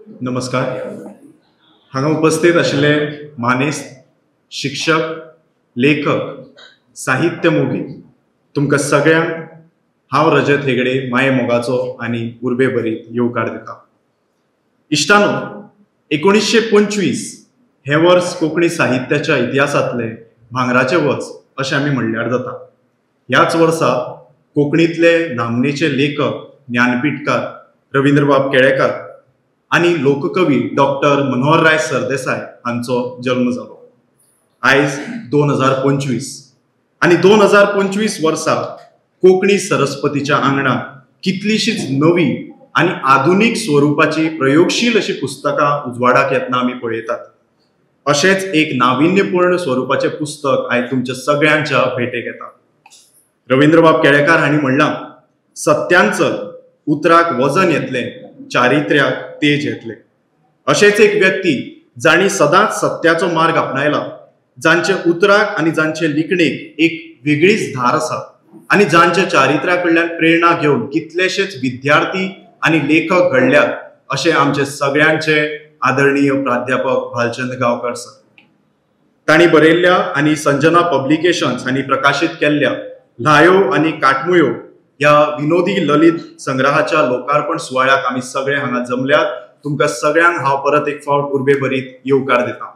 नमस्कार. हांगा उपस्थित आशिल्ले मानेस्त, शिक्षक, लेखक, साहित्य मोगी, तुमकां सगळ्यांक हांव रजत हेगडे माये मोगाचो आनी उर्बे भरीत येवकार दिता. इश्टानो, 1925 हें वर्स कोंकणी साहित्याच्या इतिहासांतलें भांगराचें वर्स अशें आमी म्हणल्यार जाता. ह्याच वर्सा कोंकणींतले नामनेचे लेखक ज्ञानपीठकार रवींद्रबाब केळेकार आनी लोककवी डॉक्टर मनोहरराय सरदेसाय हांचो जल्म जालो. आयज 2025 आनी 2025 वर्सा कोंकणी सरस्पतीच्या आंगणांत कितलीशीच नवी आनी आधुनीक स्वरुपाची प्रयोगशील अशी पुस्तकां उजवाडाक येतना आमी पळयतात. अशेंच एक नाविन्यपूर्ण स्वरुपाचें पुस्तक आयज तुमच्या सगळ्यांच्या भेटेक येता. रवींद्रबाब केळेकार हांणी म्हणलां, सत्यान चल, उतराक वजन येतलें, चारित्र्याक तेज येतलें. अशेंच एक व्यक्ती जांणी सदांच सत्याचो मार्ग आपणायला, जांचे उतराक आनी जांचे लिखणेक एक वेगळीच धार आसा आनी जांच्या चारित्र्या कडल्यान प्रेरणा घेवन कितलेशेच विद्यार्थी आनी लेखक घडल्यात, अशें आमचे सगळ्यांचे आदरणीय प्राध्यापक भालचंद्र गांवकार सर. तांणी बरयल्ल्या आनी संजना पब्लिकेशन्स हांणी प्रकाशीत केल्ल्या ल्हायो आनी काटमुयो ह्या विनोदी ललित संग्रहाच्या लोकार्पण सुवाळ्याक आमी सगळे हांगा जमल्यात. तुमकां सगळ्यांक हांव परत एक फावट उर्बे भरीत येवकार दिता.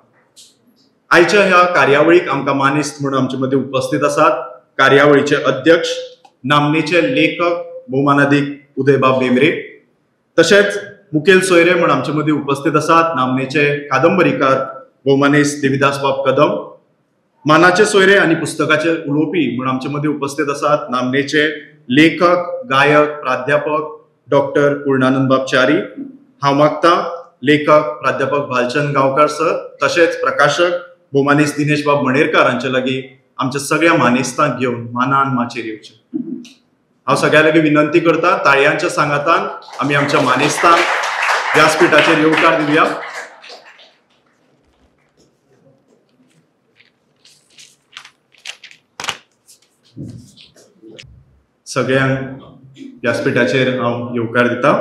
आयच्या ह्या कार्यावळीक आमकां मानेस्त म्हणून आमचे मदीं उपस्थित आसात कार्यावळीचे अध्यक्ष नामनेचे लेखक भोवमानादीक उदयबाब भेंब्रे, तशेंच मुखेल सोयरे म्हूण आमचे मदीं उपस्थित आसात नामनेचे कादंबरीकार भोवमानेस्त देविदासबाब कदम, मानाचे सोयरे आनी पुस्तकाचे उलोवपी म्हूण आमचे मदीं उपस्थित आसात नामनेचे लेखक, गायक, प्राध्यापक डॉक्टर पूर्णानंदबाब च्यारी. हांव मागता लेखक प्राध्यापक भालचंद्र गांवकार सर तशेंच प्रकाशक भोवमानेस्त दिनेशबाब मणेरकार हांचे लागीं आमच्या सगळ्या मानेस्तांक घेवन मानान माचयेर येवचें. हांव सगळ्यां लागीं विनंती करता, ताळयांच्या सांगातान आमी आमच्या मानेस्तांक व्यासपीठाचेर येवकार दिवया. सगळ्यांक व्यासपीठाचेर हांव येवकार दिता.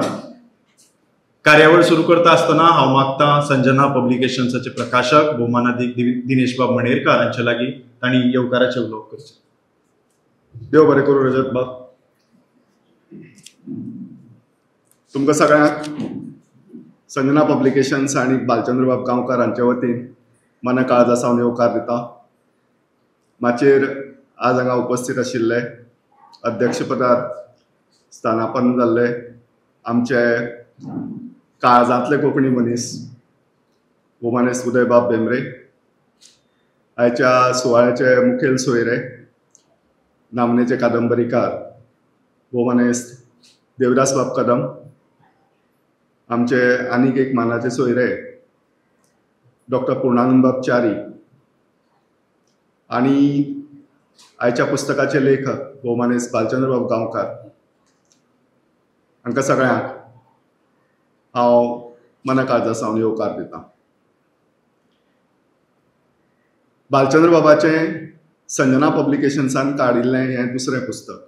कार्यावळ सुरू करता आसतना हांव मागता संजना पब्लिकेशन्साचे प्रकाशक भोवमानादीक दिनेशबाब मणेरकार हांचे लागीं तांणी येवकाराचें उलोवप करचें. देव बरें करूं रजत बाब. तुमकां सगळ्यांक संजना पब्लिकेशन्स आनी भालचंद्रबाब गांवकार हांचे वतीन मना काळजा सावन येवकार दिता. माचयेर आज हांगा उपस्थित आशिल्ले अध्यक्षपदार स्थानापन्न जाल्ले आमचे काळजांतले कोंकणी मनीस भोवमानेस्त उदयबाब भेंब्रे, आयच्या सुवाळ्याचे मुखेल सोयरे नामनेचे कादंबरीकार भोवमानेस्त देवदासबाब कदम, आमचे आनीक एक मानाचे सोयरे डॉक्टर पूर्णानंदबाब च्यारी आनी आयच्या पुस्तकाचे लेखक भोवमानेस्त भालचंद्रबाब गांवकार हांकां सगळ्यांक हांव मना काळजा सावन येवकार दितां. भालचंद्रबाबाचें संजना पब्लिकेशन्सान काडिल्लें हें दुसरें पुस्तक.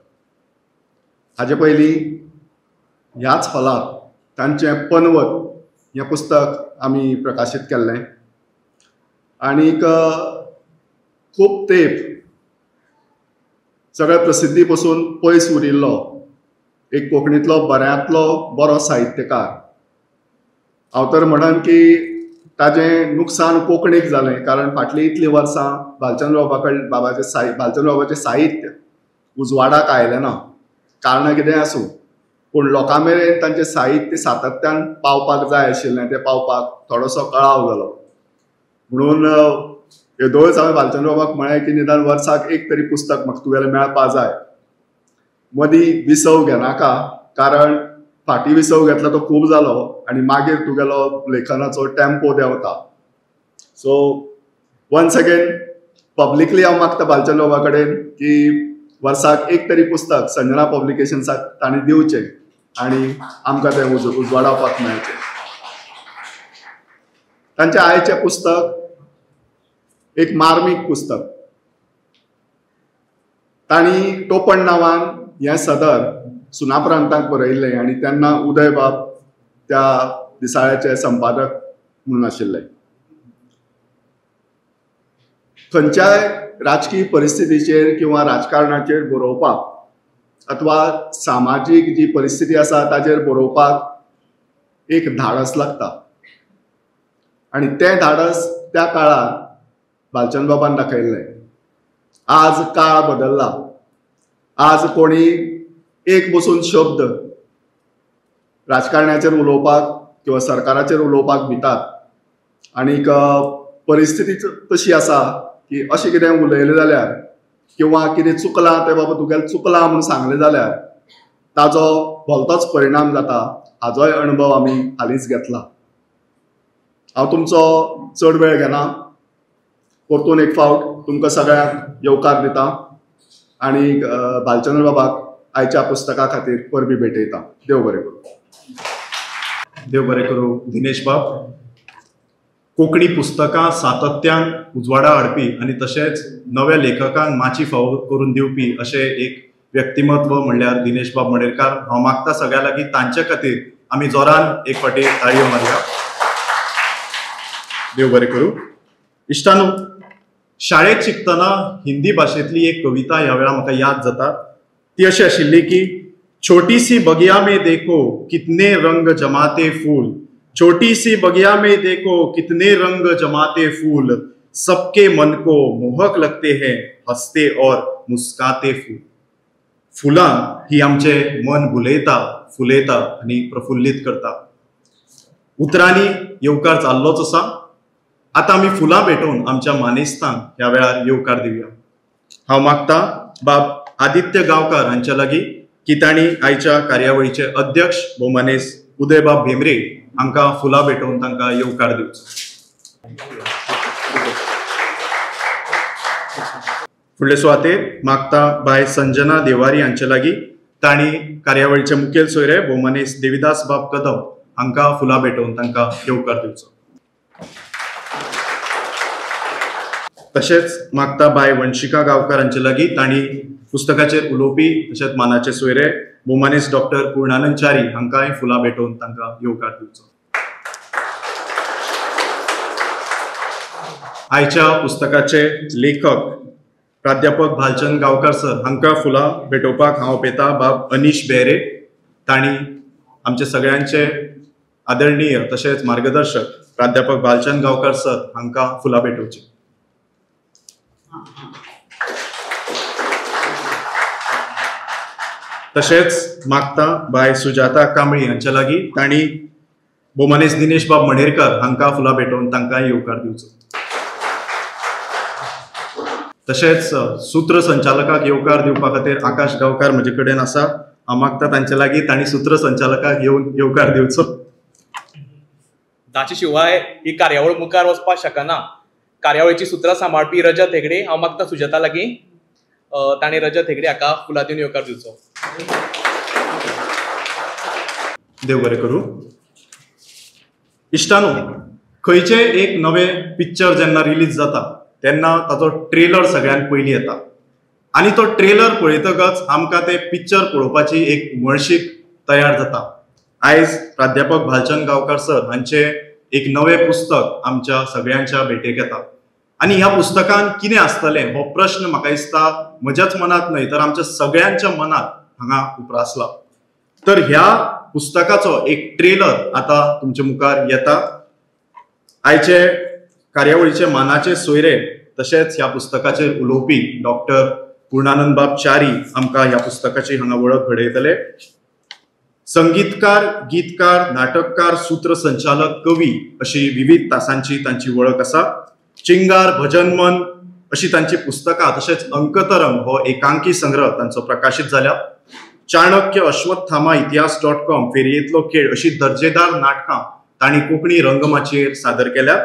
हाजे पयलीं ह्याच हॉलांत तांचें पनवत हें पुस्तक आमी प्रकाशीत केल्लें आनीक खूब तेंप सगळ्या प्रसिद्धी पसून पयस उरिल्लो एक कोंकणींतलो बऱ्यांतलो बरो साहित्यकार. हांव तर म्हणन की ताजें नुकसान कोंकणीक जालें, कारण फाटलीं इतलीं वर्सां भालचंद्रबाबाचें साहित्य उजवाडाक आयलें ना. कारणां कितेंय आसूं, पूण लोकां मेरेन तांचें साहित्य सातत्यान पावपाक जाय आशिल्लें, तें पावपाक थोडोसो कळाव जालो. म्हणून येदोळच हांवें भालचंद्रबाबाक म्हळें की निदान वर्साक एक तरी पुस्तक म्हाका तुगेलें मेळपा जाय, मदीं विसव घेनाका, कारण फाटीं विसव घेतला तो खूब जालो आनी मागीर तुगेलो लेखनाचो टेम्पो देंवता. सो वन्स अगेन पब्लिकली हांव मागता भालचंद्रबाबा कडेन की वर्साक एक तरी पुस्तक संजना पब्लिकेशन्साक तांणी दिवचें आनी आमकां तें उजवाडावपाक मेळचें. तांचें आयचें पुस्तक एक मार्मीक पुस्तक. तांणी टोपण नांवान हें सदर सुनापरांताक बरयल्लें आनी तेन्ना उदयबाब त्या दिसाळ्याचे संपादक म्हणून आशिल्ले. खंयच्याय राजकीय परिस्थितीचेर किंवा राजकारणाचेर बरोवपाक अथवा सामाजीक जी परिस्थिती आसा ताजेर बरोवपाक एक धाडस लागता आनी तें धाडस त्या काळार भालचंद्र बाबान दाखयल्लें. आज काळ बदल्ला, आज कोणी एक बसून शब्द राजकारण्याचेर उलोवपाक किंवा सरकाराचेर उलोवपाक भितात आनीक परिस्थिती तशी आसा की अशें कितें उलयलें जाल्यार किंवा कितें चुकलां तें बाबा तुगेलें चुकलां म्हूण सांगलें जाल्यार ताजो भलतोच परिणाम जाता हाजोय अणभव आमी हालींच घेतला. हांव तुमचो चड वेळ घेना, परतून एक फावट तुमकां सगळ्यांक येवकार दिता आनी भालचंद्र बाबाक आयच्या पुस्तका खातीर परबीं भेटयता. देव बरें करूं. देव बरें करूं दिनेश बाब. कोंकणी पुस्तकां सातत्यान उजवाडा हाडपी आनी तशेंच नव्या लेखकांक माची फावो करून दिवपी अशें एक व्यक्तिमत्व म्हणल्यार दिनेश बाब मणेरकार. हांव मागता सगळ्या लागीं तांचे खातीर आमी जोरान एक फावटी ताळयो मारया. देव बरें करूं. इश्टानो, शाळेंत शिकतना हिंदी भाशेंतली एक कविता ह्या वेळार म्हाका याद जाता. ती अशी आशिल्ली की छोटी सी बगिया में देखो कितने रंग जमाते फूल, छोटी सी बगिया में देखो कितने रंग जमाते फूल, सबके मन को मोहक लगते हैं हंसते और मुस्काते फूल. फुलां ही आमचे मन भुलयता, फुलयता आनी प्रफुल्लीत करता. उतरांनी येवकार जाल्लोच आसा. आतां आमी फुलां भेटोवन आमच्या मानेस्तांक ह्या वेळार येवकार दिवया. हांव मागता बाब आदित्य गांवकार हांच्या लागीं की तांणी आयच्या कार्यावळीचे अध्यक्ष भोवमानेस्त उदयबाब भेंब्रे हांकां फुलां भेटोवन तांकां येवकार दिवचो. फुडले सुवातेर मागता बाय संजना देवारी हांचे लागीं तांणी कार्यावळीचे मुखेल सोयरे भोवमानेस्त देविदास बाब कदम हांकां फुलां भेटोवन तांकां येवकार दिवचो. तशेंच मागता बाय वंशिका गांवकार हांचे लागीं तांणी पुस्तकाचेर उलोवपी तशेंच मानाचे सोयरे भोवमानेस्त डॉक्टर पूर्णानंद च्यारी हांकांय फुलां भेटोवन तांकां येवकार दिवचो. आयच्या पुस्तकाचे लेखक प्राध्यापक भालचंद्र गांवकार सर हांकां फुलां भेटोवपाक हांव आपयता बाब अनीश बेरे. तांणी आमचे सगळ्यांचे आदरणीय तशेंच मार्गदर्शक प्राध्यापक भालचंद्र गांवकार सर हांकां फुलां भेटोवची. तशेंच मागता बाय सुजाता कांबळी हांच्या लागीं तांणी भोवमानेस्त दिनेश बाब मणेरकर हांकां फुलां भेटोवन तांकां येवकार दिवचो. तशेंच सूत्रसंचालकाक येवकार दिवपा खातीर आकाश गांवकार म्हजे कडेन आसा. हांव मागता तांचे लागीं तांणी सूत्रसंचालकाक येवन येवकार दिवचो. ताचे शिवाय ही कार्यावळ मुखार वचपाक शकना. कार्यावळीची सुत्रां सांबाळपी रजत हेगडे, हांव मागता सुजाता लागीं ताणें रजत हेगडे हाका फुलां दिवन येवकार दिवचो. देव बरें करूं. इश्टानो, खंयचें एक नवें पिक्चर जेन्ना रिलीज जाता तेन्ना ताचो ट्रेलर सगळ्यांत पयलीं येता आनी तो ट्रेलर पळयतकच आमकां तें पिक्चर पळोवपाची एक उमळशीक तयार जाता. आयज प्राध्यापक भालचंद्र गांवकार सर हांचें एक नवें पुस्तक आमच्या सगळ्यांच्या भेटेक येता आनी ह्या पुस्तकान कितें आसतलें हो प्रश्न म्हाका दिसता म्हज्याच मनांत न्हय तर आमच्या सगळ्यांच्या मनांत हांगा उप्रासला. तर ह्या पुस्तकाचो एक ट्रेलर आतां तुमचे मुखार येता. आयचे कार्यावळीचे मानाचे सोयरे तशेंच ह्या पुस्तकाचेर उलोवपी डॉक्टर पूर्णानंद बाब च्यारी आमकां ह्या पुस्तकाची हांगा वळख घडयतले. संगीतकार, गीतकार, नाटककार, सूत्रसंचालक, कवी अशी विविध तासांची तांची वळख आसा. चिंगार, भजनमन अशी तांची पुस्तकां तशेंच अंकतरंग हो एकांकी संग्रह तांचो प्रकाशीत जाल्या. चाणक्य, अश्वत्थामा, इतिहास .com, फेरयेंतलो खेळ अशी दर्जेदार नाटकां तांणी कोंकणी रंगमाचयेर सादर केल्या.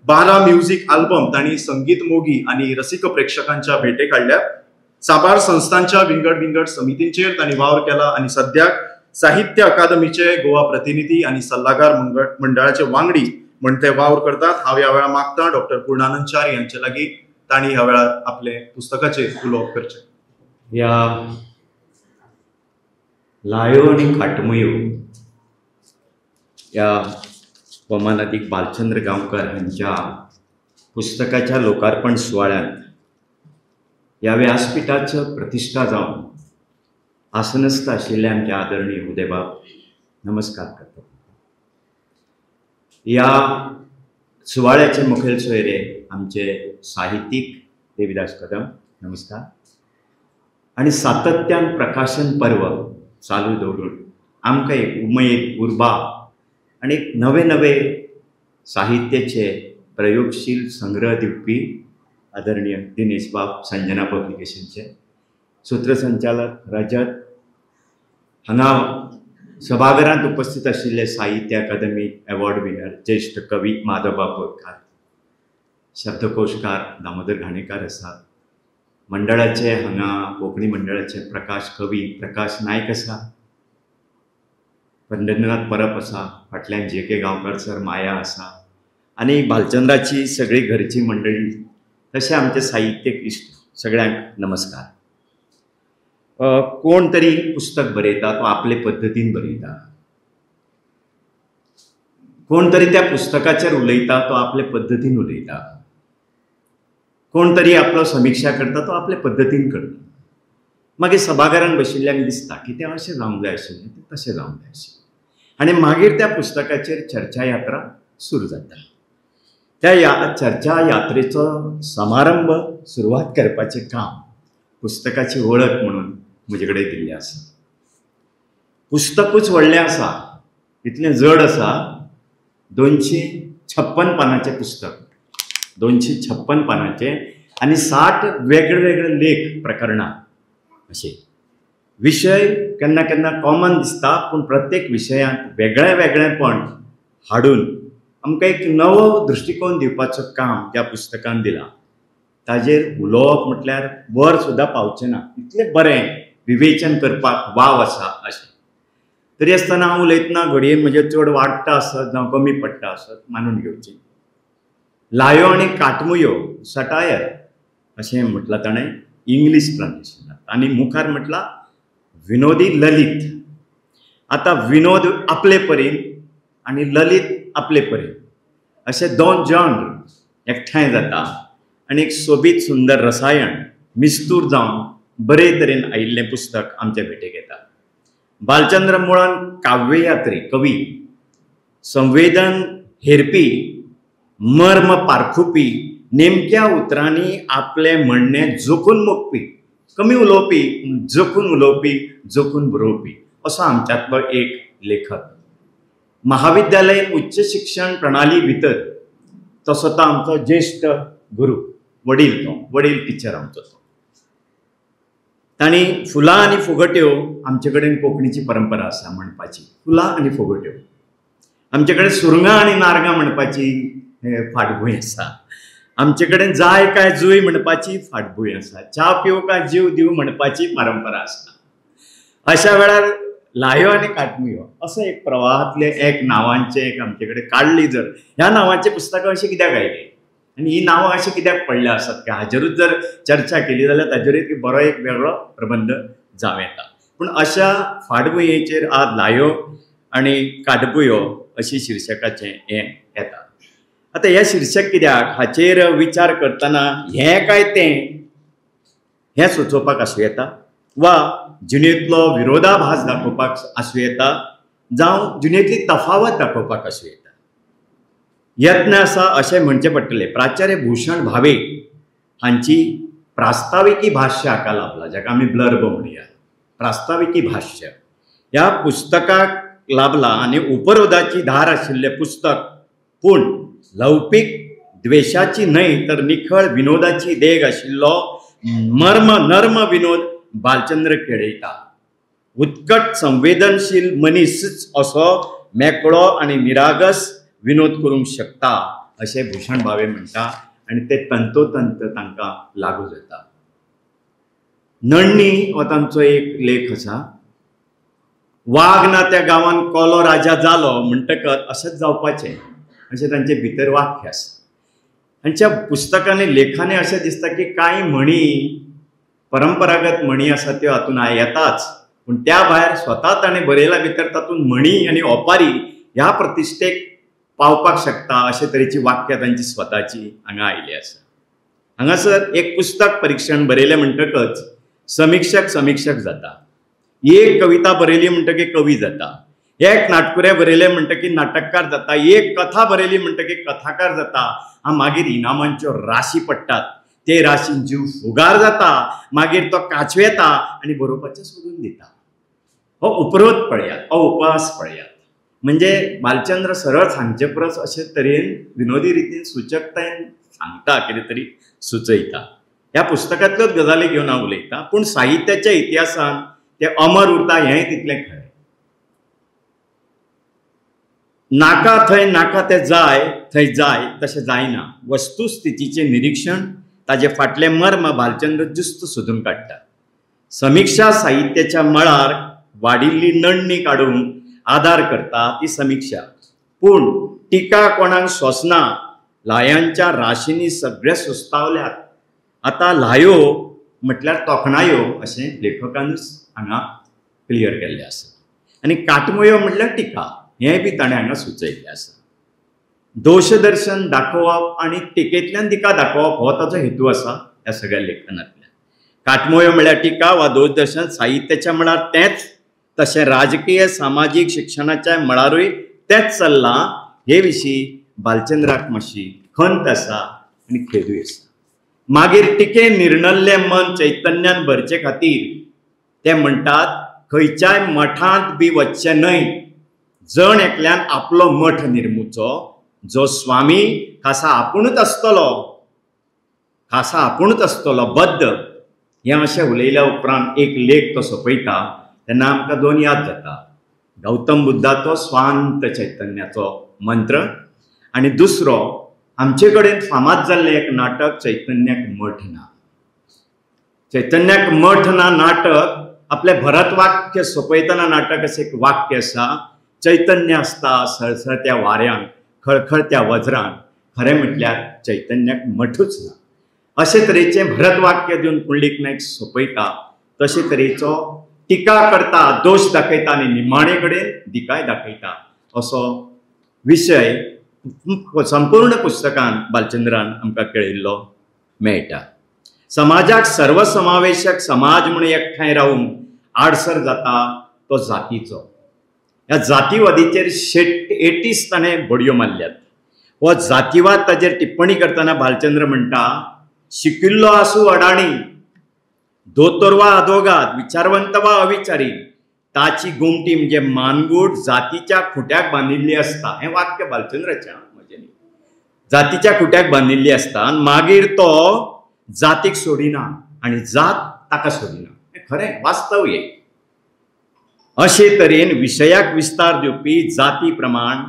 12 म्युझिक आल्बम तांणी संगीत मोगी आनी रसिक प्रेक्षकांच्या भेटेक हाडल्या. साबार संस्थांच्या विंगड विंगड समितींचेर तांणी वावर केला आनी सद्याक साहित्य अकादमीचे गोवा प्रतिनिधी आनी सल्लागार मंडळाचे वांगडी म्हण ते वावर करतात. हांव ह्या वेळार मागता डॉक्टर पूर्णानंद च्यारी हांचे लागीं तांणी ह्या वेळार आपले पुस्तकाचेर उलोवप करचें. ह्या लायो आनी खाटमयो ह्या वमानादीक भालचंद्र गांवकर हांच्या पुस्तकाच्या लोकार्पण सुवाळ्यांत ह्या व्यासपीठाचो प्रतिश्ठा जावन आसनस्थ आशिल्ले आमचे आदरणीय उदयबाब नमस्कार करता. ह्या सुवाळ्याचे मुखेल सोयरे आमचे साहित्यीक देविदास कदम नमस्कार, आनी सातत्यान प्रकाशन पर्व चालू दवरून आमकां एक उमेद, उर्बा आनी एक नवे नवे साहित्याचे प्रयोगशील संग्रह दिवपी आदरणीय दिनेश बाब संजना पब्लिकेशनचे सूत्रसंचालक रजत, हांगा सभाघरांत उपस्थित आशिल्ले साहित्य अकादमी अवॉर्ड विनर ज्येश्ठ कवी माधवबाब बोरकार, शब्दकोशकार दामोदर घाणेकार आसा, मंडळाचे हांगा कोंकणी मंडळाचे प्रकाश कवी प्रकाश नायक आसा, पंढरीनाथ परब आसा, फाटल्यान जे के गांवकार सर, माया आसा आनी भालचंद्राची सगळी घरची मंडळी, तशें आमचे साहित्यीक इश्ट सगळ्यांक नमस्कार. कोण तरी पुस्तक बरयता तो आपले पद्दतीन बरयता, कोण तरी त्या पुस्तकाचेर उलयता तो आपले पद्दतीन उलयता, कोण तरी आपलो समिक्षा करता तो आपले पद्दतीन करता. मागीर सभाघरान बशिल्ल्यांक दिसता की तें अशें जावंक जाय आशिल्लें, तें तशें जावंक जाय आशिल्लें आनी मागीर त्या पुस्तकाचेर चर्चा यात्रा सुरू जाता. त्या चर्चा यात्रेचो समारंभ सुरवात करपाचें काम पुस्तकाची वळख म्हणून म्हजे कडेन दिल्लें आसा. पुस्तकूच व्हडलें आसा, इतलें जड आसा, 256 पानांचें पुस्तक, 256 पानांचें आनी 60 वेगळे वेगळे लेख प्रकरणां अशे विशय केन्ना केन्ना कॉमन दिसता, पूण प्रत्येक विशयांत वेगळें वेगळेंपण हाडून आमकां एक नवो दृश्टिकोन दिवपाचो काम त्या पुस्तकान दिलां. ताजेर उलोवप म्हटल्यार वर सुद्दां पावचें ना, इतलें बरें विवेचन करपाक वाव आसा. अशें तरी आसतना हांव उलयतना घडये म्हजें चड वाडटा आसत जावं कमी पडटा आसत मानून घेवचें. लायो आनी काटमुयो सटायर अशें म्हटलां ताणें इंग्लीश ट्रान्सलेशनांत, आनी मुखार म्हटलां विनोदी ललित. आतां विनोद आपले परीन आनी ललित आपले परीन अशे दोन जॉनर एकठांय जाता आनी एक सोबीत सुंदर रसायन मिस्तूर जावन बरे तरेन आयिल्लें पुस्तक आमचे भेटेक येता. भालचंद्र मुळान काव्ययात्री, कवी, संवेदन हेरपी, मर्म पारखुपी, नेमक्या उतरांनी आपलें म्हणणें जोखून मोखपी, कमी उलोवपी जोखून उलोवपी, जोखून बरोवपी असो आमच्यांतलो एक लेखक. महाविद्यालयीन उच्च शिक्षण प्रणाली भितर तसो तो आमचो ज्येश्ठ गुरू, वडील, तो वडील टिचर आमचो तो. तांणी फुलां आनी फुगट्यो, आमचे कडेन कोंकणीची परंपरा आसा म्हणपाची, फुलां आनी फुगट्यो, आमचे कडेन सुरंगां आनी नारगां म्हणपाची फाटभूंय आसा, आमचे कडेन जाय काय जूय म्हणपाची फाटभूंय आसा, च्या पिवं काय जीव दिवं म्हणपाची परंपरा आसा. अशा वेळार लायो आनी काटमुयो असो एक प्रवाहांतले एक नांवांचें एक आमचे कडेन काडली जर, ह्या नांवांची पुस्तकां अशीं कित्याक आयलीं आनी ही नांवां अशीं कित्याक पडल्या आसत काय हाजेरूच जर चर्चा केली जाल्यार ताजेर एक बरो एक वेगळो प्रबंध जावं येता. पूण अशा फाटभुंयेचेर आज लायो आनी काटमुयो अशी शिर्शकाचें हें येता. आतां हें शिर्शक कित्याक हाचेर विचार करतना हें काय तें हें सुचोवपाक आसूं येता, वा जिणेंतलो विरोधाभास दाखोवपाक आसूं येता, जावं जिणेंतली तफावत दाखोवपाक आसूं येता. यत्न आसा अशें म्हणचें पडटलें. प्राचार्य भूषण भावे हांची प्रास्ताविकी भाश्य हाका लाभला, जाका आमी ब्लर्ब म्हणया, प्रास्ताविकी भाश्य ह्या पुस्तकाक लाभला आनी उपरोधाची धार आशिल्लें पुस्तक, पूण लौपीक द्वेशाची न्हय तर निखळ विनोदाची देग आशिल्लो मर्म नर्म विनोद भालचंद्र केळयता. उत्कट संवेदनशील मनीसच असो मेकळो आनी निरागस विनोद करूंक शकता अशें भूषण भावे म्हणटा आनी ते तंतोतंत तांकां लागू जाता. नडणी हो तांचो एक लेख आसा. वाग ना त्या गांवान कोलो राजा जालो म्हणटकच अशेंच जावपाचें अशें तांचे भितर वाक्य आसा. तांच्या पुस्तकांनी लेखांनी अशें दिसता की कांय म्हणी परंपरागत म्हणी आसा त्यो हातून येताच, पूण त्या भायर स्वता ताणें बरयल्या भितर तातूंत म्हणी आनी ओपारी ह्या प्रतिश्ठेक पावपाक शकता अशे तरेची वाक्यां तांची स्वताची हांगा आयिल्ली आसा. हांगासर एक पुस्तक परिक्षण बरयलें म्हणटकच समिक्षक समिक्षक जाता, एक कविता बरयली म्हणटकीर कवी जाता, एक नाटकुरें बरयलें म्हणटकीर नाटककार जाता, एक कथा बरयली म्हणटकीर कथाकार जाता. मागीर इनामांच्यो राशी पडटात, ते राशीन जीव फुगार जाता, मागीर तो काचवेता आनी बरोवपाचें सोडून दिता. हो उपरोध पळयात, हो उपहास पळयात. म्हणजे भालचंद्र सरळ सांगचे परस अशे तरेन विनोदी रितीन सूचकतायेन सांगता, कितें तरी सुचयता. ह्या पुस्तकांतल्योच गजाली घेवन हांव उलयतां, पूण साहित्याच्या इतिहासान ते अमर उरता हेंय तितलें खरें. नाका थंय नाका तें जाय थंय जाय तशें जायना. वस्तुस्थितीचें निरीक्षण, ताजे फाटलें मर्म भालचंद्र जुस्त सोदून काडटा. समिक्षा साहित्याच्या मळार वाडिल्ली नडणी काडूंक आदार करता ती समिक्षा, पूण टिका कोणाक सोंसना. ल्हायांच्या राशींनी सगळे सुस्तावल्यात. आतां ल्हायो म्हटल्यार तोखणायो अशें लेखकानूच हांगा क्लियर केल्लें आसा, आनी काटमोयो म्हटल्यार टिका हें बी ताणें हांगा सुचयल्लें आसा. दोशदर्शन दाखोवप आनी टिकेंतल्यान दिका दाखोवप हो ताचो हेतू आसा ह्या सगळ्या लेखनांतल्यान. काटमोयो म्हळ्यार टिका वा दोशदर्शन साहित्याच्या मळार तेंच, तशें राजकीय सामाजीक शिक्षणाच्या मळारूय तेंच चल्लां. हे विशीं भालचंद्राक मातशी खंत आसा आनी खेदूय आसा. मागीर टिके निर्णल्लें मन चैतन्यान भरचे खातीर ते म्हणटात, खंयच्याय मठांत बी वचचें न्हय, जण एकल्यान आपलो मठ निर्मुचो, जो स्वामी खासा आपुणूच आसतलो, खासा आपुणूच आसतलो बद्द. हें अशें उलयल्या उपरांत एक लेख तो सोंपयता तेन्ना आमकां दोन याद जाता, गौतम बुद्धाचो स्वांत चैतन्याचो मंत्र आनी दुसरो आमचे कडेन फामाद जाल्लें एक नाटक चैतन्याक मठ ना. चैतन्याक मठ ना नाटक आपलें भरतवाक्य सोंपयतना नाटक अशें एक वाक्य आसा, चैतन्य आसता सळसळत्या वाऱ्यान खळखळत्या वज्रान, खरें म्हटल्यार चैतन्याक मठूच ना. अशे तरेचें भरतवाक्य दिवन पुंडलीक नायक सोंपयता. तशे तरेचो टिका करता, दोश दाखयता आनी निमाणे कडेन दिकाय दाखयता असो विशय संपूर्ण पुस्तकान भालचंद्रान आमकां केळयिल्लो मेळटा. समाजाक सर्वसमावेशक समाज म्हूण एकठांय रावूंक आडसर जाता तो जातीचो. ह्या जातीवादीचेर 80s ताणें बडयो मारल्यात. हो जातीवाद ताचेर टिप्पणी करतना भालचंद्र म्हणटा, शिकिल्लो आसूं अडाणी, दोतोर वा आदोगाद, विचारवंत वा अविचारी, ताची गोमटी म्हणजे मानगूट जातीच्या खुट्याक बांदिल्ली आसता. हें वाक्य भालचंद्राचें म्हजें न्ही. जातीच्या खुट्याक बांदिल्ली आसता आनी मागीर तो जातीक सोडिना आनी जात ताका सोडिना. हें खरें वास्तव हें. अशे तरेन विशयाक विस्तार दिवपी जाती प्रमाण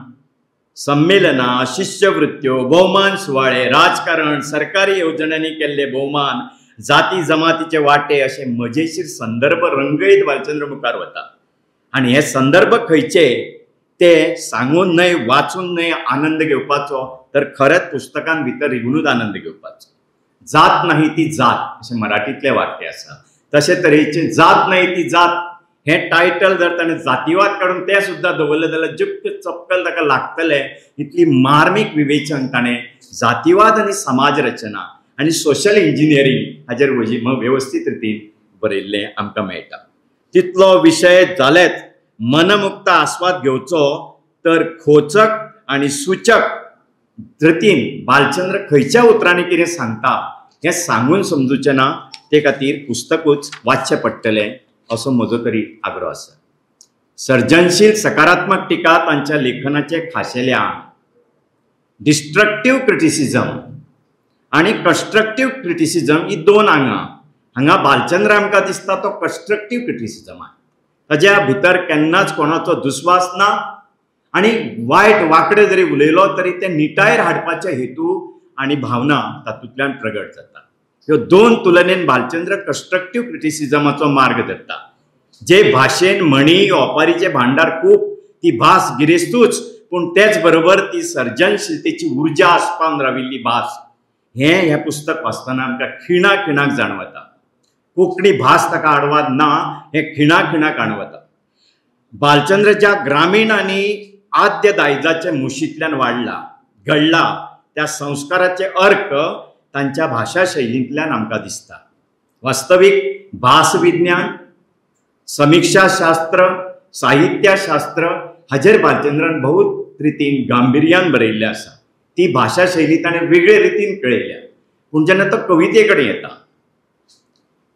संमेलनां, शिश्यवृत्त्यो, भोवमान सुवाळे, राजकारण, सरकारी येवजण्यांनी केल्ले भोवमान, जाती जमातीचे वांटे अशे मजेशीर संदर्भ रंगयत भालचंद्र मुखार वता. आनी हे संदर्भ खंयचे ते सांगून न्हय, वाचून न्हय आनंद घेवपाचो, तर खरेंच पुस्तकान भितर रिगुनूच आनंद घेवपाचो. जात नाही ती जात अशें मराठींतलें वाक्य आसा, तशे तरेचें जात नाही ती जात हें टायटल जर ताणें जातीवाद काडून तें सुद्दां दवरलें जाल्यार जिप्प चपकल ताका लागतलें. इतली मार्मीक विवेचन ताणें जातीवाद आनी समाज रचना आनी सोशल इंजिनियरींग हाजेर वेवस्थीत रितीन बरयिल्लें आमकां मेळटा. तितलो विशय जालेच, मनमुक्त आस्वाद घेवचो तर खोचक आनी सूचक रितीन भालचंद्र खंयच्या उतरांनी कितें सांगता हें सांगून समजूचें ना, ते खातीर पुस्तकूच वाचचें पडटलें असो म्हजो तरी आग्रो आसा. सर्जनशील सकारात्मक टिका तांच्या लेखनाचें खाशेलें आंग. डिस्ट्रक्टीव क्रिटिसिजम आनी कन्स्ट्रक्टीव क्रिटिसिजम ही दोन आंगां. हांगा भालचंद्र आमकां दिसता तो कन्स्ट्रक्टीव क्रिटिसिजमान, ताज्या भितर केन्नाच कोणाचो दुस्वास ना आनी वायट वांकडे जरी उलयलो तरी ते निटायेर हाडपाचे हेतू आनी भावना तातूंतल्यान प्रगट जाता. ह्यो दोन तुलनेन भालचंद्र कन्स्ट्रक्टीव क्रिटिसिजमाचो मार्ग धरता. जे भाशेन म्हणी ओपारीचें भांडार खूब, ती भास गिरेस्तूच, पूण तेच बरोबर ती सर्जनशीलतेची उर्जा आसपावन राविल्ली भास हें हें पुस्तक वाचतना आमकां खिणा खिणाक जाणवता. कोंकणी भास ताका आडवाद ना हें खिणा खिणाक जाणवता. भालचंद्र ज्या ग्रामीण आनी आद्य दायजाचे मुशींतल्यान वाडला घडला त्या संस्काराचे अर्क तांच्या भाशा शैलींतल्यान आमकां दिसता. वास्तवीक भास विज्ञान, समिक्षाशास्त्र, साहित्याशास्त्र हाजेर भालचंद्रान बहुत रितीन गांभिर्यान बरयिल्लें आसा. ती भाशा शैली ताणें वेगळे रितीन कळयल्या. पूण जेन्ना तो कविते कडेन येता,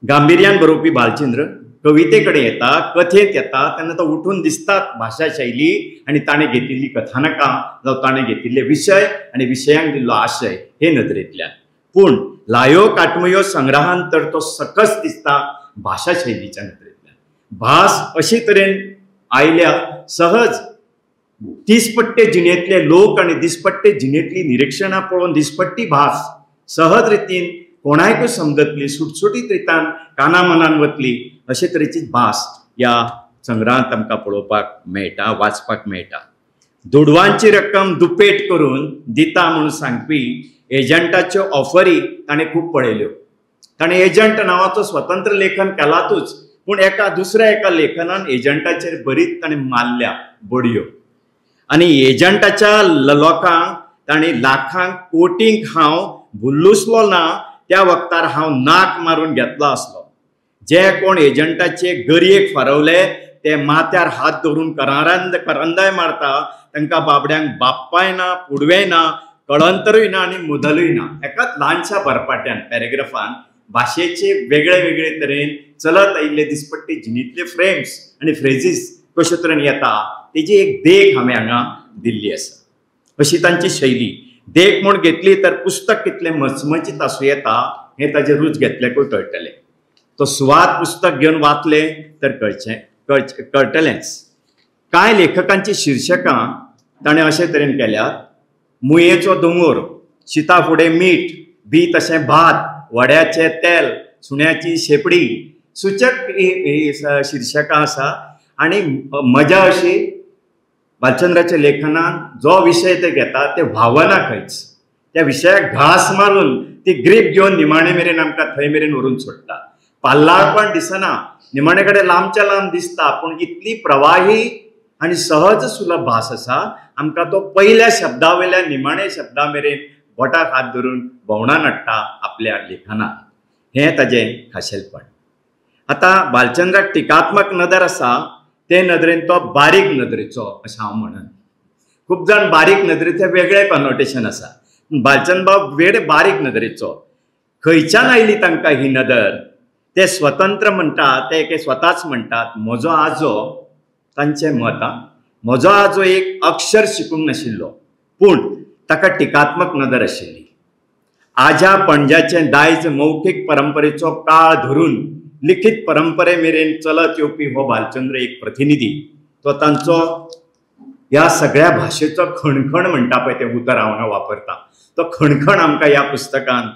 गांभिर्यान बरोवपी भालचंद्र कविते कडेन येता, कथेंत येता तेन्ना तो उठून दिसतात भाशा शैली आनी ताणें घेतिल्ली कथानकां जावं ताणें घेतिल्ले विशय आनी विशयांक दिल्लो आशय हे नदरेंतल्यान. पूण लायो काटमयो संग्रहान तर तो सकस दिसता भाशा शैलीच्या नदरेंतल्यान. भास अशे तरेन आयल्या सहज दिसपट्टे जिणेंतले लोक आनी दिसपट्टे जिणेंतली निरिक्षणां पळोवन दिसपट्टी भास सहज रितीन कोणायकूय समजतली, सुटसुटीत रितान काना मनान वतली अशे तरेची भास ह्या संग्रहांत आमकां पळोवपाक मेळटा, वाचपाक मेळटा. दुडवांची रक्कम दुपेट करून दिता म्हणून सांगपी एजंटाच्यो ऑफरी ताणें खूब पळयल्यो. ताणें एजंट नांवाचो स्वतंत्र लेखन केलातूच, पूण एका दुसऱ्या एका लेखनान एजंटाचेर बरीच ताणें मारल्या बडयो आनी एजंटाच्या लोकांक ताणें लाखांक कोटींक हांव भुल्लुसलो ना त्या वक्तार हांव नाक मारून घेतलो आसलो. जे कोण एजंटाचे गरयेक फारवले ते माथ्यार हात धरून करंदाय मारता, तांकां बाबड्यांक बाप्पाय ना, पुडवेय ना, कळंतरूय ना आनी मुदलूय ना. एकाच ल्हानशा बरपाट्यान पॅरेग्राफान भाशेचे वेगळे वेगळे तरेन चलत आयिल्ले दिसपट्टे जिणेंतले फ्रेम्स आनी फ्रेजीस कशे तरेन येता तेजी एक देख हांवें हांगा दिल्ली आसा. अशी तांची शैली देख म्हूण घेतली तर पुस्तक कितलें मचमचीत आसूं येता हें ताजें रूच घेतल्याकूय कळटलें. तो सुवात पुस्तक घेवन वाचलें तर कळटलेंच. कांय लेखकांची शिर्शकां ताणें अशे तरेन केल्यात: मुयेचो दोंगोर, शिता फुडें मीठ, बी तशें भात, वड्याचें तेल, सुण्याची शेपडी, सुचक ही शिर्शकां आसा. आनी मजा अशी भालचंद्राच्या लेखनान जो विशय ते घेतात ते व्हांवना खंयच, त्या विशयाक घास मारून ती ग्रीप घेवन निमाणे मेरेन आमकां थंय मेरेन व्हरून सोडटा. पाल्लाळपण दिसना, निमाणे कडेन लांबच्या लांब दिसता, पूण इतली प्रवाही आनी सहज सुलभ भास आसा आमकां तो पयल्या शब्दा वयल्या निमाणे शब्दा मेरेन बोटाक हात धरून भोंवणान हाडटा आपल्या लेखनात. हें ताजें खाशेलपण. आतां भालचंद्राक टिकात्मक नदर आसा ते नदरेन तो बारीक नदरेचो अशें हांव म्हणन. खूब जाण बारीक नदरेचें वेगळें कॉनोटेशन आसा, भालचंद्र बाब वेळ बारीक नदरेचो. खंयच्यान आयली तांकां ही नदर? ते स्वतंत्र म्हणटात, ते एके स्वताच म्हणटात म्हजो आजो, तांचें मत, म्हजो आजो एक अक्षर शिकूंक नाशिल्लो पूण ताका टिकात्मक नदर आशिल्ली. आज्या पणज्याचें दायज मौखीक परंपरेचो काळ धरून लिखीत परंपरे मेरेन चलत येवपी हो भालचंद्र एक प्रतिनिधी. तो तांचो ह्या सगळ्या भाशेचो खणखण म्हणटा पळय तें उतर हांव वापरता, तो खणखण आमकां ह्या पुस्तकान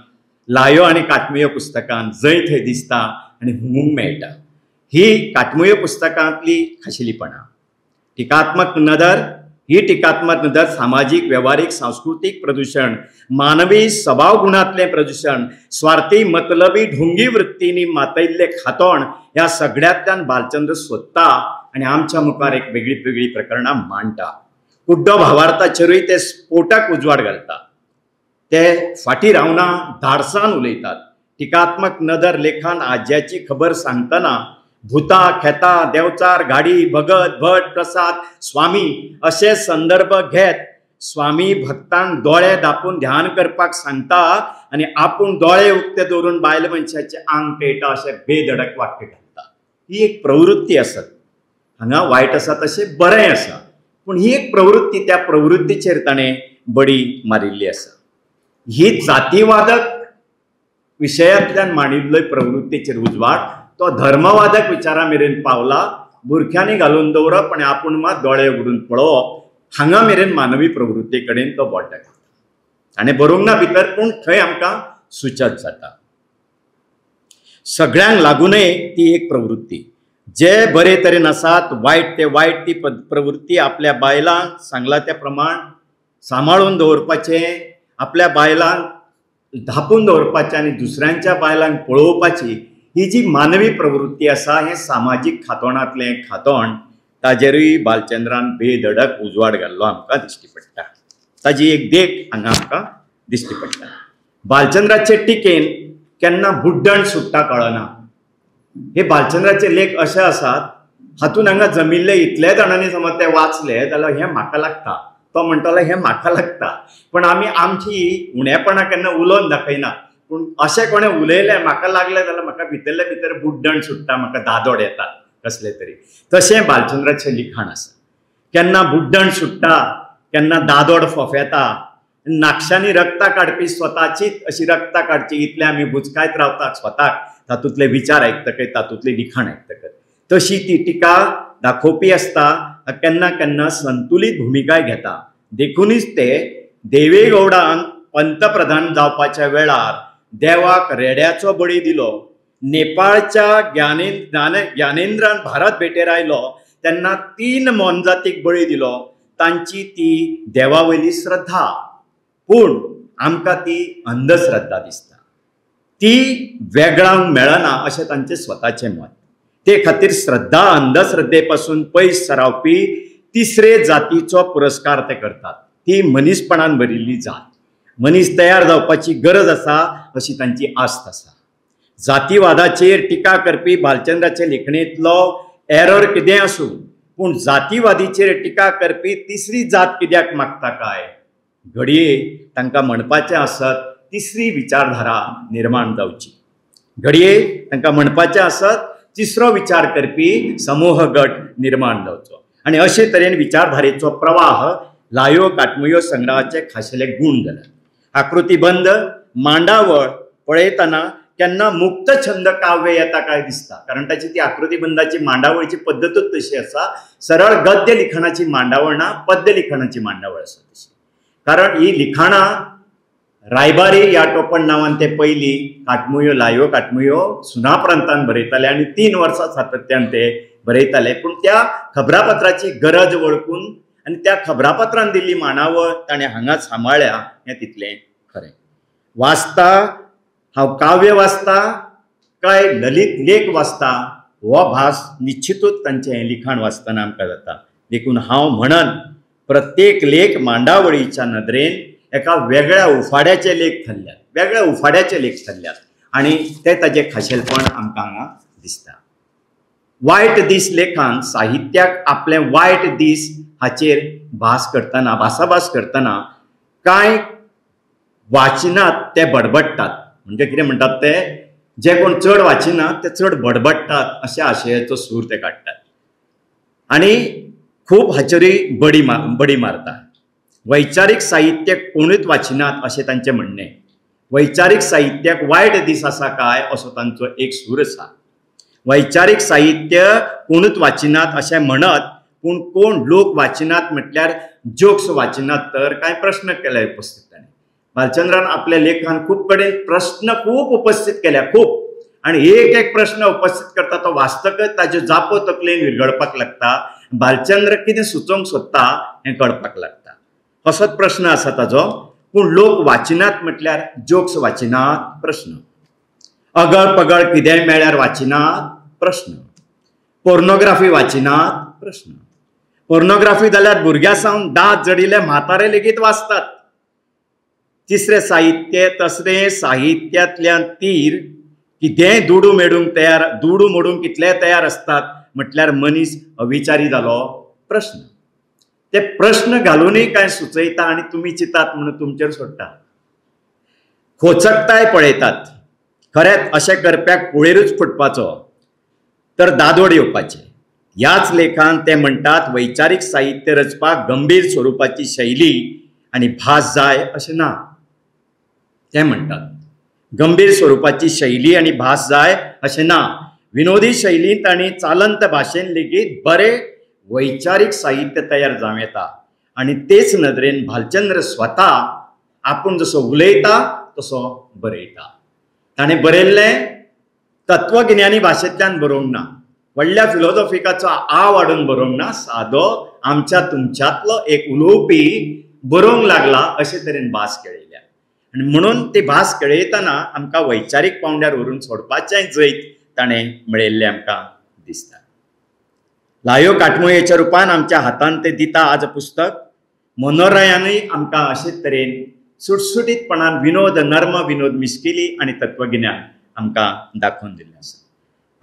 लायो आनी काटमुयो पुस्तकान जंय थंय दिसता आनी हुमूंक मेळटा. ही काटमुयो पुस्तकांतली खाशेलीपणां. टिकात्मक नदर, ही टिकात्मक नदर सामाजीक, वेव्हारीक, सांस्कृतीक प्रदूशण, मानवी सभाव गुणांतलें प्रदूशण, स्वार्थी, मतलबी, ढोंगी वृत्तींनी मातयल्लें खातोण ह्या सगळ्यांतल्यान भालचंद्र सोदता आनी आमच्या मुखार एक वेगळी वेगळी प्रकरणां मांडटा. कुड्डो भावार्थाचेरूय ते स्फोटक उजवाड घालता. ते फाटीं रावना, धाडसान उलयतात. टिकात्मक नदर लेखान आज्याची खबर सांगतना भुता, खेता, देवचार, घाडी, भगत, भट, प्रसाद, स्वामी अशे संदर्भ घेत स्वामी भक्तांक दोळे दापून ध्यान करपाक सांगता आनी आपूण दोळे उक्ते दवरून बायल मनशाचें आंग पेटा अशें बेधडक वाक्य घालता. ही एक प्रवृत्ती आसत, हांगा वायट आसा तशें बरें आसा, पूण ही एक प्रवृत्ती, त्या प्रवृत्तीचेर ताणें बडी मारिल्ली आसा. ही जातीवादक विशयांतल्यान मांडिल्लो प्रवृत्तीचेर उजवाड तो धर्मवादक विचारा मेरेन पावला. बुरख्यांनी घालून दवरप आनी आपूण मात दोळे उगडून पळोवप हांगा मेरेन मानवी प्रवृत्ती कडेन तो बोट घालता. ताणें बरोवंक ना भितर, पूण थंय आमकां सुचत जाता. सगळ्यांक लागूनय ती एक प्रवृत्ती. जे बरे तरेन आसात वायट ते वायट, ती प्रवृत्ती आपल्या बायलांक सांगला त्या प्रमाण सांबाळून दवरपाचें, आपल्या बायलांक धापून दवरपाचें आनी दुसऱ्यांच्या बायलांक पळोवपाची ही जी मानवी प्रवृत्ती आसा हें सामाजीक खातोणांतलें खातोण ताजेरूय बालचंद्रान बेधडक उजवाड घाल्लो आमकां दिश्टी पडटा. ताजी एक देख हांगा आमकां दिश्टी पडटा. बालचंद्राचे टिकेन केन्ना बुड्डण सुट्टा कळना. हे बालचंद्राचे लेख अशे आसात, हातून हांगा जमिल्ले इतले जाणांनी समज ते वाचले जाल्यार हें म्हाका लागता, तो म्हणटलो हें म्हाका लागता, पण आमी आमची उणेपणां केन्ना उलोवन दाखयना. पूण अशें कोणें उलयलें म्हाका लागलें जाल्यार म्हाका भितरले भितर बुड्डण सुट्टा, म्हाका दादोड येतात कसले तरी. तशें बालचंद्राचें लिखाण आसा. केन्ना बुड्डण सुट्टा, केन्ना दादोड फोफेता, नाकशांनी रक्तां काडपी स्वताचीच अशी रक्तां काडची इतलें आमी बुचकायत रावतात स्वताक, तातूंतले विचार आयकतकच, तातूंतलें लिखाण आयकतकच. तशी ती टिका दाखोवपी आसता, केन्ना केन्ना संतुलीत भुमिकाय घेता. देखुनूच ते देवेगौडान पंतप्रधान जावपाच्या वेळार देवाक रेड्याचो बळी दिलो, नेपाळच्या ज्ञानेंद्रान भारत भेटेर आयलो तेन्ना 3 मोनजातीक बळी दिलो, तांची ती देवा वयली श्रद्धा. पूण आमकां ती अंधश्रद्धा दिसता, ती वेगळावंक मेळना अशें तांचें स्वताचें मत. ते खातीर श्रद्धा अंधश्रद्धे पासून पयस सरावपी तिसरे जातीचो पुरस्कार ते करतात. ती मनीसपणान भरिल्ली जात, मनीस तयार जावपाची गरज आसा अशी तांची आस्त आसा. जातीवादाचेर टिका करपी बालचंद्राचे लेखणेंतलो एरर कितेंय आसूं, पूण जातीवादीचेर टिका करपी तिसरी जात कित्याक मागता काय? घडये तांकां म्हणपाचें आसत तिसरी विचारधारा निर्माण जावची, घडये तांकां म्हणपाचें आसत तिसरो विचार करपी समूह गट निर्माण जावचो. आनी अशे तरेन विचारधारेचो प्रवाह लायो काटमुयो संग्रहाचे खाशेले गूण जाल्यात. आकृतीबंध मांडावळ पळयतना केन्ना मुक्त छंद काव्य येता काय दिसता, कारण ताची ती आकृतीबंधाची मांडावळीची पद्दतूच तशी आसा. सरळ गद्य लिखाणाची मांडावळ ना, पद्य लिखाणाची मांडावळ आसा तशी. कारण ही लिखाणां रायबारी ह्या टोपण नांवान ते पयलीं काटमुयो लायो काटमुयो सुनाप्रांतान बरयताले आनी 3 वर्सां सातत्यान ते बरयताले. पूण त्या खबरापत्राची गरज वळखून आनी त्या खबरापत्रान दिल्ली मांडावळ ताणें हांगा सांबाळ्ळ्या हें तितलें खरें. वाचता हांव काव्य वाचता काय ललित लेख वाचता हो भास निश्चितूच तांचें हें लिखाण वाचतना आमकां जाता. देखून हांव म्हणन प्रत्येक लेख मांडावळीच्या नदरेन एका वेगळ्या उफाड्याचे लेख थरल्यात, वेगळ्या उफाड्याचे लेख थरल्यात आनी ते ताजें खाशेलपण आमकां हांगा दिसता. वायट दीस लेखान साहित्याक आपले वायट दीस हाचेर भास करतना, भासाभास करतना कांय वाचिनात ते बडबडटात. म्हणजे कितें म्हणटात ते, जे कोण चड वाचिनात ते चड बडबडटात अशा आशयाचो सूर ते काडटात आनी खूब हाचेरूय बडी मारतात. वैचारीक साहित्य कोणूच वाचिनात अशें तांचें म्हणणें. वैचारीक साहित्याक वायट दीस आसा काय असो तांचो एक सूर आसा. वैचारीक साहित्य कोणूच वाचिनात अशें म्हणत पूण कोण लोक वाचिनात म्हटल्यार जोक्स वाचिनात तर कांय प्रश्न केले उपस्थित ताणें. बालचंद्रान आपल्या लेखान खूब कडेन प्रश्न खूब उपस्थित केल्या, खूब, आनी एक एक प्रश्न उपस्थित करता तो वाचतकच ताज्यो जापो तकलेन विरगळपाक लागता. बालचंद्र कितें सुचोवंक सोदता हें कळपाक लागता. असोच प्रश्न आसा ताजो. पूण लोक वाचिनात म्हटल्यार जोक्स वाचिनात प्रश्न, अगळ पगळ कितेंय मेळ्यार वाचिनात प्रश्न, पोर्नोग्राफी वाचिनात प्रश्न. पोर्नोग्राफी जाल्यार भुरग्यां सावन दांत जडिल्ले म्हातारे लेगीत वाचतात. तिसरें साहित्य तसरें साहित्यांतल्यान तीर कितेंय दुडू मेडूंक तयार, दुडू मोडूंक कितले तयार आसतात म्हटल्यार मनीस अविचारी जालो प्रश्न. ते प्रश्न घालूनय कांय सुचयता आनी तुमी चिंतात म्हणून तुमचेर सोडटा. खोचकताय पळयतात, खरेंच अशें करप्याक पुळेरूच फुटपाचो तर दादोड येवपाचें. ह्याच लेखान ते म्हणटात वैचारीक साहित्य रचपाक गंभीर स्वरुपाची शैली आनी भास जाय अशें ना. ते म्हणटात गंभीर स्वरुपाची शैली आनी भास जाय अशें ना. विनोदी शैलींत आनी चालंत भाशेन लेगीत बरें वैचारीक साहित्य तयार जावं येता. आनी तेच नदरेन भालचंद्र स्वता आपूण जसो उलयता तसो बरयता. ताणें बरयल्लें तत्वगिन्यानी भाशेंतल्यान बरोवंक ना, व्हडल्या फिलोजॉफिकाचो आव हाडून बरोवंक ना, सादो आमच्या तुमच्यांतलो एक उलोवपी बरोवंक लागला अशे तरेन भास केळयल्या. आनी म्हणून ती भास केळयतना आमकां वैचारीक पावंड्यार व्हरून सोडपाचें जैत ताणें मेळयल्लें आमकां दिसता. लायो काटमोयेच्या रुपान आमच्या हातान ते दिता आज पुस्तक. मनोहररायानूय आमकां अशेच तरेन सुटसुटीतपणान विनोद, नर्म विनोद, मिस्किली आनी तत्वगिन्यान आमकां दाखोवन दिल्लें आसा.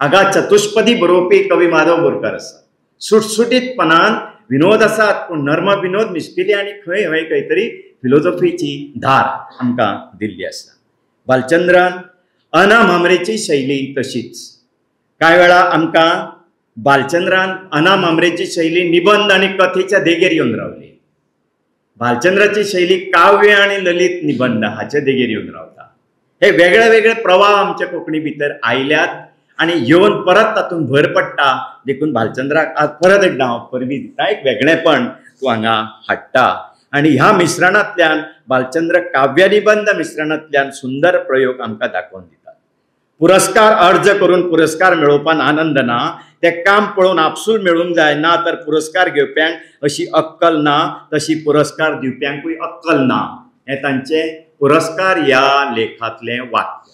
हांगा चतुष्पदी बरोवपी कवी माधव बोरकार आसा. सुटसुटीतपणान विनोद आसात पूण नर्म विनोद, मिस्किली आनी खंय हय खंय तरी फिलोजॉफीची धार आमकां दिल्ली आसा. भालचंद्रान अना म्हांबरेची शैली तशीच. कांय वेळा आमकां भालचंद्रान अना म्हांबरेची शैली निबंद आनी कथेच्या देगेर येवन रावली. भालचंद्राची शैली काव्य आनी ललित निबंद हाचे देगेर येवन रावता. हे वेगळे वेगळे प्रवाह आमच्या कोंकणी भितर आयल्यात आनी येवन परत तातूंत भर पडटा. देखून भालचंद्राक आज परत एकदां हांव परबीं दिता. एक वेगळेपण तूं हांगा हाडटा आनी ह्या मिश्रणांतल्यान भालचंद्र काव्यनिबंद मिश्रणांतल्यान सुंदर प्रयोग आमकां दाखोवन दितात. पुरस्कार अर्ज करून पुरस्कार मेळोवपान आनंद ना, तें काम पळोवन आपसूल मेळूंक जाय, ना तर पुरस्कार घेवप्यांक अशी अक्कल ना तशी पुरस्कार दिवप्यांकूय अक्कल ना, हें तांचें पुरस्कार ह्या लेखांतलें वाक्य.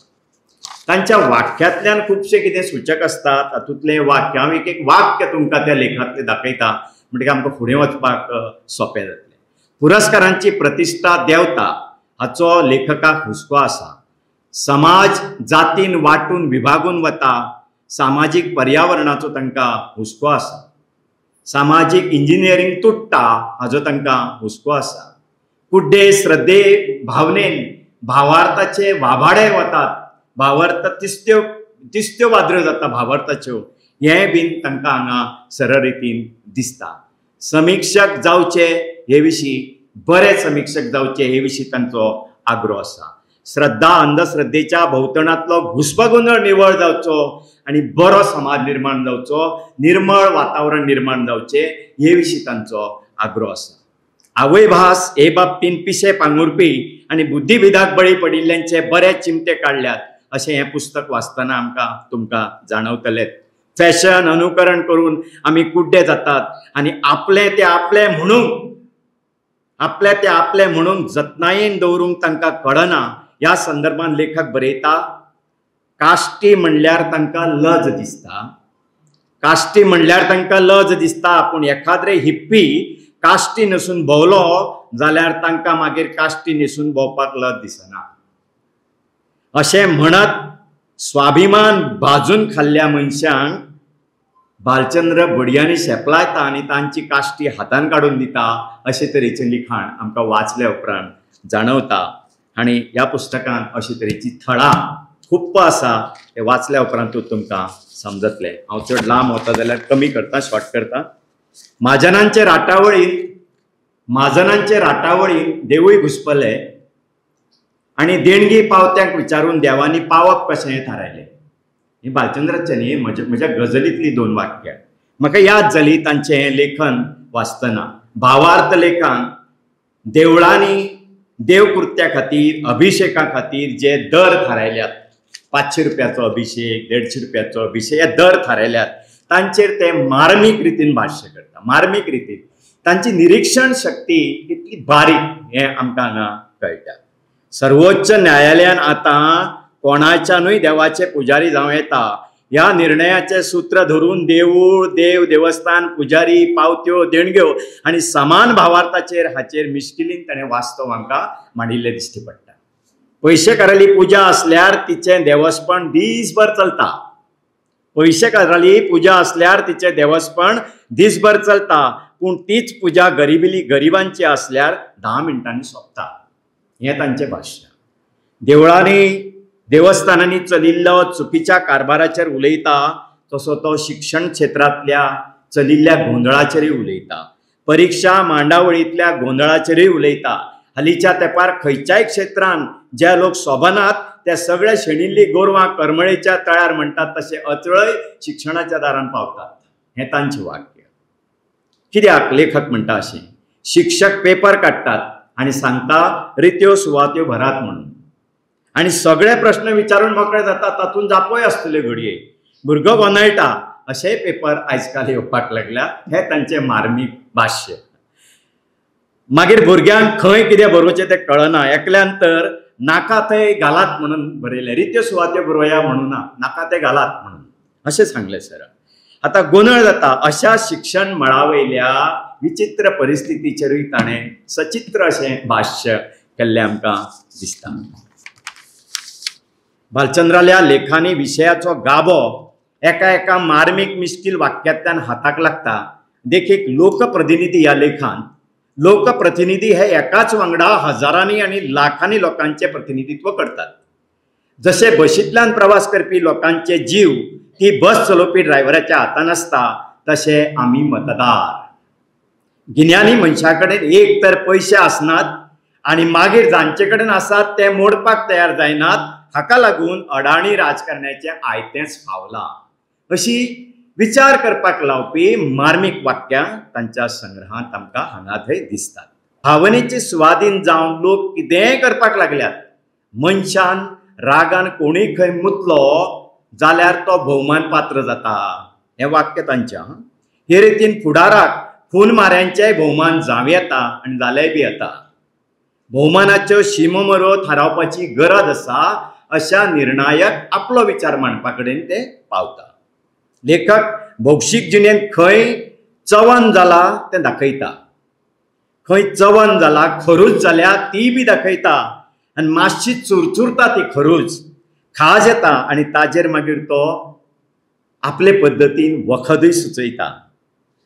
तांच्या वाक्यांतल्यान खुबशें कितें सूचक आसता. तातूंतलें वाक्य हांव एक एक वाक्य तुमकां त्या लेखांतलें दाखयता म्हणटकीर आमकां फुडें वचपाक सोंपें जातलें. पुरस्कारांची प्रतिश्ठा देंवता हाचो लेखकाक हुस्को आसा. समाज जातीन वांटून विभागून वता, सामाजीक पर्यावरणाचो तांकां हुस्को आसा. सामाजीक इंजिनियरींग तुट्टा हाचो तांकां हुस्को आसा. कुड्डे श्रद्धे भावनेन भावार्थाचे वाभाडे वतात, भावार्थ तिस्त्यो तिस्त्यो वादऱ्यो जाता भावार्थाच्यो, हें बीन तांकां हांगा सरळ रितीन दिसता. समिक्षक जावचे हे विशीं, बरे समिक्षक जावचे हे विशीं तांचो आग्रो आसा. श्रद्धा अंधश्रद्धेच्या भोंवतणांतलो घुस्पगोंदळ निवळ जावचो आनी बरो समाज निर्माण जावचो, निर्मळ वातावरण निर्माण जावचें हे विशीं तांचो आग्रो आसा. आवयभास हे बाबतीन पिशे पांगुरपी आनी बुद्धिभिदाक बळी पडिल्ल्यांचे बरे चिमटे काडल्यात अशें हें पुस्तक वाचतना आमकां तुमकां जाणवतलें. फॅशन अनुकरण करून आमी कुड्डे जातात आनी आपलें तें आपलें म्हणूंक, आपलें तें आपलें म्हणूंक जतनायेन दवरूंक तांकां कळना. ह्या संदर्भान लेखक बरयता, काश्टी म्हणल्यार तांकां लज दिसता, काश्टी म्हणल्यार तांकां लज दिसता, पूण एखाद्रे हिप्पी काश्टी न्हेसून भोंवलो जाल्यार तांकां मागीर काश्टी न्हेसून भोंवपाक लज दिसना. अशें म्हणत स्वाभिमान भाजून खाल्ल्या मनशांक भालचंद्र बडयांनी शेपलायता आनी तांची काश्टी हातान काडून दिता अशे तरेचें लिखाण आमकां वाचल्या उपरांत जाणवता. आनी ह्या पुस्तकान अशे तरेची थळां खूब्ब आसा, ते वाचल्या उपरांतूच तुमकां समजतलें. हांव चड लांब वता जाल्यार कमी करता, शॉर्ट करता. म्हाजनांचे राटावळीन, म्हाजनांचे राटावळीन देवूय घुसपले आनी देणगी पावत्यांक विचारून देवांनी पावप कशें हें थारायलें. ही भालचंद्राचें न्ही, म्हज्या गजलींतलीं दोन वाक्यां म्हाका याद जाली तांचें हें लेखन वाचतना. भावार्थ लेखान देवळांनी देवकृत्या खातीर, अभिषेका खातीर जे दर थारायल्यात, 500 रुपयाचो अभिषेक, 150 रुपयाचो अभिषेक, हे दर थारायल्यात तांचेर ते मार्मीक रितीन भाश्य करता. मार्मीक रितीन तांची निरीक्षण शक्ती कितली बारीक हें आमकां हांगा कळटा. सर्वोच्च न्यायालयान आतां कोणाच्यानूय देवाचे पुजारी जावं येता ह्या निर्णयाचें सूत्र धरून देवूळ, देव, देवस्थान, पुजारी, पावत्यो, देणग्यो आनी समान भावार्थाचेर हाचेर मिश्किलीन ताणें वास्तव आमकां मांडिल्लें दिश्टी पडटा. पयशेकाराली पुजा आसल्यार तिचें देवस्पण दीसभर चलता, पयशेकाराली पुजा आसल्यार तिचें देवस्पण दीसभर चलता, पूण तीच पुजा गरिबिली गरिबांची आसल्यार 10 मिनटांनी सोंपता, हें तांचें भाश्य. देवळांनी देवस्थानांनी चलिल्लो चुकीच्या कारभाराचेर उलयता तसो तो शिक्षण क्षेत्रांतल्या चलिल्ल्या गोंदळाचेरूय उलयता, परिक्षा मांडावळींतल्या गोंदळाचेरूय उलयता. हालींच्या तेंपार खंयच्याय क्षेत्रांत जे लोक सोबनात त्या सगळ्या शेणिल्ली गोरवां करमळेच्या तळ्यार म्हणटात तशें अचळय शिक्षणाच्या दारान पावतात, हें तांचें वाक्य. कित्याक लेखक म्हणटा अशें, शिक्षक पेपर काडटात आनी सांगता रित्यो सुवात्यो भरात म्हणून, आनी सगळे प्रश्न विचारून मोकळे जातात, तातूंत जापोय आसतल्यो घडये, भुरगो गोंदळटा अशेय पेपर आयज काल येवपाक लागल्या, हें तांचें मार्मीक भाश्य. मागीर भुरग्यांक खंय कितें बरोवचें तें कळना, एकल्यान तर नाका थंय घालात म्हणून बरयलें, रित्यो सुवात्यो बरोवया म्हणून ना, नाका ते घालात म्हणून अशें सांगलें सर. आतां गोंदळ जाता. अशा शिक्षण मळावयल्या विचित्र परिस्थितीचेरूय ताणें सचित्र अशें भाश्य केल्लें आमकां दिसता. भालचंद्राल्या लेखांनी विशयाचो गाभो एका एका मार्मीक मिश्कील वाक्यांतल्यान हाताक लागता. देखीक लोकप्रतिनिधी ह्या लेखान लोकप्रतिनिधी हे एकाच वांगडा हजारांनी आनी लाखांनी लोकांचें प्रतिनिधित्व करतात. जशे बशींतल्यान प्रवास करपी लोकांचे जीव ती बस चलोवपी ड्रायव्हराच्या हातान आसता, तशे आमी मतदार. गिन्यानी मनशा कडेन एक तर पयशे आसनात आनी मागीर जांचे कडेन आसात ते मोडपाक तयार जायनात. हाका लागून अडाणी राजकारण्याचें आयतेंच फावलां अशी विचार करपाक लावपी मार्मीक वाक्यां तांच्या संग्रहांत आमकां हांगा थंय दिसतात. भावनेचे सुवादीन जावन लोक कितेंय करपाक लागल्यात. मनशान रागान कोणूय खंय मुतलो जाल्यार तो भोवमान पात्र जाता, हें वाक्य तांच्या. हे रितीन फुडाराक खून माऱ्यांचेय भोवमान जावं येता आनी जालेय बी येता. भोवमानाच्यो शिमो थारावपाची गरज आसा अशा निर्णायक आपलो विचार मांडपा कडेन ते पावता. लेखक भौशीक जिणेंत खंय चवन जाला तें दाखयता, खंय चवन जाला खरूज जाल्या ती बी दाखयता आनी मातशी चुरचुरता ती खरूज, खाज येता आनी ताजेर मागीर तो आपले पद्दतीन वखदूय सुचयता.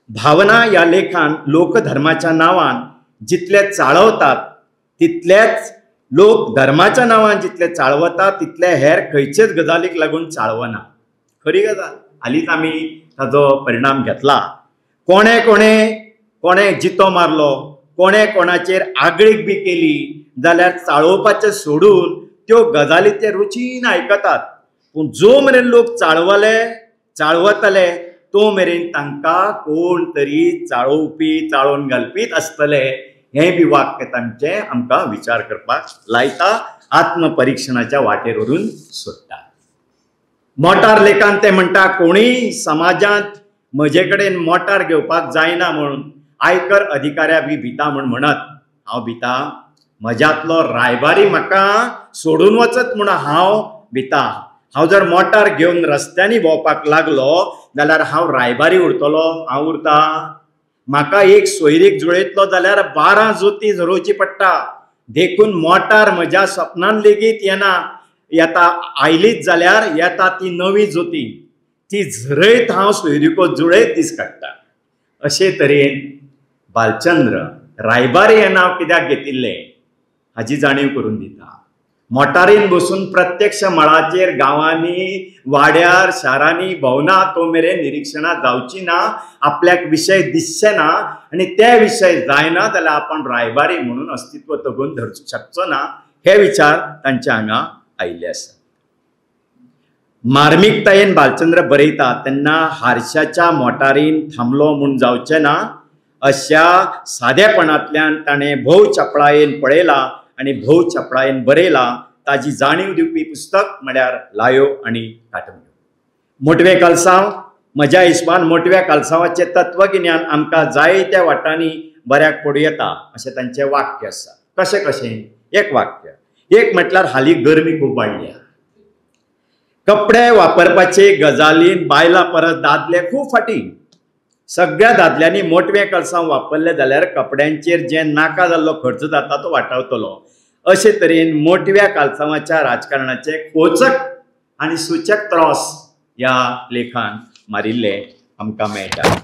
भावना ह्या लेखान लोकधर्माच्या नांवान जितले चाळवतात तितलेच लोक धर्माच्या नांवान जितले चाळवतात तितले हेर खंयचेच गजालीक लागून चाळवना. खरी गजाल, हालींच आमी ताजो परिणाम घेतला. कोणे कोणे कोणे जितो मारलो, कोणे कोणाचेर आगळीक बी केली जाल्यार चाळोवपाचें सोडून त्यो गजाली ते रुचीन आयकतात. पूण जो मेरेन लोक चाळवले चाळवतले तो मेरेन तांकां कोण तरी चाळोवपी चाळोवन घालपीच आसतले, हें बी वाक्य तांचें आमकां विचार करपाक लायता, आत्मपरिक्षणाच्या वाटेर व्हरून सोडटा. मोटार लेखान ते म्हणटा कोणीय समाजांत म्हजे कडेन मोटार घेवपाक जायना म्हणून आयकर अधिकाऱ्या बी भिता म्हूण म्हणत, हांव भिता, म्हज्यांतलो रायबारी म्हाका सोडून वचत म्हूण हांव भिता. हांव जर मोटार घेवन रस्त्यांनी भोंवपाक लागलो जाल्यार हांव रायबारी उरतलो, हांव उरता. म्हाका एक सोयरीक जुळयतलो जाल्यार 12 जोती झरोवची पडटा, देखून मोटार म्हज्या सपनान लेगीत येना. येता आयलीच जाल्यार येता ती नवी जोती, ती झरयत हांव सोयरिको जुळयत दीस काडटा. अशे तरेन भालचंद्र रायबारी हें नांव कित्याक घेतिल्लें हाजी जाणीव करून दिता. मोटारीन बसून प्रत्यक्ष मळाचेर गांवांनी वाड्यार शारांनी भोंवना तो मेरेन निरिक्षणां जावची ना, आपल्याक विशय दिसचे ना आनी ते विशय जायना जाल्यार आपण रायबारी म्हणून अस्तित्व तगोवन धरूंक शकचो ना, हे विचार तांच्या हांगा आयिल्ले आसात. मार्मिकतायेन भालचंद्र बरयता तेन्ना हारशाच्या मोटारीन थांबलो म्हूण जावचें ना अशा सादेपणांतल्यान ताणें भोव चपळायेन पळयला आनी भोव चपळायेन बरयला. ताजी जाणीव दिवपी पुस्तक म्हळ्यार लायो आनी काटमयो. मोटवें कलसांव म्हज्या हिसबान मोटव्या कलसांवाचें तत्वगिन्यान आमकां जायत्या वाटांनी बऱ्याक पडूं येता अशें तांचें वाक्य आसा. कशें कशें? एक वाक्य, एक म्हटल्यार हालीं गरमी खूब वाडल्या, कपडे वापरपाचे गजालीन बायलां परस दादले खूब फाटीं. सगळ्या दादल्यांनी मोटवें कलसांव वापरलें जाल्यार कपड्यांचेर जे नाका जाल्लो खर्च जाता तो वाटावतलो. अशे तरेन मोटव्या कालसांवाच्या राजकारणाचे खोचक आनी सूचक त्रॉस ह्या लेखान मारिल्ले आमकां मेळटा.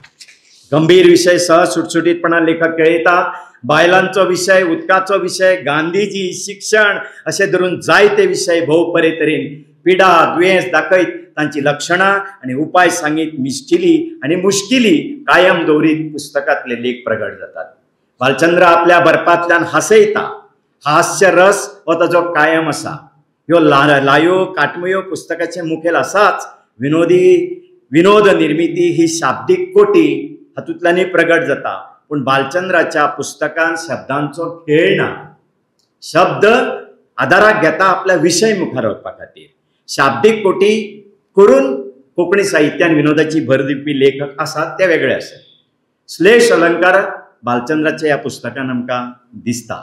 गंभीर विशय सहज सुटसुटीतपणान लेखक केळयता. बायलांचो विशय, उदकाचो विशय, गांधीजी, शिक्षण अशे धरून जायते विशय भोव बरे तरेन पिडा दुयेंस दाखयत तांची लक्षणां आनी उपाय सांगीत मिश्किली आनी मुश्किली कायम दवरीत पुस्तकांतले लेख प्रगट जातात. भालचंद्र आपल्या बरपांतल्यान हांसयता. हास्य रस हो ताजो कायम आसा. ह्यो लायो काटमयो पुस्तकाचे मुखेल आसाच. विनोद निर्मिती ही शाब्दीक कोटी हातूंतल्यानूय प्रगट जाता. पूण भालचंद्राच्या पुस्तकान शब्दांचो खेळ ना. शब्द आदाराक घेता आपल्या विशय मुखार व्हरपा खातीर. शाब्दीक कोटी करून कोंकणी साहित्यान विनोदाची भर दिवपी लेखक आसात ते वेगळे आसात. श्लेष अलंकार भालचंद्राच्या ह्या पुस्तकान आमकां दिसता.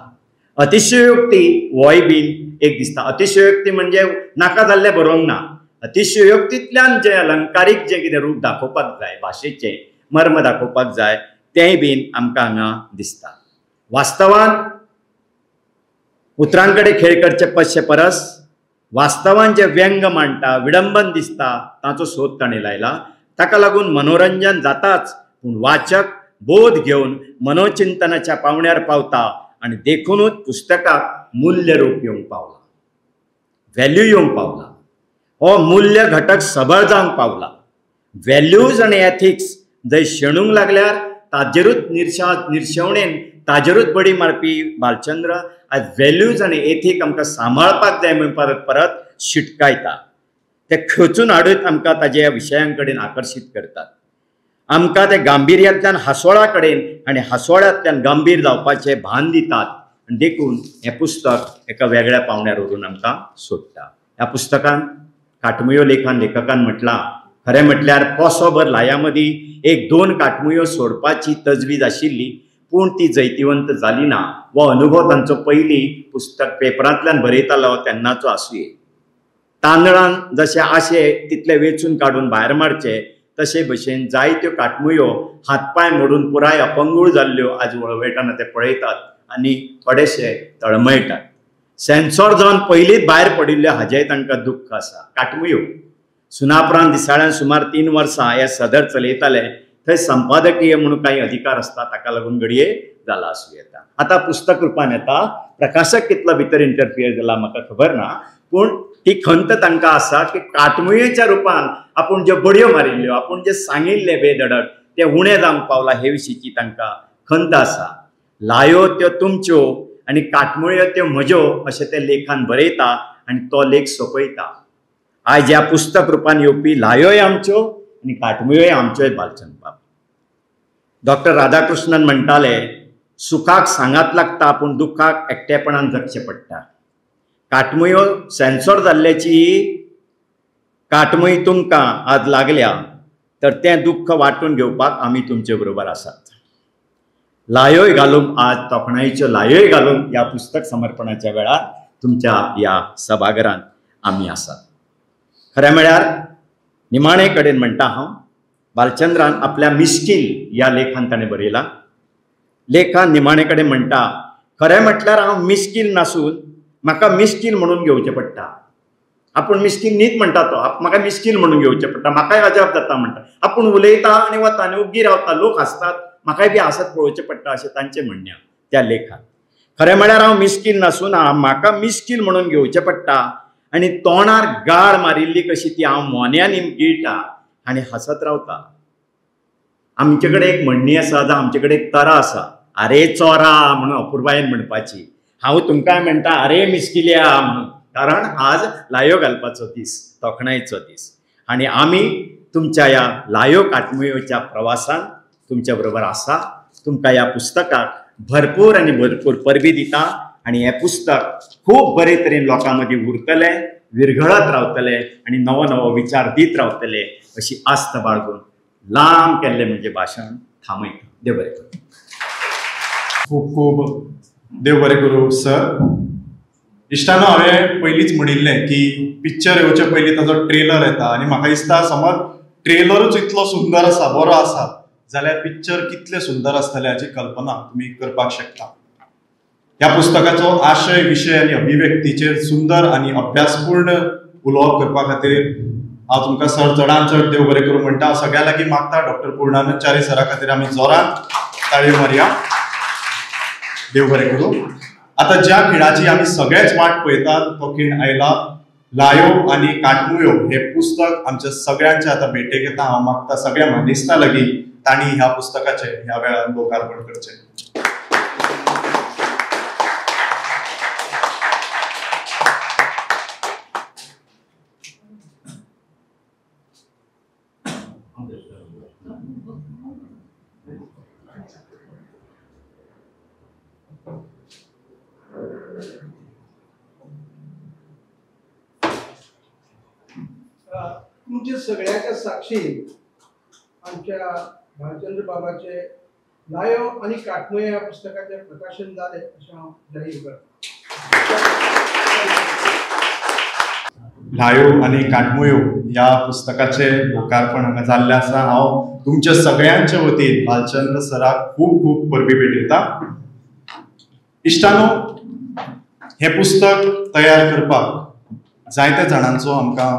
अतिशयोक्ती होय बीन एक दिसता. अतिशयोक्ती म्हणजे नाका जाल्लें बरोवंक ना, अतिशयोक्तींतल्यान जें अलंकारीक जें कितें रूप दाखोवपाक जाय, भाशेचें मर्म दाखोवपाक जाय, तेंय बीन आमकां हांगा दिसता. वास्तवान उतरां कडेन खेळ करचे पश्चे परस वास्तवान जें व्यंग मांडटा, विडंबन दिसता ताचो सोद ताणें लायला. ताका लागून मनोरंजन जाताच, पूण वाचक बोध घेवन मनोचिंतनाच्या पावण्यार पावता आनी देखुनूच पुस्तकाक मूल्य रूप येवंक पावला, व्हॅल्यू येवंक पावला. हो मूल्य घटक सबळ जावंक पावला. व्हॅल्यूज आनी एथिक्स जंय शेणूंक लागल्यार ताजेरूच निर्शेवणेन ताजेरूच बडी मारपी भालचंद्र आज व्हॅल्यूज आनी एथीक आमकां सांबाळपाक जाय म्हूण परत परत शिटकायता. ते खेचून हाडून आमकां ताज्या विशयां कडेन आकर्शीत करतात. आमकां ते गांभिर्यांतल्यान हांसोळा कडेन आनी हांसोळ्यांतल्यान गंभीर जावपाचें भान दितात. आनी देखून हें पुस्तक एका वेगळ्या पावंड्यार व्हरून आमकां सोडटा. ह्या पुस्तकान काटमुयो लेखान लेखकान म्हटलां, खरें म्हटल्यार पोसोभर लायां मदीं एक दोन काटमुयो सोडपाची तजवीज आशिल्ली, पूण ती जैतिवंत जाली ना. हो अनुभव तांचो पयलीं पुस्तक पेपरांतल्यान बरयतालो तेन्नाचो आसुये. तांदळान जशे आशे तितले वेंचून काडून भायर मारचे तशे भशेन जायत्यो काटमुयो हातपांय मोडून पुराय अपंगूळ जाल्ल्यो आज वळवयटाना ते पळयतात आनी थोडेशे तळमळटात. सेन्सॉर जावन पयलींच भायर पडिल्ल्यो हाजेंय तांकां दुख्ख आसा. काटमुयो सुनापरांत दिसाळ्यान सुमार 3 वर्सां हे सदर चलयताले. थंय संपादकीय म्हणून कांय अधिकार आसता, ताका लागून घडये जाला आसूं येता. आतां पुस्तक रुपान येता, प्रकाशक कितलो भितर इंटरफियर जाला म्हाका खबर ना, पूण ती खंत तांकां आसा की काटमुयेच्या रुपान आपूण ज्यो बडयो मारिल्ल्यो, आपूण जे सांगिल्लें बेधडक तें उणें जावंक पावलां हे विशींची तांकां खंत आसा. लायो त्यो तुमच्यो आनी काटमुयो त्यो म्हज्यो अशें ते लेखान बरयता आनी तो लेख सोंपयता. आयज ह्या पुस्तक रुपान येवपी लायोय आमच्यो आनी काटमुयोय आमच्योय भालचंद्र बाब. डॉक्टर राधाकृष्णन म्हणटाले, सुखाक सांगात लागता पूण दुख्खाक एकटेपणान जगचें पडटा. काटमुयो सेन्सॉर जाल्ल्याची काटमुय तुमकां आज लागल्या तर तें दुख्ख वांटून घेवपाक आमी तुमचे बरोबर आसात. लायोय घालून आज तोखणायेच्यो लायोय घालून ह्या पुस्तक समर्पणाच्या वेळार तुमच्या ह्या सभाघरांत आमी आसात. खरें म्हळ्यार निमाणे कडेन म्हणटा हांव, भालचंद्रान आपल्या मिस्कील ह्या लेखान ताणें बरयला. लेखान निमाणे कडेन म्हणटा, खरें म्हटल्यार हांव मिस्कील नासून म्हाका मिस्कील म्हणून घेवचें पडटा. आपूण मिस्कील न्हीच म्हणटा तो, म्हाका मिस्कील म्हणून घेवचें पडटा, म्हाकाय अजाप जाता म्हणटा. आपूण उलयता आनी वता आनी ओग्गी रावता, लोक हांसतात, म्हाकाय बी हांसत पळोवचें पडटा अशें तांचें म्हणणें त्या लेखान. खरें म्हळ्यार हांव मिस्कील नासून म्हाका मिस्कील म्हणून घेवचें पडटा आनी तोंडार गाळ मारिल्ली कशी ती हांव मोन्यांनी गिळटा आनी हांसत रावता. आमचे कडेन एक म्हणणी आसा, जावं आमचे कडेन एक तरा आसा, आरे चोरा म्हणून अपुरबायेन म्हणपाची. हांव तुमकांय म्हणटा आरे मिस्किल्या म्हणून, कारण आज लायो घालपाचो दीस, तोखणायेचो दीस आनी आमी तुमच्या ह्या लायो काटमुयोच्या प्रवासान तुमच्या बरोबर आसा. तुमकां ह्या पुस्तकाक भरपूर आनी भरपूर परबी दिता आनी हें पुस्तक खूब बरे तरेन लोकां मदीं उरतलें, विरघळत रावतलें आनी नवो नवो विचार दीत रावतले अशी आस्त बाळगून लांब केल्लें म्हणजे भाशण थांबयता. देव बरें करूं. खूब खूब देव बरें करूं सर. इश्टानो, हांवें पयलींच म्हणिल्लें की पिक्चर येवचे पयलीं ताजो ट्रेलर येता आनी म्हाका दिसता समज ट्रेलरूच इतलो सुंदर आसा, बरो आसा जाल्यार पिक्चर कितलें सुंदर आसतलें हाची कल्पना तुमी करपाक शकता. ह्या पुस्तकाचो आशय, विशय आनी अभिव्यक्तीचेर सुंदर आनी अभ्यासपूर्ण उलोवप करपा खातीर हांव तुमकां सर चडान चड देव बरें करूं म्हणटा. हांव सगळ्यां लागीं मागता डॉक्टर पूर्णानंद च्यारी सरा खातीर आमी जोरान ताळयो मारया. देव बरें करूं. आतां ज्या खिणाची आमी सगळेच वाट पळयतात तो खीण आयला. लायो आनी काटमुयो हे पुस्तक आमच्या सगळ्यांच्या आतां भेटेक येता. हांव मागता सगळ्या मानेस्तां लागीं तांणी ह्या पुस्तकाचें ह्या वेळार लोकार्पण करचें. तुमच्या सगळ्याच्या साक्षीन आमच्या भालचंद्र बाबाचे लायो आनी काटमुयो ह्या पुस्तकाचें प्रकाशन जालें अशें हांव जाहीर करतां. ल्हायो आनी काटमुयो ह्या पुस्तकाचें लोकार्पण हांगा जाल्लें आसा. हांव तुमच्या सगळ्यांच्या वतीन भालचंद्र सराक खूब खूब परबीं भेटयता. इश्टानो, हें पुस्तक तयार करपाक जायत्या जाणांचो आमकां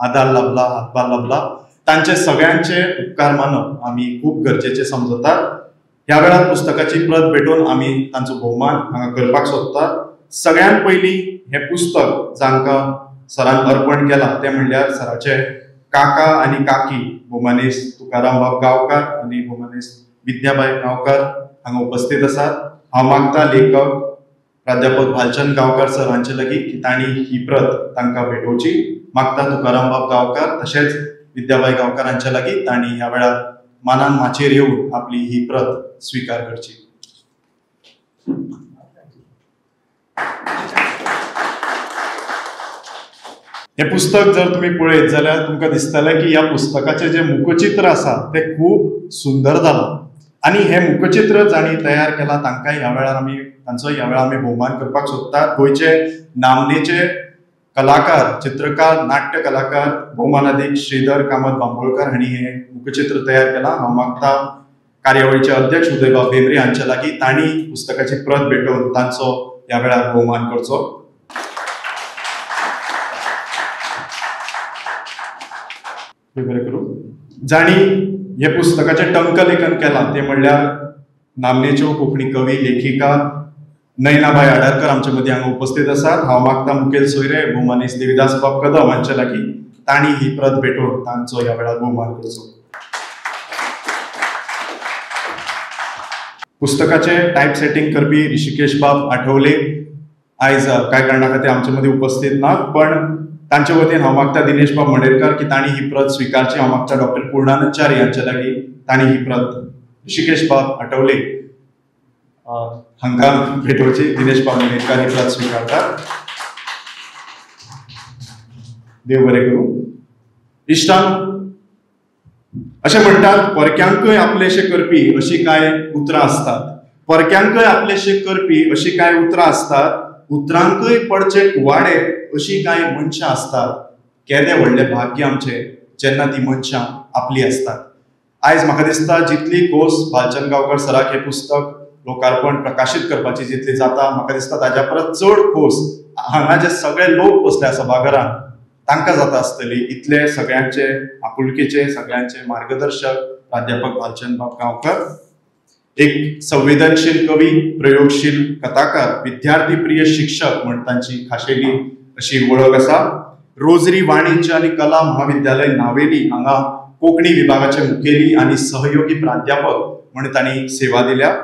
आदार लाबला, हातभार लाबला. तांचे सगळ्यांचे उपकार मानप आमी खूब गरजेचें समजतात. ह्या वेळार पुस्तकाची प्रत भेटोवन आमी तांचो भोवमान हांगा करपाक सोदतात. सगळ्यान पयलीं हें पुस्तक जांकां सरान अर्पण केलां तें म्हणल्यार सराचे काका आनी काकी भोवमानेस्त तुकाराम बाब गांवकार आनी भोवमानेस्त विद्याबाय गांवकार हांगा उपस्थित आसात. हांव मागता लेखक प्राध्यापक भालचंद्र गांवकार सर हांचे लागीं की तांणी ही प्रत तांकां भेटोवची. मागता तुकाराम बाब गांवकार तशेंच विद्याबाय गांवकार हांचे लागीं तांणी ह्या वेळार मानान माचयेर येवन आपली ही प्रत स्विकार करची. हें पुस्तक जर तुमी पळयत जाल्यार तुमकां दिसतलें की ह्या पुस्तकाचें जें मुखचित्र आसा तें खूब सुंदर जालां आनी हें मुखचित्र जांणी तयार केलां तांकां ह्या वेळार आमी तांचो ह्या वेळार आमी भोवमान करपाक सोदतात. गोंयचे नामनेचे कलाकार, चित्रकार, नाट्य कलाकार भोवमानादीक श्रीधर कामत बांबोळकर हांणी हें मुखचित्र तयार केलां. हांव मागता कार्यावळीचे अध्यक्ष उदयबाब भेंब्रे हांचे लागीं तांणी पुस्तकाची प्रत भेटोवन तांचो ह्या वेळार भोवमान करचो. बरें करूं. जांणी हें पुस्तकाचें टंकलेखन केलां तें म्हणल्यार नामनेच्यो कोंकणी कवी लेखिका नयनाबाय आडारकर आमचे मदीं हांगा उपस्थित आसात. हांव मागता मुखेल सोयरे भोवमानेस्त देविदास बाब कदम हांचे लागीं तांणी ही प्रत भेटोवन तांचो ह्या वेळार भोवमान करचो. पुस्तकाचें टायप सेटींग करपी ऋषिकेश बाब आठवले आयज कांय कारणा खातीर आमचे मदीं उपस्थित ना, पण तांचे वतीन हांव मागता दिनेश बाब मणेरकर की तांणी ही प्रत स्विकारची. हांव मागता डॉक्टर पूर्णानंद च्यारी हांचे लागीं तांणी ही प्रत ऋषिकेश बाब आठवले हांकां भेटोवची. दिनेश बाब मणेरकर ही प्रत स्विकारतात. देव बरें करूं. इश्टान, अशें म्हणटात परक्यांकय आपलेशे करपी अशी कांय उतरां आसतात. परक्यांकय आपलेशे करपी अशी कांय उतरां आसतात. उतरांकय पडचे कुवाडे अशी कांय मनशां आसतात. केदें व्हडलें भाग्य आमचें जेन्ना ती मनशां आपली आसतात. आयज म्हाका दिसता जितली खोस भालचंद्र गांवकर सराक हें पुस्तक लोकार्पण प्रकाशीत करपाची जितली जाता, म्हाका दिसता ताज्या परस चड खोस हांगा जे सगळे लोक बसल्या सभाघरांत तांकां जाता आसतली. इतले सगळ्यांचे आपुलकेचे सगळ्यांचे मार्गदर्शक प्राध्यापक भालचंद्र बाब गांवकर एक संवेदनशील कवी, प्रयोगशील कथाकार, विद्यार्थी प्रिय शिक्षक म्हण तांची खाशेली अशी वळख आसा. रोजरी वाणिज्य आनी कला महाविद्यालय नावेली हांगा कोंकणी विभागाचे मुखेली आनी सहयोगी प्राध्यापक म्हण तांणी सेवा दिल्या.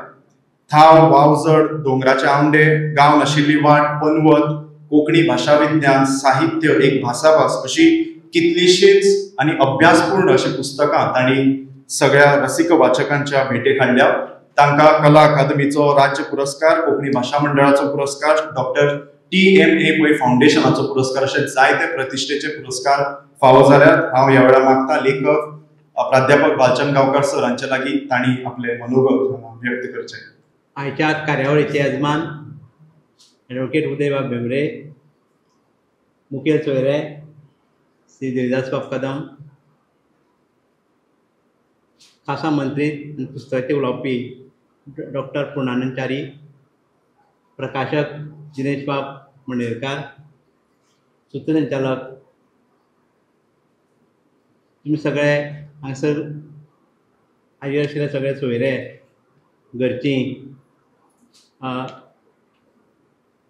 थाव, वावजड, दोंगराचे आंवडे, गांव नाशिल्ली वाट, पनवत, कोंकणी भाशा विज्ञान, साहित्य, एक भासाभास अशी कितलीशीच आनी अभ्यासपूर्ण अशी पुस्तकां तांणी सगळ्या रसिक वाचकांच्या भेटेक हाडल्या. तांकां कला अकादमीचो राज्य पुरस्कार, कोंकणी भाशा मंडळाचो पुरस्कार, डॉक्टर TMA Pai फावंडेशनाचो पुरस्कार अशे जायते प्रतिश्ठेचे पुरस्कार फावो जाल्यात. हांव ह्या वेळार मागता लेखक प्राध्यापक भालचंद्र गांवकर सर हांचे लागीं तांणी आपलें मनोगत व्यक्त करचें. आयच्या कार्यावळीचे यजमान एडवोकेट उदयबाब भेंब्रे, मुखेल सोयरे श्री देविदासबाब कदम, खासा मंत्री आनी पुस्तकाचे उलोवपी डॉक्टर पूर्णानंद च्यारी, प्रकाशक दिनेशबाब मणेरकार, सूत्रसंचालक, तुमी सगळे हांगासर हाजीर आशिल्ले सगळे सोयरे, घरचीं,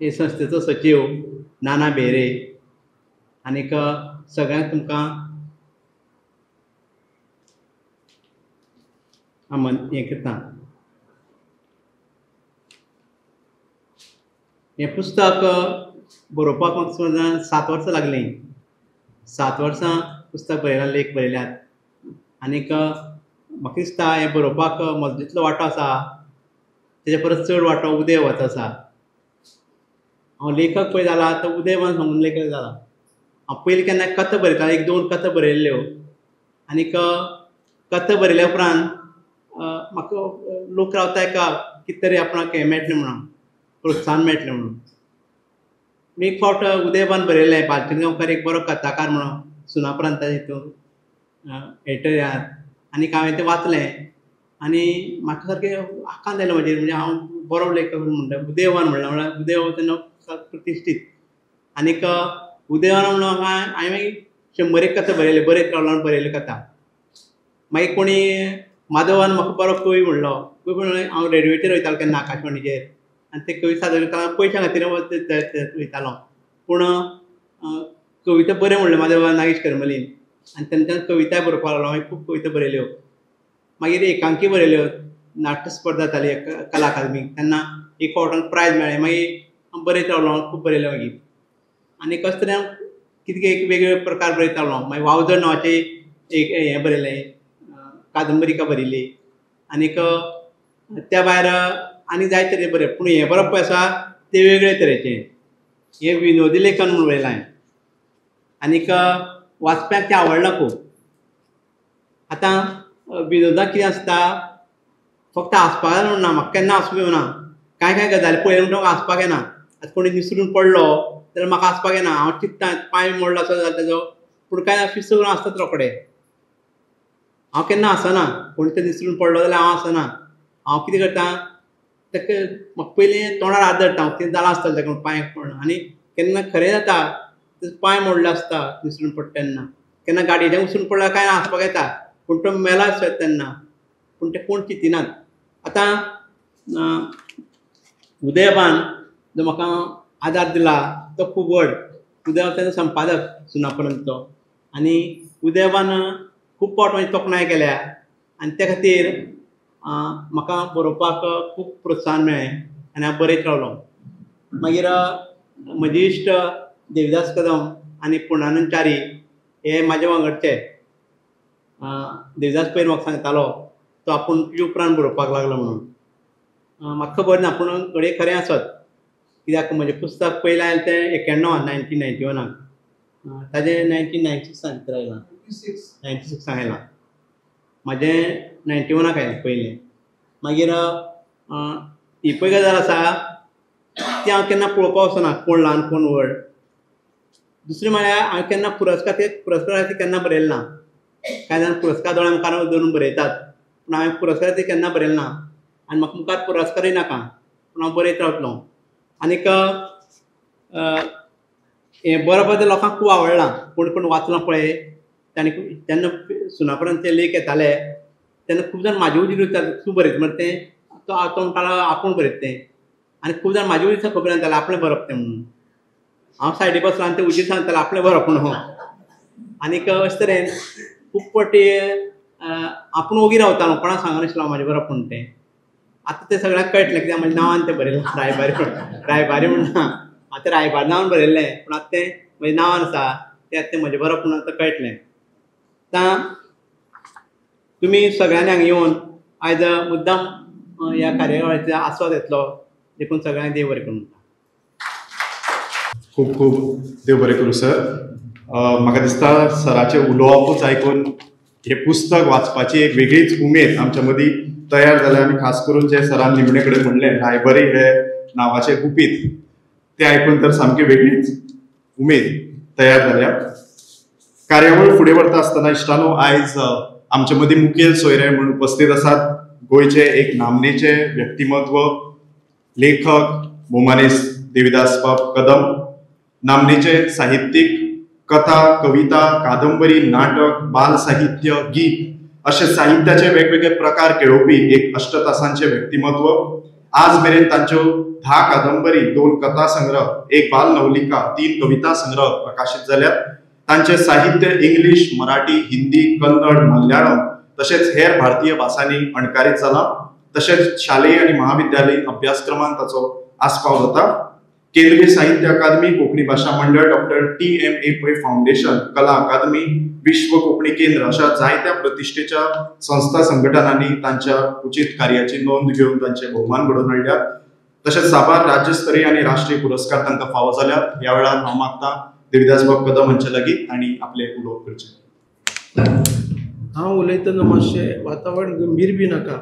हे संस्थेचो सचीव नाना बेरे आनीक सगळ्यांक तुमकां हें करता. हें पुस्तक बरोवपाक म्हाका सुमार 7 वर्सां लागलीं. 7 वर्सां पुस्तक बरयलां, लेख बरयल्यात आनीक म्हाका दिसता हें बरोवपाक म्हजो जितलो वांटो आसा तेजे परस चड वांटो उदयवाचो आसा. हांव लेखक पळय जाला तो उदयवान सांगून लेखक जाला. हांव पयलीं केन्ना कथा बरयतालो, 1-2 कथा बरयल्ल्यो आनीक कथा बरयल्या उपरांत म्हाका लोक रावता एका कितें तरी आपणाक हें मेळटलें म्हणून, प्रोत्साहन मेळटलें म्हणून. मी एक फावट उदयबान बरयलें, भालचंद्र गांवकार एक बरो कथाकार म्हणून सुनापरांताचे हितून एडिटर आहात, आनी हांवें तें वाचलें आनी म्हाका सारकें आकांत आयलो म्हजेर. म्हणजे हांव बरो लेखक म्हणटा, उदयवान म्हणलां, म्हळ्यार उदयबाब तेन्ना प्रतिश्ठीत. आनीक उदयवान म्हणून हांवें मागीर 100 कथा बरयल्यो, बरयत रावलो आनी बरयल्यो कथा. मागीर कोणी माधवान म्हाका बरो कवी म्हणलो, कवी म्हणलो हांव रेडियोचेर वयतालो केन्ना आकाशवाणीचेर, आनी ते कवी सादर करतना पयशां खातीर वयतालो, पूण कविता बऱ्यो म्हणल्यो माधवान नागेश करमलीन, आनी तेंच्यान कविताय बरोवपाक लागलो. हांवें खूब कविता बरयल्यो, मागीर एकांकी बरयल्यो, नाट्य स्पर्धा जाताली कला अकादमीक, तेन्ना एक फावटान प्रायज मेळ्ळें. मागीर हांव बरयत रावलो, खूब बरयलें मागीर. आनी कशें तरेन हांव कितें एक वेगवेगळे प्रकार बरयत रावलो. मागीर वावझड नांवाचें एक हें बरयलें, कादंबरिका बरयली, आनीक त्या भायर आनी जाय तरेन बरय. पूण हें बरोवप पळय आसा तें वेगळे तरेचें, हें विनोदी लेखन म्हूण बरयलां हांवें, आनीक वाचप्यांक तें आवडलां खूब. आतां विनोदाक कितें आसता, फक्त हांसपाक जाय म्हणून ना, म्हाका केन्ना हांसूंक येवना. कांय कांय गजाली पळयले म्हणटकच हांसपाक येना. आतां कोणी निसरून पडलो जाल्यार म्हाका हांसपाक येना, हांव चिंत्ता पांय मोडलो आसत जाल्यार तेजो, पूण कांय फिक्स करून आसतात रोखडे. हांव केन्ना हांसना, कोणी तर निसरून पडलो जाल्यार हांव हांसना. हांव कितें करता, ताका म्हाका पयलीं तोंडार हात धरता, हांव कितें जालां आसतलें ताका पांय पडना. आनी केन्ना खरें जाता तेजो पांय मोडलो आसता निसरून पडटा तेन्ना, केन्ना गाडयेच्यान उसरून पडलो कांय हांसपाक येता, पूण तो मेला आसता तेन्ना, पूण ते कोण चिंतिनात. आतां उदयबान जो म्हाका आदार दिला तो खूब व्हड. उदयबाब तेजो संपादक सुनापरांतचो, आनी उदयबान खूब फावट म्हजी तोखणाय केल्या, आनी त्या खातीर म्हाका बरोवपाक खूब प्रोत्साहन मेळ्ळें आनी हांव बरयत रावलो. मागीर म्हजे इश्ट देविदास कदम आनी पुर्णानंद च्यारी हे म्हाजे वांगडचे. देविदास पयर म्हाका सांगतालो तो आपूण तुजे उपरांत बरोवपाक लागलो म्हणून. म्हाका खबर ना, पूण घडये खरें आसत, कित्याक म्हजें पुस्तक पयलें आयलें तें 91 1991, ताजें 1996 भितर आयलां, 96 आयलां, म्हाजें 91 आयलें पयलें. मागीर ही पळय गजाल आसा ती हांव केन्ना पळोवपाक वचना, कोण ल्हान कोण व्हड. दुसरें म्हळ्यार हांवें केन्ना पुरस्कार पुरस्कार खातीर केन्ना बरयलें ना. कांय जाण पुरस्कार दोळ्या मुखार दवरून बरयतात, पूण हांवें पुरस्कार खातीर केन्ना बरयलें ना, आनी म्हाका मुखार पुरस्कारय नाका, पूण हांव बरयत रावतलो. आनीक हें बरोवप तें लोकांक खूब आवडलां, कोण कोण वाचलां पळय तांणी. जेन्ना सुनापरांत ते लेख येताले तेन्ना खूब जाण म्हाजे हुजीर वयताले, तूं बरयता मरे तें, तो म्हणटालो आपूण बरयता तें, आनी खूब जाण म्हाजे हुजीर खबर सांगताले आपणें बरोवप तें म्हणून. हांव सायडी बसलो आनी ते हुजीर सांगताले आपणें बरोवप म्हणून. आनीक अशें तरेन खूब फावटी आपूण ओगी रावतालो, कोणाक सांगनाशिल्लो हांव म्हाजें बरोवप म्हूण तें. आतां तें सगळ्यांक कळटलें कित्याक म्हज्या नांवान तें बरयलां, रायबारी रायबारी म्हूण ना, आतां रायबार नांवान बरयल्लें, पूण आतां तें म्हज्या नांवान आसा, तें आतां तें म्हजें बरोवप म्हणून आतां कळटलें. आतां तुमी सगळ्यांनी हांगा येवन आयज मुद्दाम ह्या कार्यावळीचो आस्वाद घेतलो, देखून सगळ्यांक देव बरें करूं म्हणटा. खूब खूब देव बरें करूं सर. म्हाका दिसता सराचें उलोवपूच आयकून हें पुस्तक वाचपाची एक वेगळीच उमेद आमच्या मदीं तयार जाल्या, आनी खास करून जे सरान निमणे कडेन म्हणलें रायबरी हे नांवाचें गुपीत, तें आयकून तर सामकी वेगळीच उमेद तयार जाल्या. कार्यावळ फुडें व्हरता आसतना इश्टानो, आयज आमचे मदीं मुखेल सोयरे म्हूण उपस्थित आसात गोंयचे एक नामनेचे व्यक्तिमत्व, लेखक भोवमानेस्त देविदास बाब कदम, नामनेचे साहित्यीक, कथा, कविता, कादंबरी, नाटक, बाल साहित्य, गीत अशे साहित्याचे वेगवेगळे प्रकार केळोवपी एक अष्टतासांचे व्यक्तिमत्व. आज मेरेन तांच्यो 10 कादंबरी, 2 कथा संग्रह, 1 बाल नवलिका, 3 कविता संग्रह प्रकाशित जाल्यात. तांचे साहित्य इंग्लीश, मराठी, हिंदी, कन्नड, मल्याळम तशेंच हेर भारतीय भासांनी अणकारीत जालां. तशेंच शालेय आनी महाविद्यालयीन अभ्यासक्रमांत ताचो आस्पाव जाता. केंद्रीय साहित्य अकादमी, कोंकणी भाशा मंडळ, डॉक्टर TMA Pai foundation, कला अकादमी, विश्व कोंकणी केंद्र अशा जायत्या प्रतिश्ठेच्या संस्था संघटनांनी तांच्या उचित कार्याची नोंद घेवन तांचे भोवमान घडोवन हाडल्यात. तशेंच साबार राज्यस्तरीय आनी राष्ट्रीय पुरस्कार तांकां फावो जाल्यात. ह्या वेळार हांव मागता देविदास बाब कदम हांचे लागीं आनी आपलें उलोवप करचें. हांव उलयतना मातशें वातावरण गंभीर बी नाका,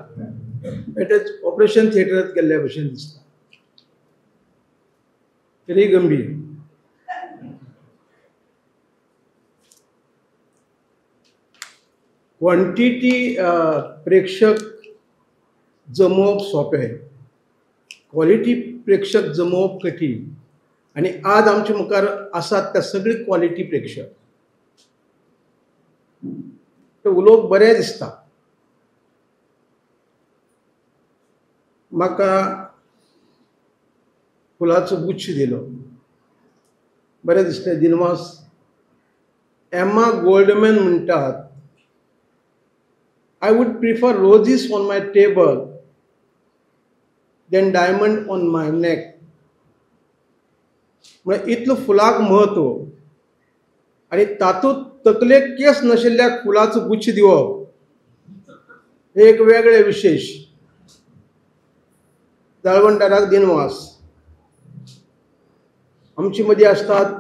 बेटेच ऑपरेशन थिएटरांत गेल्ल्या भशेन दिसता, तरी गंभीर. क्वॉन्टिटी प्रेक्षक जमोवप सोंपें, क्वॉलिटी प्रेक्षक जमोवप कठीण. आनी आज आमचे मुखार आसात त्या सगळी क्वॉलिटी प्रेक्षक. ते उलोवप बरें दिसता. म्हाका फुलाचो गुच्छ दिलो, बरें दिसलें. दिनवास. एमा गोल्डमॅन म्हणटात, I would prefer roses on my table than diamond on my neck. म्हळ्यार इतलो फुलाक म्हत्व आनी तातूंत तकलेक केस नाशिल्ल्याक फुलाचो गुच्छ दिवप हे एक वेगळे विशेश. जाळवणदाराक दिनवास. आमचे मदीं आसतात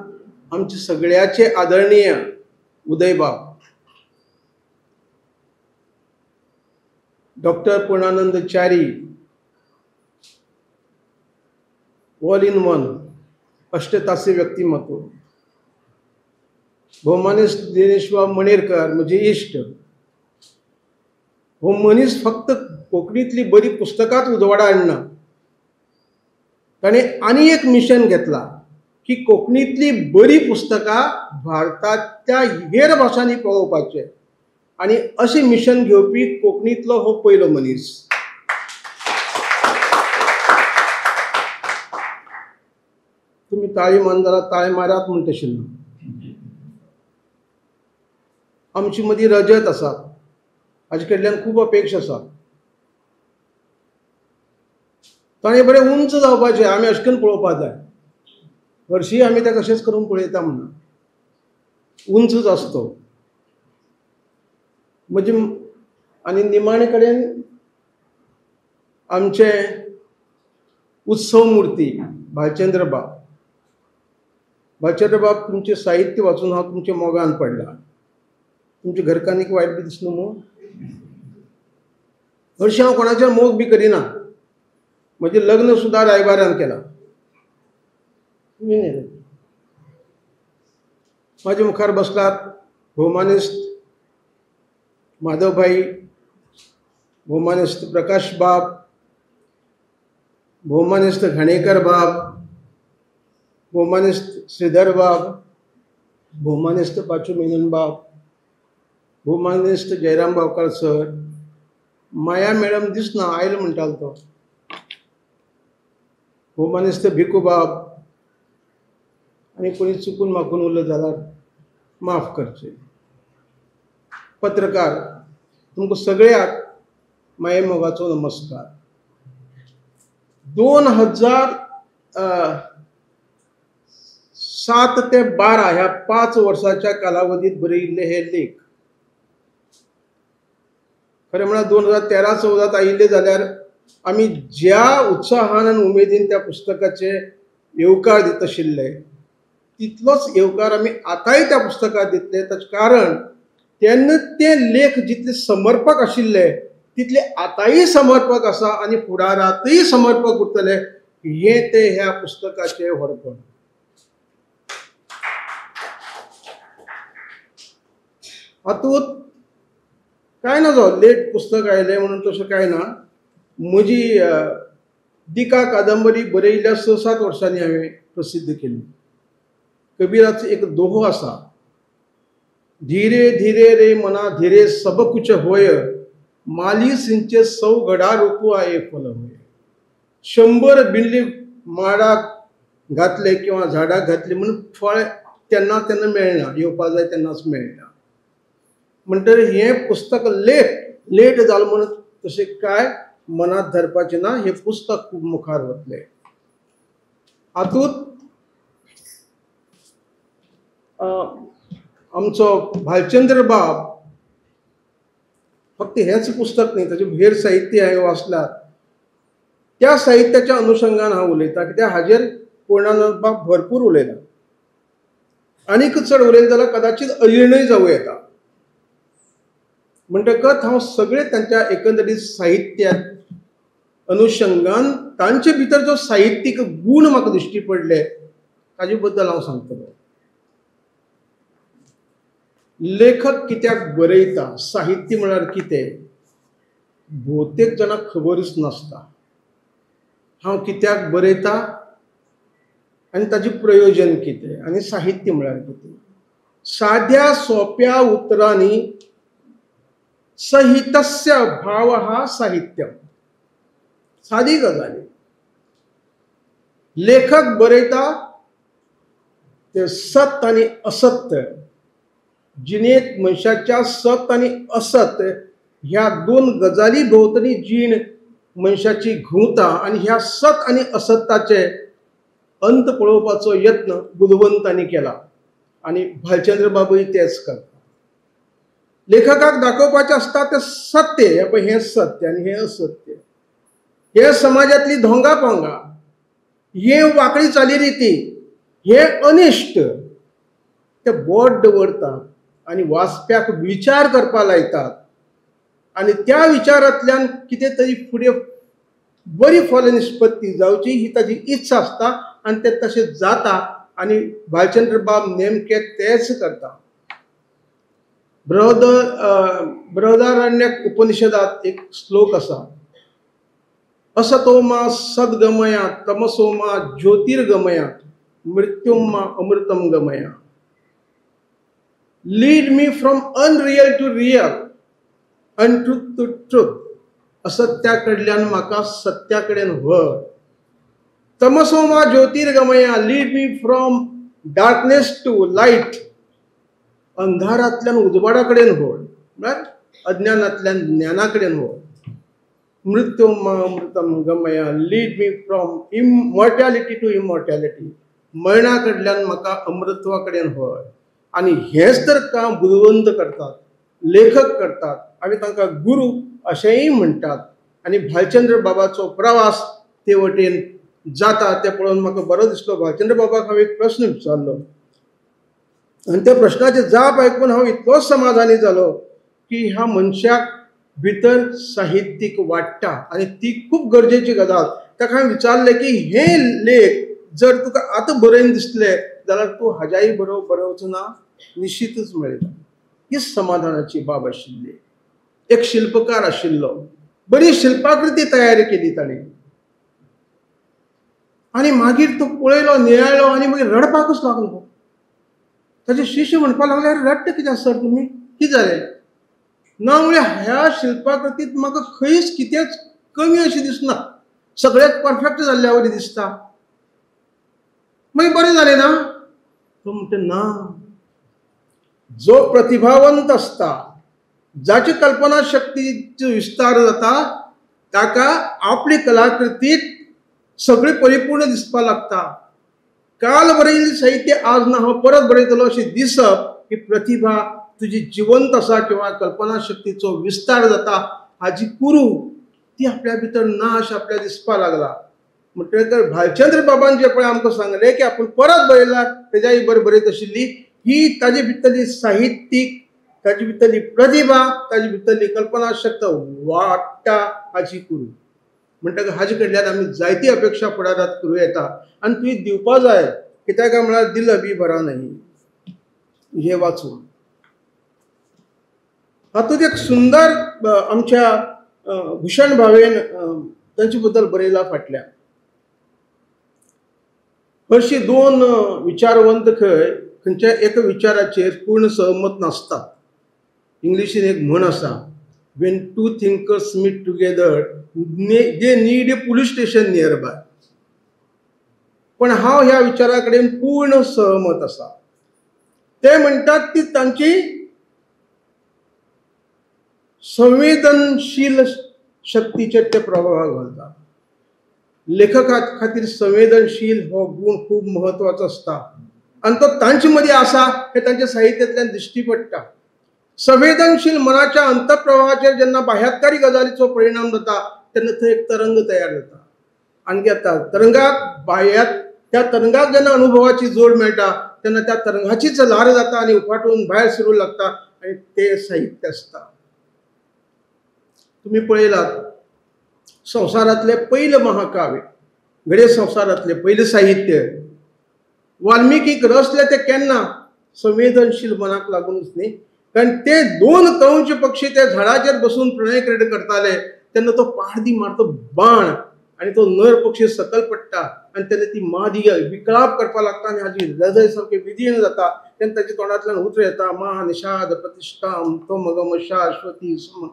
आमचे सगळ्याचे आदरणीय उदयबाब, doctor Purnanand Chari, all in one अष्टतासी व्यक्तिमत्व, भोवमानेस्त दिनेशबाब मणेरकर म्हजे इश्ट. हो मनीस फक्त कोंकणींतली बरी पुस्तकांच उजवाडा हाडना, ताणें आनी एक मिशन घेतला की कोंकणींतली बरी पुस्तकां भारताच्या हेर भाशांनी पावोवपाचें, आनी अशें मिशन घेवपी कोंकणींतलो हो पयलो मनीस. तुमी ताळी मान जाल्यार ताळी मारात म्हूण तशें ना. आमचे मदीं रजत आसा, हाजे कडल्यान खूब अपेक्षा आसा. ताणें बरें उंच जावपाचें आमी अशें करून पळोवपाक जाय. हरशीं आमी ताका अशेंच करून पळयता म्हणून उंचच आसतो. म्हजे आनी निमाणे कडेन आमचे उत्सव मुर्ती भालचंद्र बाब. भालचंद्र बाब, तुमचें साहित्य वाचून हांव तुमच्या मोगान पडला. तुमच्या घरकान्नीक वायट बी दिसलो मू? हरशीं हांव कोणाचेर मोग बी करिना. म्हजें लग्न सुद्दां रायबारान केलां. म्हाजे मुखार बसलात भोवमानेस्त माधवभाई, भोवमानेस्त प्रकाश बाब, भोवमानेस्त घाणेकर बाब, भोवमानेस्त श्रीधर बाब, भोवमानेस्त पाचू मेनन बाब, भोवमानेस्त जयराम गांवकार सर. माया मॅडम दिसना, आयलो म्हणटालो तो. भोवमानेस्त भिकू बाब, आनी कोणी चुकून माकून उरलो जाल्यार माफ करचें. पत्रकार, तुमकां सगळ्याक माये मोगाचो नमस्कार. 2007 ते 12 ह्या 5 वर्साच्या कालावधीत बरयिल्ले हे लेख. खरें म्हळ्यार 2013-14 आयिल्ले जाल्यार आमी ज्या उत्साहान आनी उमेदीन त्या पुस्तकाचे येवकार दित आशिल्ले तितलोच येवकार आमी आतांय त्या पुस्तकाक दितले. ताचें कारण तेन्ना ते लेख जितले समर्पक आशिल्ले तितले आतांय समर्पक आसा आनी फुडारांतय समर्पक उरतले. हें ते ह्या पुस्तकाचें व्हडपण. हातूंत कांय ना, जो लेट पुस्तक आयलें म्हणून तशें कांय ना. म्हजी दिका कादंबरी बरयिल्ल्या 6-7 वर्सांनी हांवें प्रसिद्ध केली. कबीराचो एक दोहो आसा, धीरे धीरे रे मना धीरे सब कुछ होय, माली सिंचे सौ घडा रुपू आये फल होय. 100 बिल्ली माडाक घातले किंवा झाडाक घातले म्हणून फळ तेन्ना तेन्ना मेळना, येवपा जाय तेन्नाच मेळना. म्हणटकीर हें पुस्तक लेट जालें म्हणून तशें कांय मनांत धरपाचें ना. हें पुस्तक खूब मुखार वतलें. हातूंत आमचो भालचंद्र बाब फक्त हेंच पुस्तक न्ही, ताचें हेर साहित्य हांवें वाचलां. त्या साहित्याच्या अनुशंगान हांव उलयतां, कित्याक हाजेर पूर्णानंद बाब भरपूर उलयला. आनीक चड उलयलें जाल्यार कदाचीत अजीर्णय जावं येता. म्हणटकच हांव सगळे तांच्या एकंदरीत साहित्यात अनुशंगान तांचे भितर जो साहित्यीक गूण म्हाका दिश्टी पडले ताजे बद्दल हांव सांगतलो. लेखक कित्याक बरयता, साहित्य म्हळ्यार कितें, भोवतेक जाणांक खबरूच नासता. हांव कित्याक बरयता आनी ताजें प्रयोजन कितें आनी साहित्य म्हळ्यार कितें. साद्या सोंप्या उतरांनी सहितस्य भावः साहित्यम, सादी गजाली. लेखक बरयता ते सत आनी असत्य, जिणेंत मनशाच्या सत आनी असत ह्या दोन गजाली भोंवतणी जीण मनशाची घुंवता आनी ह्या सत आनी असत्याचे अंत पळोवपाचो यत्न बुदवंतांनी केला आनी भालचंद्र बाबूय तेच करता. लेखकाक दाखोवपाचें आसता तें सत्य, हें पळय हें सत्य आनी हें असत्य, हे समाजांतली धोंगा पोंगा, हे वांकडी चालीरिती, हे अनिश्ट, ते बोट दवरतात आनी वाचप्याक विचार करपाक लायतात आनी त्या विचारांतल्यान कितें तरी फुडें बरी फल निष्पत्ती जावची ही ताजी इत्सा आसता आनी तें तशें जाता आनी भालचंद्र बाब नेमके तेच करता. बृहदारण्यक उपनिषदात एक श्लोक आसा, असतो मा सद्गमया तमसो मा ज्योतिर्गमया मृत्युम मा अमृतम गमया. Lead me from unreal to real, untruth to truth. असत्या कडल्यान म्हाका सत्या कडेन व्हर. तमसो मा ज्योतिर्गमया, lead me from darkness to light. अंधारांतल्यान उजवाडा कडेन व्हर, म्हळ्यार अज्ञानांतल्यान ज्ञाना कडेन व्हर. मृत्यु मा अमृतम गमया, lead me from immortality to immortality. मरणा कडल्यान म्हाका अमृतत्वा कडेन व्हर. आनी हेंच तर काम बुदवंत करतात, लेखक करतात आनी तांकां गुरू अशेंय म्हणटात. आनी भालचंद्र बाबाचो प्रवास ते वटेन जाता तें पळोवन म्हाका बरो दिसलो. भालचंद्र बाबाक हांव एक प्रस्न विचारलो आनी त्या प्रश्नाची जाप आयकून हांव इतलो समाधानी जालो की ह्या मनशाक भितर साहित्यीक वाडटा आनी ती खूब गरजेची गजाल. ताका हांवें विचारलें की हे लेख जर तुका आतां बरयन दिसले जाल्यार तूं हाज्याय बरोवचो ना, निश्चितच मेळटा. ही समाधानाची बाब आशिल्ली. एक शिल्पकार आशिल्लो, बरी शिल्पाकृती तयार केली ताणें आनी मागीर तो पळयलो, नियाळ्ळो आनी मागीर रडपाकूच लागलो. ताजे शिष्य म्हणपाक लागले, अरे रडटा कित्याक सर तुमी, कितें जालें? ना म्हळ्यार ह्या शिल्पाकृतींत म्हाका खंयच कितेंच कमी अशें दिसना, सगळेंच परफेक्ट जाल्ल्या वरी दिसता. मागीर बरें जालें ना? तो म्हणटा ना, जो प्रतिभावंत आसता, जाची कल्पना शक्तीचो विस्तार जाता, ताका आपली कलाकृतीत सगळी परिपूर्ण दिसपाक लागता. काल बरयिल्लें साहित्य आज ना हांव परत बरयतलो अशें दिसप ही प्रतिभा तुजी जिवंत आसा किंवा कल्पना शक्तीचो विस्तार जाता हाजी कुरू ती आपल्या भितर ना अशें आपल्या दिसपाक लागला. म्हणटकर भालचंद्र बाबान जे पळय आमकां सांगलें की आपूण परत बरयला तेज्याय बरें बरयत आशिल्ली, ही ताजे भितरली साहित्यीक, ताजे भितरली प्रतिभा, ताजे भितरली कल्पना शक्त वाडटा हाजी कुरू. म्हणटकर हाजे कडल्यान आमी जायती अपेक्षा फुडारांत करूं येता आनी तुवें दिवपा जाय. कित्याक काय म्हळ्यार दिल बी बरा न्ही हें वाचून हातूंत एक सुंदर आमच्या भूषण भावेन तांचे बद्दल बरयला फाटल्या. हरशीं दोन विचारवंत खंय खंयच्या एका विचाराचेर पूर्ण सहमत नासतात. इंग्लिशीन एक म्हण आसा, when two thinkers meet together they need a police station nearby. पण हांव ह्या विचारा कडेन पूर्ण सहमत आसा. ते म्हणटात ती तांची संवेदनशील शक्तीचेर ते प्रभाव घालता. लेखका खातीर संवेदनशील हो गुण खूब म्हत्वाचो आसता आनी तो तांचे मदीं आसा हें तांच्या साहित्यांतल्यान दिश्टी पडटा. संवेदनशील मनाच्या अंतप्रवाहाचेर जेन्ना बाह्यात्कारी गजालीचो परिणाम जाता तेन्ना थंय एक तरंग तयार जाता आनी त्या तरंगाक बाह्यात त्या तरंगाक जेन्ना अनुभवाची जोड मेळटा तेन्ना त्या तरंगाचीच ल्हार जाता आनी उफाटून भायर सरूंक लागता आनी तें साहित्य आसता. तुमी पळयलात संवसारांतलें पयलें महाकाव्य, घडये संवसारांतलें पयलें साहित्य वाल्मिकीक रचलें तें केन्ना संवेदनशील मनाक लागूनच न्ही. कारण ते दोन क्रौंच पक्षी त्या झाडाचेर बसून प्रणय क्रीड करताले तेन्ना तो पारदी मारतो बाण आनी तो नर पक्षी सकल पडटा आनी तेन्ना ती मादी विकळाप करपाक लागता आनी हाजी हृदय सामकें विदीर्ण जाता. तेन्ना ताच्या तोंडांतल्यान उतर येता, मा निषाद प्रतिष्ठाम त्वमगम शाश्वती सम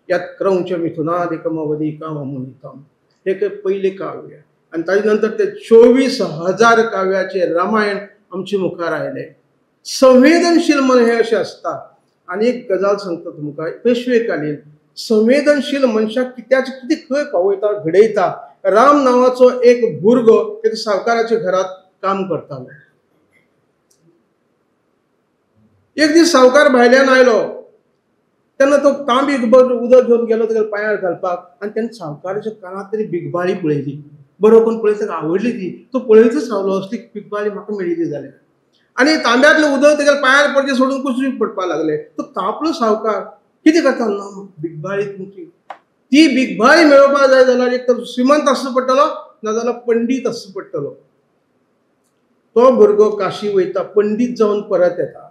यात क्रौंच मिथुनादिकम अवधिकम अमुनितम. हे पयलें काव्य आनी ताजे नंतर ते 24,000 काव्याचे रामायण आमचे मुखार आयलें. संवेदनशील मन हें अशें आसता. आनी एक गजाल सांगता तुमकां, पेशवेकालीन संवेदनशील मनशाक कित्याचे कितें खंय पावयता घडयता. राम नांवाचो एक भुरगो एक सावकाराच्या घरांत काम करतालो. एक दीस सावकार भायल्यान आयलो तेन्ना तो तांबी उदक घेवन गेलो ताच्या पांयार घालपाक आनी तेन्ना सावकाराच्या कानांत तरी बिगबाळी पळयली. बरो करून पळयली, ताका आवडली ती, तो पळयतच रावलो असली बिगबाळी म्हाका मेळिल्ली जाल्यार. आनी तांब्यांतलें उदक ताच्या पांयार पडचें सोडून कुसरी पडपाक लागलें. तो तापलो सावकार, कितें करता ना बिगबाळी तुमची, ती बिगबाळी मेळोवपाक जाय जाल्यार एक तर श्रीमंत आसचो पडटलो नाजाल्यार पंडीत आसचो पडटलो. तो भुरगो काशी वयता, पंडीत जावन परत येता.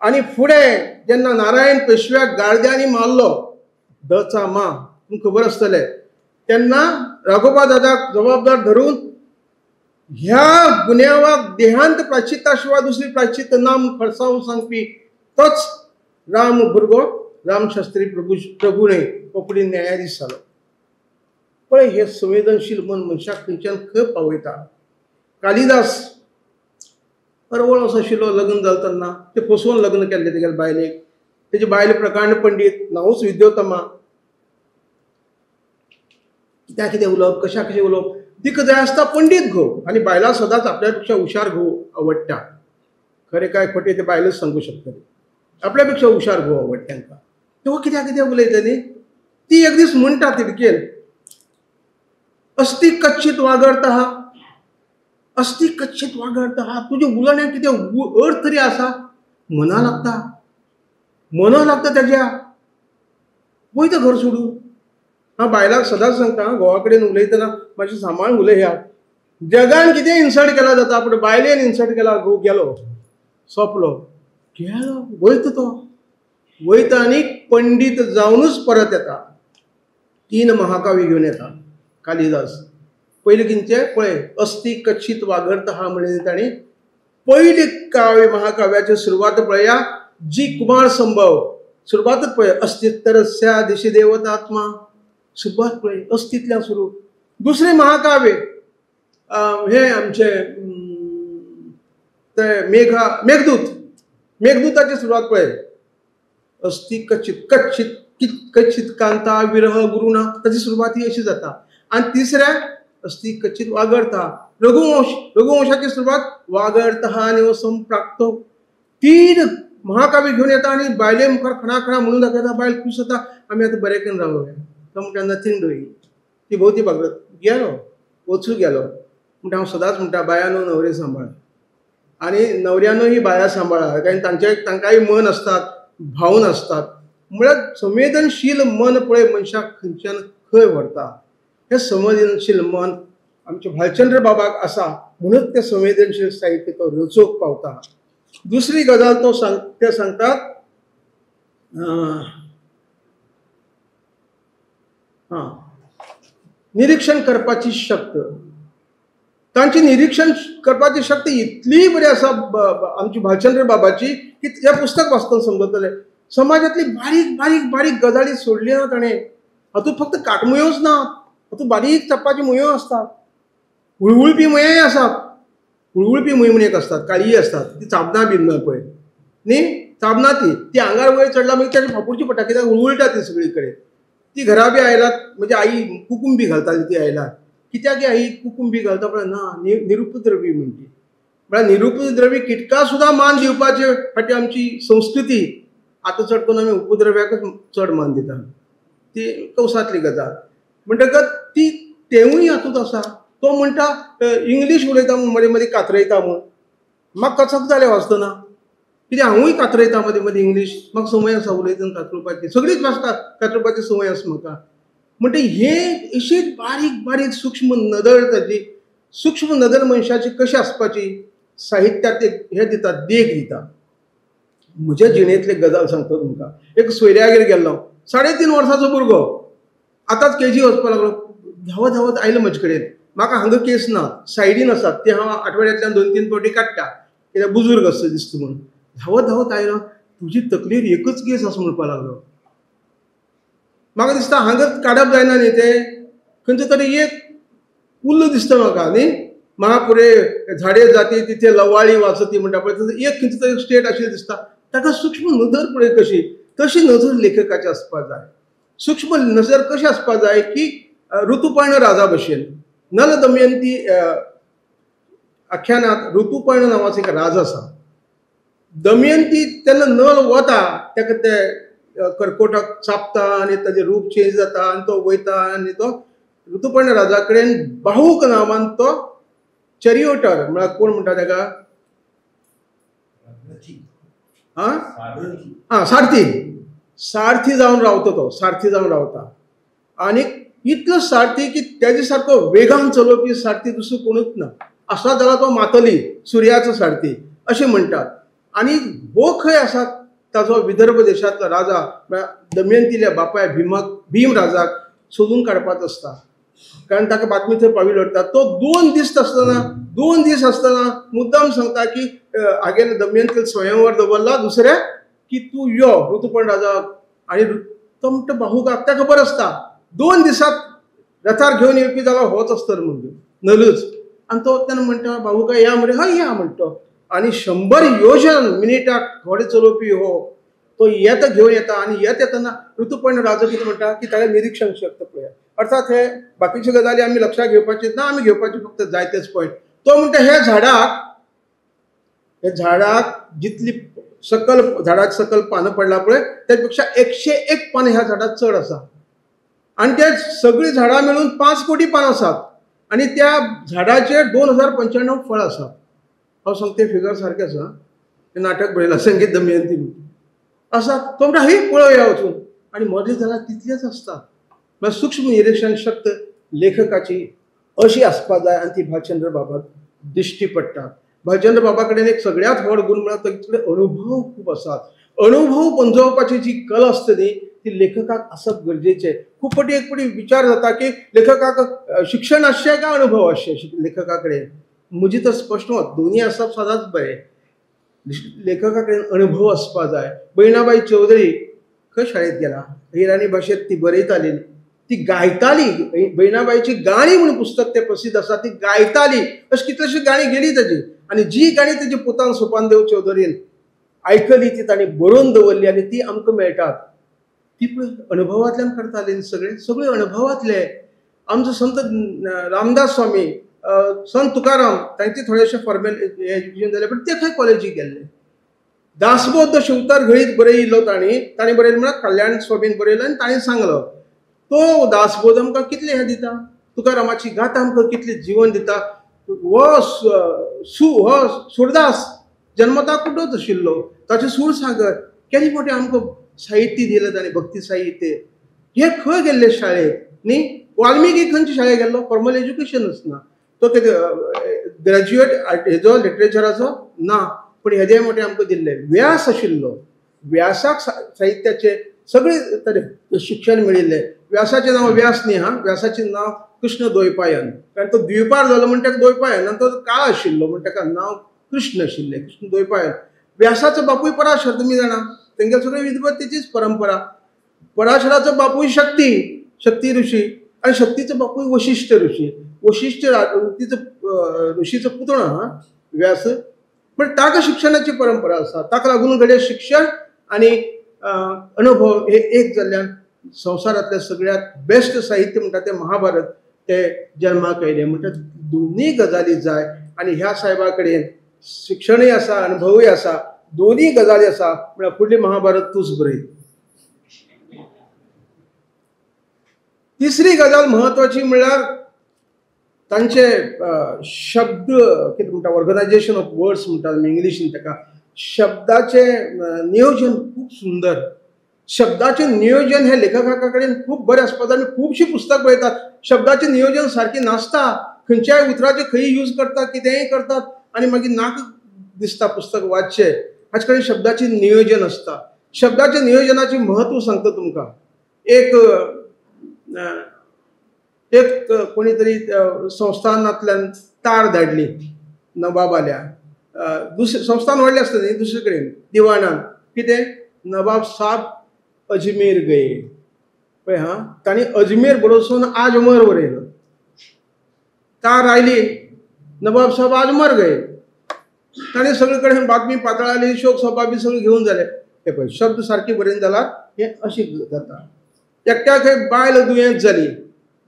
आनी फुडें जेन्ना नारायण पेशव्याक गाळद्यांनी मारलो दचा मा तुमकां खबर आसतलें, तेन्ना राघोबा दादाक जबाबदार धरून ह्या गुन्यांवाक देहांत प्रायश्चित्ता शिवाय दुसरी प्रायश्चित्त ना म्हूण खडसावन सांगपी तोच राम भुरगो रामशास्त्री प्रभुणे कोंकणी न्यायाधीश जालो. पळय हे संवेदनशील मन मनशाक खंयच्यान खंय पावयता. कालिदास अरवळ असो आशिल्लो, लग्न जालें तेन्ना ते फसोवन लग्न केल्लें तेगेले बायलेक. तेजी बायल प्रकांड पंडीत, नांवूच विद्योत्तमा. कित्याक कितें उलोवप, कशा कशें उलोवप, तिका जाय आसता पंडीत घोव आनी बायलां सदांच आपल्या पेक्षा हुशार घोव आवडटा. खरें काय खोटें ते बायलूच सांगू शकतली. आपल्या पेक्षा हुशार घोव आवडटा तांकां. तो कित्याक कितें उलयता न्ही. ती एक दीस म्हणटा तिडकेन, अस्ति कच्चित वागर्ता, अस्ति कच्चित वागर्ता, तुजें उलोवण्याक कितें अर्थ तरी आसा. मना लागता, मना लागता तेज्या, वयता घर सोडून. हांव बायलांक सदांच सांगता, घोवा कडेन उलयतना मातशें सांबाळून उलया. जगान कितें इन्सल्ट केला जाता पूण बायलेन इन्सल्ट केला, घोव गेलो, सोंपलो, गेलो, वयता तो वयता आनी पंडीत जावनूच परत येता. 3 महाकाव्य घेवन येता कालिदास. पयलीं कितें पळय, अस्ति कच्चित वागर्ता हा म्हणलें ताणें पयली काव्य महाकाव्याची सुरवात पळया, जी कुमार संभव. सुरवातच पळय, अस्तित्तरस्या दिशी देवतात्मा, सुरवात पळय अस्तितल्यान सुरू. दुसरें महाकाव्य हें आमचें तें मेघदूत. मेघदूताची सुरवात पळय, अस्ति कच्चित कच्चित कच्चित कांता विरह गुरुणा, ताची सुरवात ही अशी जाता. आनी तिसऱ्या अस्ति कच्चित वागर्ता, रघुवंश. रघुवंशाची सुरवात वागर्ता आनी संप्राप्त. 3 महाकाव्य घेवन येता आनी बायले मुखार खणा खणा म्हणून दाखयता. बायल खूश जाता, आमी आतां बरें करून रावया. तो म्हणटा नथींग डुईंग, ती भोवती बागडत गेलो, वचूं गेलो. म्हणटा हांव सदांच म्हणटा, बायानो न्हवरे सांबाळ आनी न्हवऱ्यानूय बायां सांबाळा, कारण तांचे तांकांय मन आसतात, भावन आसतात. म्हळ्यार संवेदनशील मन पळय मनशाक खंयच्यान खंय व्हरता. हें संवेदनशील मन आमच्या भालचंद्र बाबाक आसा म्हणून तें संवेदनशील साहित्य तो रचोवंक पावता. दुसरी गजाल तो ते सांगतात, निरीक्षण करपाची शक्त. तांची निरीक्षण करपाची शक्त इतली बरी आसा आमची भालचंद्र बाबाची की हें पुस्तक वाचतना समजतलें. समाजांतली बारीक बारीक बारीक गजाली सोडली ना ताणें. हातूंत फक्त काटमुयोच ना, हातूंत बारीक चपाची मुयो आसतात, हुळहुळपी मुयांय आसात. हुळहुळपी मुय म्हूण एक आसतात, काळी आसतात, ती चाबना बीन ना पळय न्ही, चाबना ती, ती आंगार वयर चडला मागीर ताची फापुडची पडटा, कित्याक हुळहुळटा ती सगळी कडेन. ती घरा बी आयलात म्हणजे आई कुकुम बी घालताली, ती आयला कित्याक आई कुकुम बी घालता पळय ना, निरुपद्रवी म्हणटी. म्हळ्यार निरुपद्रवी किटकां सुद्दां मान दिवपाचे फाटी आमची संस्कृती. आतां चड करून आमी उपद्रव्याकच चड मान दिता, ती कंवसांतली गजाल. म्हणटकच ती तेवूय हातूंत आसा. तो म्हणटा इंग्लीश उलयता म्हूण मदीं मदीं कातरयता म्हूण, म्हाका कचक जालें वाचतना, कित्याक हांवूय कातरयता मदीं मदीं इंग्लीश, म्हाका संवय आसा उलयतना कातरुपाची, सगळीच भास कातरुपाची संवय आसा म्हाका. म्हणटा हें अशीच बारीक बारीक सूक्ष्म नदर ताजी, सूक्ष्म नदर मनशाची कशी आसपाची साहित्यांत एक हें दिता, देख दिता. म्हज्या जिणेंतली गजाल सांगता तुमकां. एक सोयऱ्यागेर गेल्लो, 3.5 वर्सांचो भुरगो, आतांच केजी वचपाक लागलो, धांवत धांवत आयलो म्हजे कडेन. म्हाका हांगा केस ना, सायडीन आसात ते हांव आठवड्यांतल्यान 2-3 फावटी काडटा, कित्याक बुजूर्ग आसता दिसता म्हणून. धांवत धांवत आयलो, तुजी तकलेर एकच केस आसा म्हणपाक लागलो. म्हाका दिसता हांगा काडप जायना न्ही, तें खंयचो तरी एक उल्लो दिसता म्हाका न्ही. महापुरे झाडे जाती तिथे लवाळी वाचती म्हणटा पळय, तसो एक खंयचो तरी स्टेट आशिल्लें दिसता. ताका सूक्ष्म नदर पळय कशी, तशी नजर लेखकाची आसपाक जाय. सूक्ष्म नजर कशी आसपाक जाय की ऋतुपर्ण राजा भशेन. नल दमयंती आख्यानात ऋतुपर्ण नांवाचो एक राजा आसा. दमयंती तेन्ना नल वता ताका ते कर्कोटक चापता आनी ताजें रूप चेंज जाता आनी तो वयता आनी तो ऋतुपर्ण राजा कडेन बाहूक नांवान तो चरियोटर म्हळ्यार कोण म्हणटा ताका, आं सारथी, सारथी जावन रावता तो, सारथी जावन रावता. आनी इतलो सारथी की तेजे सारको वेगान चलोवपी सारथी दुसरो कोणूच ना. आसा जाल्यार तो मातली सुर्याचो सारथी अशें म्हणटात. आनी हो खंय आसा ताजो विदर्भ देशांतलो राजा म्हळ्यार दमयंतील्या बापाय भीमाक, भीम राजाक सोदून काडपाचो आसता, कारण ताका बातमी थंय पाविल्ली उरता. तो 2 दीस आसतना, 2 दीस आसतना मुद्दाम सांगता की हागेले दमयंतीक स्वयंवर दवरला दुसऱ्या की तूं यो ऋतुपर्ण राजा. आनी तो म्हणटा बाहूक ताका खबर आसता 2 दिसांत रथार घेवन येवपी जाल्यार होच आसतलो म्हणून नलूच. आनी तो तेन्ना म्हणटा बाहूका या मरे, हय या म्हणटा. आनी 100 योजन मिनिटाक घोडे चलोवपी हो तो येता घेवन येता. आनी येत येतना ऋतुपर्ण राजा कितें म्हणटा की ताका निरिक्षण शक्त पळया. अर्थात हे बाकीच्यो गजाली आमी लक्षात घेवपाचे ना, आमी घेवपाचे फक्त जायतेच पॉयंट. तो म्हणटा ह्या झाडाक, ह्या झाडाक जितली सकल झाडाक सकल पानां पडला पळय त्या पेक्षा 101 पानां ह्या झाडाक चड आसा. आनी त्या सगळीं झाडां मेळून 5 कोटी पानां आसात आनी त्या झाडाचेर 2095 फळां आसात. हांव सांगता तें फिगर सारकें आसा, तें नाटक बरयलां संगीत दमयंती आसा. तो म्हणटा ही पळोवया वचून, आनी मदीं जाल्यार तितलेंच आसता. म्हळ्यार सूक्ष्म निरिक्षण शक्त लेखकाची अशी आसपाक जाय आनी ती भालचंद्र बाबाक दिश्टी पडटा. भालचंद्र बाबा कडेन एक सगळ्यांत व्हड गूण म्हळ्यार ताचे अनुभव खूब आसात. अनुभव पुंजोवपाची जी कला आसता न्ही ती लेखकाक आसप गरजेचें. खूब फावटी एक फावटी विचार जाता की लेखकाक शिक्षण आसचें काय अनुभव आसचें लेखका कडेन. म्हजी तर स्पश्ट मत दोनूय आसप सदांच बरें. लेखका कडेन अनुभव आसपाक जाय. बहिणाबाई चौधरी खंय शाळेंत गेला, अहिराणी भाशेंत ती बरयताली, ती गायताली. बहिणाबाईची गाणी म्हणून पुस्तक तें प्रसिद्ध आसा, ती गायताली. अशी कितलीशी गाणी गेली ताजी. आनी जी गाणी ताजी पुतान सोपानदेव चौधरीन आयकली ती तांणी बरोवन दवरली आनी ती आमकां मेळटात. ती पळय अनुभवांतल्यान करताली सगळे, सगळे अनुभवांतले. आमचो संत रामदास स्वामी, संत तुकाराम तांचे थोडेशे फॉर्मल एज्युकेशन जालें, पण ते खंय कॉलेजीक गेल्ले. दासबोध शिवतार घडीत बरयिल्लो तांणी, तांणी बरयलें म्हळ्यार कल्याण स्वामीन बरयलो आनी तांणी सांगलो तो दासबोध आमकां कितलें हें दिता, तुकारामाची गाथा आमकां कितलें जीवन दिता. हो हो सुरदास जन्मता कुठोच आशिल्लो, ताचें सूरसागर केदी मोटें आमकां साहित्य दिलें ताणें, भक्ती साहित्य. हे खंय गेल्ले शाळेंत न्ही. वाल्मिकी खंयच्या शाळेक गेल्लो, फॉर्मल एज्युकेशनूच ना. तो कितें ग्रॅज्युएट हेजो लिटरेचराचो ना, पूण हेजे मोटें आमकां दिल्लें. व्यास आशिल्लो, व्यासाक साहित्याचें सगळे तरे शिक्षण मेळिल्लें. व्यासाचें नांव व्यास न्ही हा, व्यासाचें नांव कृष्ण द्वैपायन, कारण तो द्विपार जालो म्हण ताका द्वैपायन, आनी तो काळ आशिल्लो म्हण ताका नांव कृष्ण आशिल्लें, कृष्ण द्वैपायन. व्यासाचो बापूय पराशर, तुमी जाणा, तेंगेल सगळे विद्वत्तेचीच परंपरा. पराशराचो बापूय शक्ती, शक्ती ऋषी, आनी शक्तीचो बापूय वशिष्ठ ऋषी. वशिष्ठ ऋषीचो पुतणो हा व्यास. पण ताका शिक्षणाची परंपरा आसा, ताका लागून घडये शिक्षण आनी अनुभव हे एक जाल्ल्यान संवसारांतलें सगळ्यांत बेस्ट साहित्य म्हणटा तें महाभारत ते जन्माक आयलें. म्हणटा दोनूय गजाली जाय आनी ह्या साहेबा कडेन शिक्षणूय आसा, अनुभवूय आसा, दोनूय गजाली आसा. म्हळ्यार फुडली महाभारत तूंच बरय. तिसरी गजाल म्हत्वाची म्हळ्यार तांचे शब्द कितें म्हणटा, ऑर्गनायजेशन ऑफ वर्ड्स म्हणटा आमी इंग्लिशीन ताका. शब्दाचें नियोजन खूब सुंदर. शब्दाचें नियोजन हें लेखका कडेन खूब बरें आसपाक जाय. आमी खुबशीं पुस्तकां पळयतात, शब्दाचें नियोजन सारकें नासता, खंयच्याय उतराचें खंय यूज करतात, कितेंय करतात आनी मागीर नाक दिसता पुस्तक वाचचें. हाचे कडेन शब्दाचें नियोजन आसता. शब्दाच्या नियोजनाचें म्हत्व सांगता तुमकां. एक एक कोणी तरी संस्थानांतल्यान तार धाडली नबाबाल्या, दुसरे संस्थान व्हडलें आसता न्ही, दुसरे कडेन दिवाणान कितें नबाब साहब अजमेर गये, पळय हां तांणी अजमेर बरोवसून आजमर बरयलो. तार आयली नबाब साहब आजमर गये, ताणें सगळे कडेन बातमी पातळाली, शोक सभा बी सगळें घेवन जालें. हे पळय शब्द सारके बरयन जाल्यार हें अशें जाता. एकट्याक बायल दुयेंत जाली,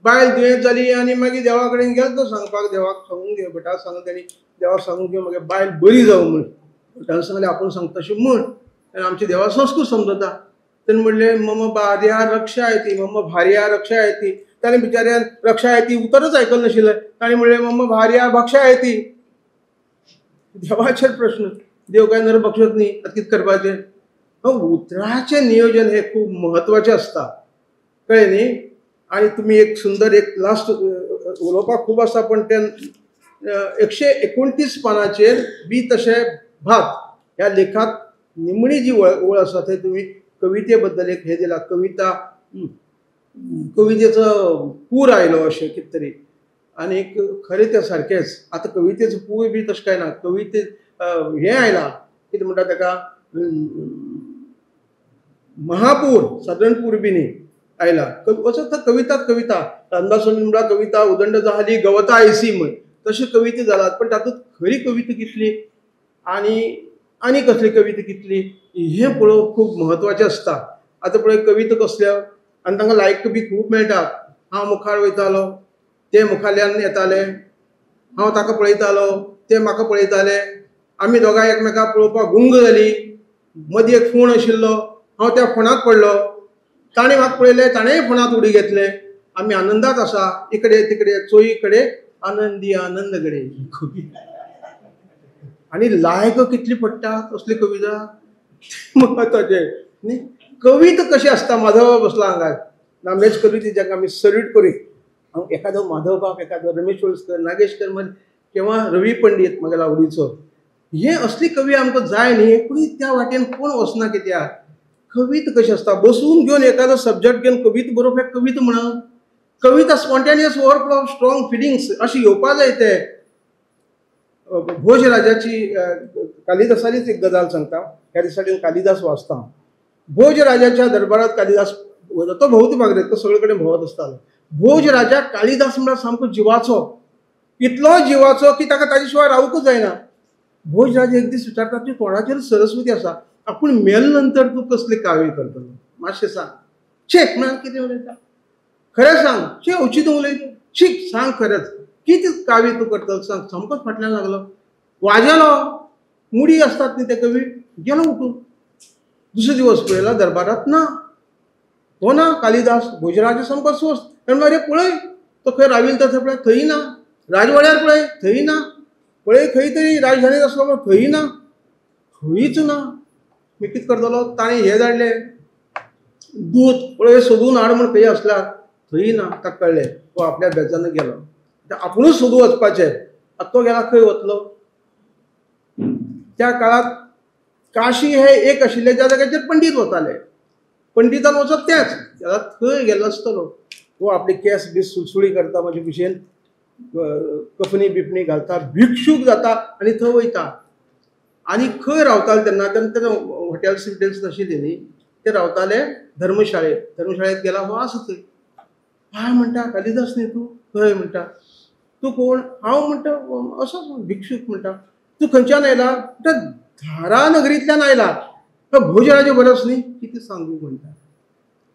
बायल दुयेंत जाली आनी मागीर देवा कडेन गेलो तो सांगपाक, देवाक सांगून घे भटा सांगून ताणी देवाक सांगून घे मागीर बायल बरी जावं म्हूण. भटान सांगलें आपूण सांगता तशें म्हूण, आमच्या देवा संस्कृत समजता. तेणें म्हणलें मम भार्या रक्षा येती, मम भार्या रक्षा येती. ताणें बिचाऱ्यान रक्षा येती उतरच आयकलें नाशिल्लें, ताणें म्हणलें मम भार्या भक्षा येती. देवाचेर प्रश्न, देव काय नरभक्षक न्ही, आतां कितें करपाचें. उतराचें नियोजन हें खूब म्हत्वाचें आसता, कळ्ळें न्ही. आनी तुमी एक सुंदर एक लास्ट उलोवपाक खूब आसा, पण ते 129 पानाचेर बी तशें भात ह्या लेखांत निमणी जी ओळ आसा थंय तुमी कविते बद्दल एक हें दिलां, कविता कवितेचो पूर आयलो अशें कितें तरी. आनी खरें तें सारकेंच, आतां कवितेचो पूर बी तशें कांय ना, कविते हें आयलां कितें म्हणटा ताका महापूर, सादारण पूर बी न्ही आयला. वचत कविता कविता रामदास स्वामी म्हणटा कविता उदंड जाली गवता आयसी म्हण, तशी कविता जालात, पण तातूंत खरी कविता कितली आनी आनी कसली कविता कितली हें पळोवप खूब म्हत्वाचें आसता. आतां पळय कविता कसल्यो आनी तांकां लायक बी खूब मेळटा. हांव मुखार वयतालो ते मुखाल्यान येताले, हांव ताका पळयतालो ते म्हाका पळयताले, आमी दोगांय एकमेकांक पळोवपाक गुंग जाली. मदीं एक फोण आशिल्लो, हांव त्या फोणांत पडलो, ताणें म्हाका पळयलें, ताणेंय फोणांत उडी घेतले. आमी आनंदात आसा, इकडे तिकडे चोयीकडे आनंदी आनंद कडे. आनी लायक कितली पडटा तसली कविता म्हत्वाचें न्ही. कविता कशी आसता, माधवबाब बसला हांगा, नामनेच कवी जाका आमी सल्यूट करी. हांव एखादो माधवबाब, एखादो रमेश वेळुस्कर, नागेश करमल किंवा रवी पंडीत म्हगेल्या आवडीचो, हे असली कवी आमकां जाय न्ही. पूण त्या वाटेन कोण वचना कित्याक. कविता कशी आसता, बसून घेवन एखादो सब्जॅक्ट घेवन कविता बरोवप हें कविता म्हणा. कविता spontaneous overflow of strong feelings अशें येवपा जाय. ते भोजराजाची कालिदासालीच एक गजाल सांगता, ह्या दिसांनी कालिदास वाचता. भोजराजाच्या दरबारात कालिदास वयता, तो भोंवती भागरे, तो सगळे कडेन भोंवत आसतालो. भोजराजा कालिदास म्हळ्यार सामको जिवाचो, इतलो जिवाचो की ताका ताजे शिवाय रावूंकच जायना. भोजराजा एक दीस विचारता, तुज्या तोंडाचेर सरस्वती आसा, आपूण मेल नंतर तूं कसली काव्य करतलो मातशें सांग. छे म्हणान कितें उलयता, खरें सांग, छे अवचित उलयता, शीक सांग खरेंच कितें काव्य तूं करतलो सांग. सामकोच फाटल्यान लागलो, वाजेलो, मुडी आसतात न्ही ते कवी, गेलो उठून. दुसरे दिवस पळयला दरबारात ना, हो ना कालिदास. भोजराजा सामको स्वस्थ. ताणें अरे पळय तो खंय राविल्लो थंय पळय, थंय ना, राजवाड्यार पळय थंय ना, पळय खंय तरी राजधानीत आसलो म्हण थंय ना, खंयच ना. मी कितें करतलो, ताणें हें धाडलें दूत, पळय सोदून हाड म्हण खंय आसला, थंय ना. ताका कळ्ळें तो आपल्या बेजान गेलो, आपुणूच सोदूं वचपाचें. आतां तो गेला खंय वतलो. त्या काळांत काशी हे एक आशिल्लें ज्या जाग्याचेर पंडीत वताले, पंडितान वचप तेंच, जाल्यार थंय गेल्लो आसतलो. तो आपले केंस बी सुळसुळी करता म्हजे भशेन, कफनी बिफणी घालता, भिक्षूक जाता आनी थंय वयता. आनी खंय रावताले तेन्ना, तेन्ना तेन्ना हॉटेल्स बिटेल्स नाशिल्ली न्ही, ते रावताले धर्मशाळेंत. धर्मशाळेंत गेला हो आसा थंय. काय म्हणटा कालिदास न्ही तूं, हय म्हणटा. तूं कोण? हांव म्हणटा असोच भिक्षूक म्हणटा. तूं खंयच्यान आयला? म्हणटा धारा नगरींतल्यान आयला. भोजराजे बरोच न्ही, कितें सांगू म्हणटा.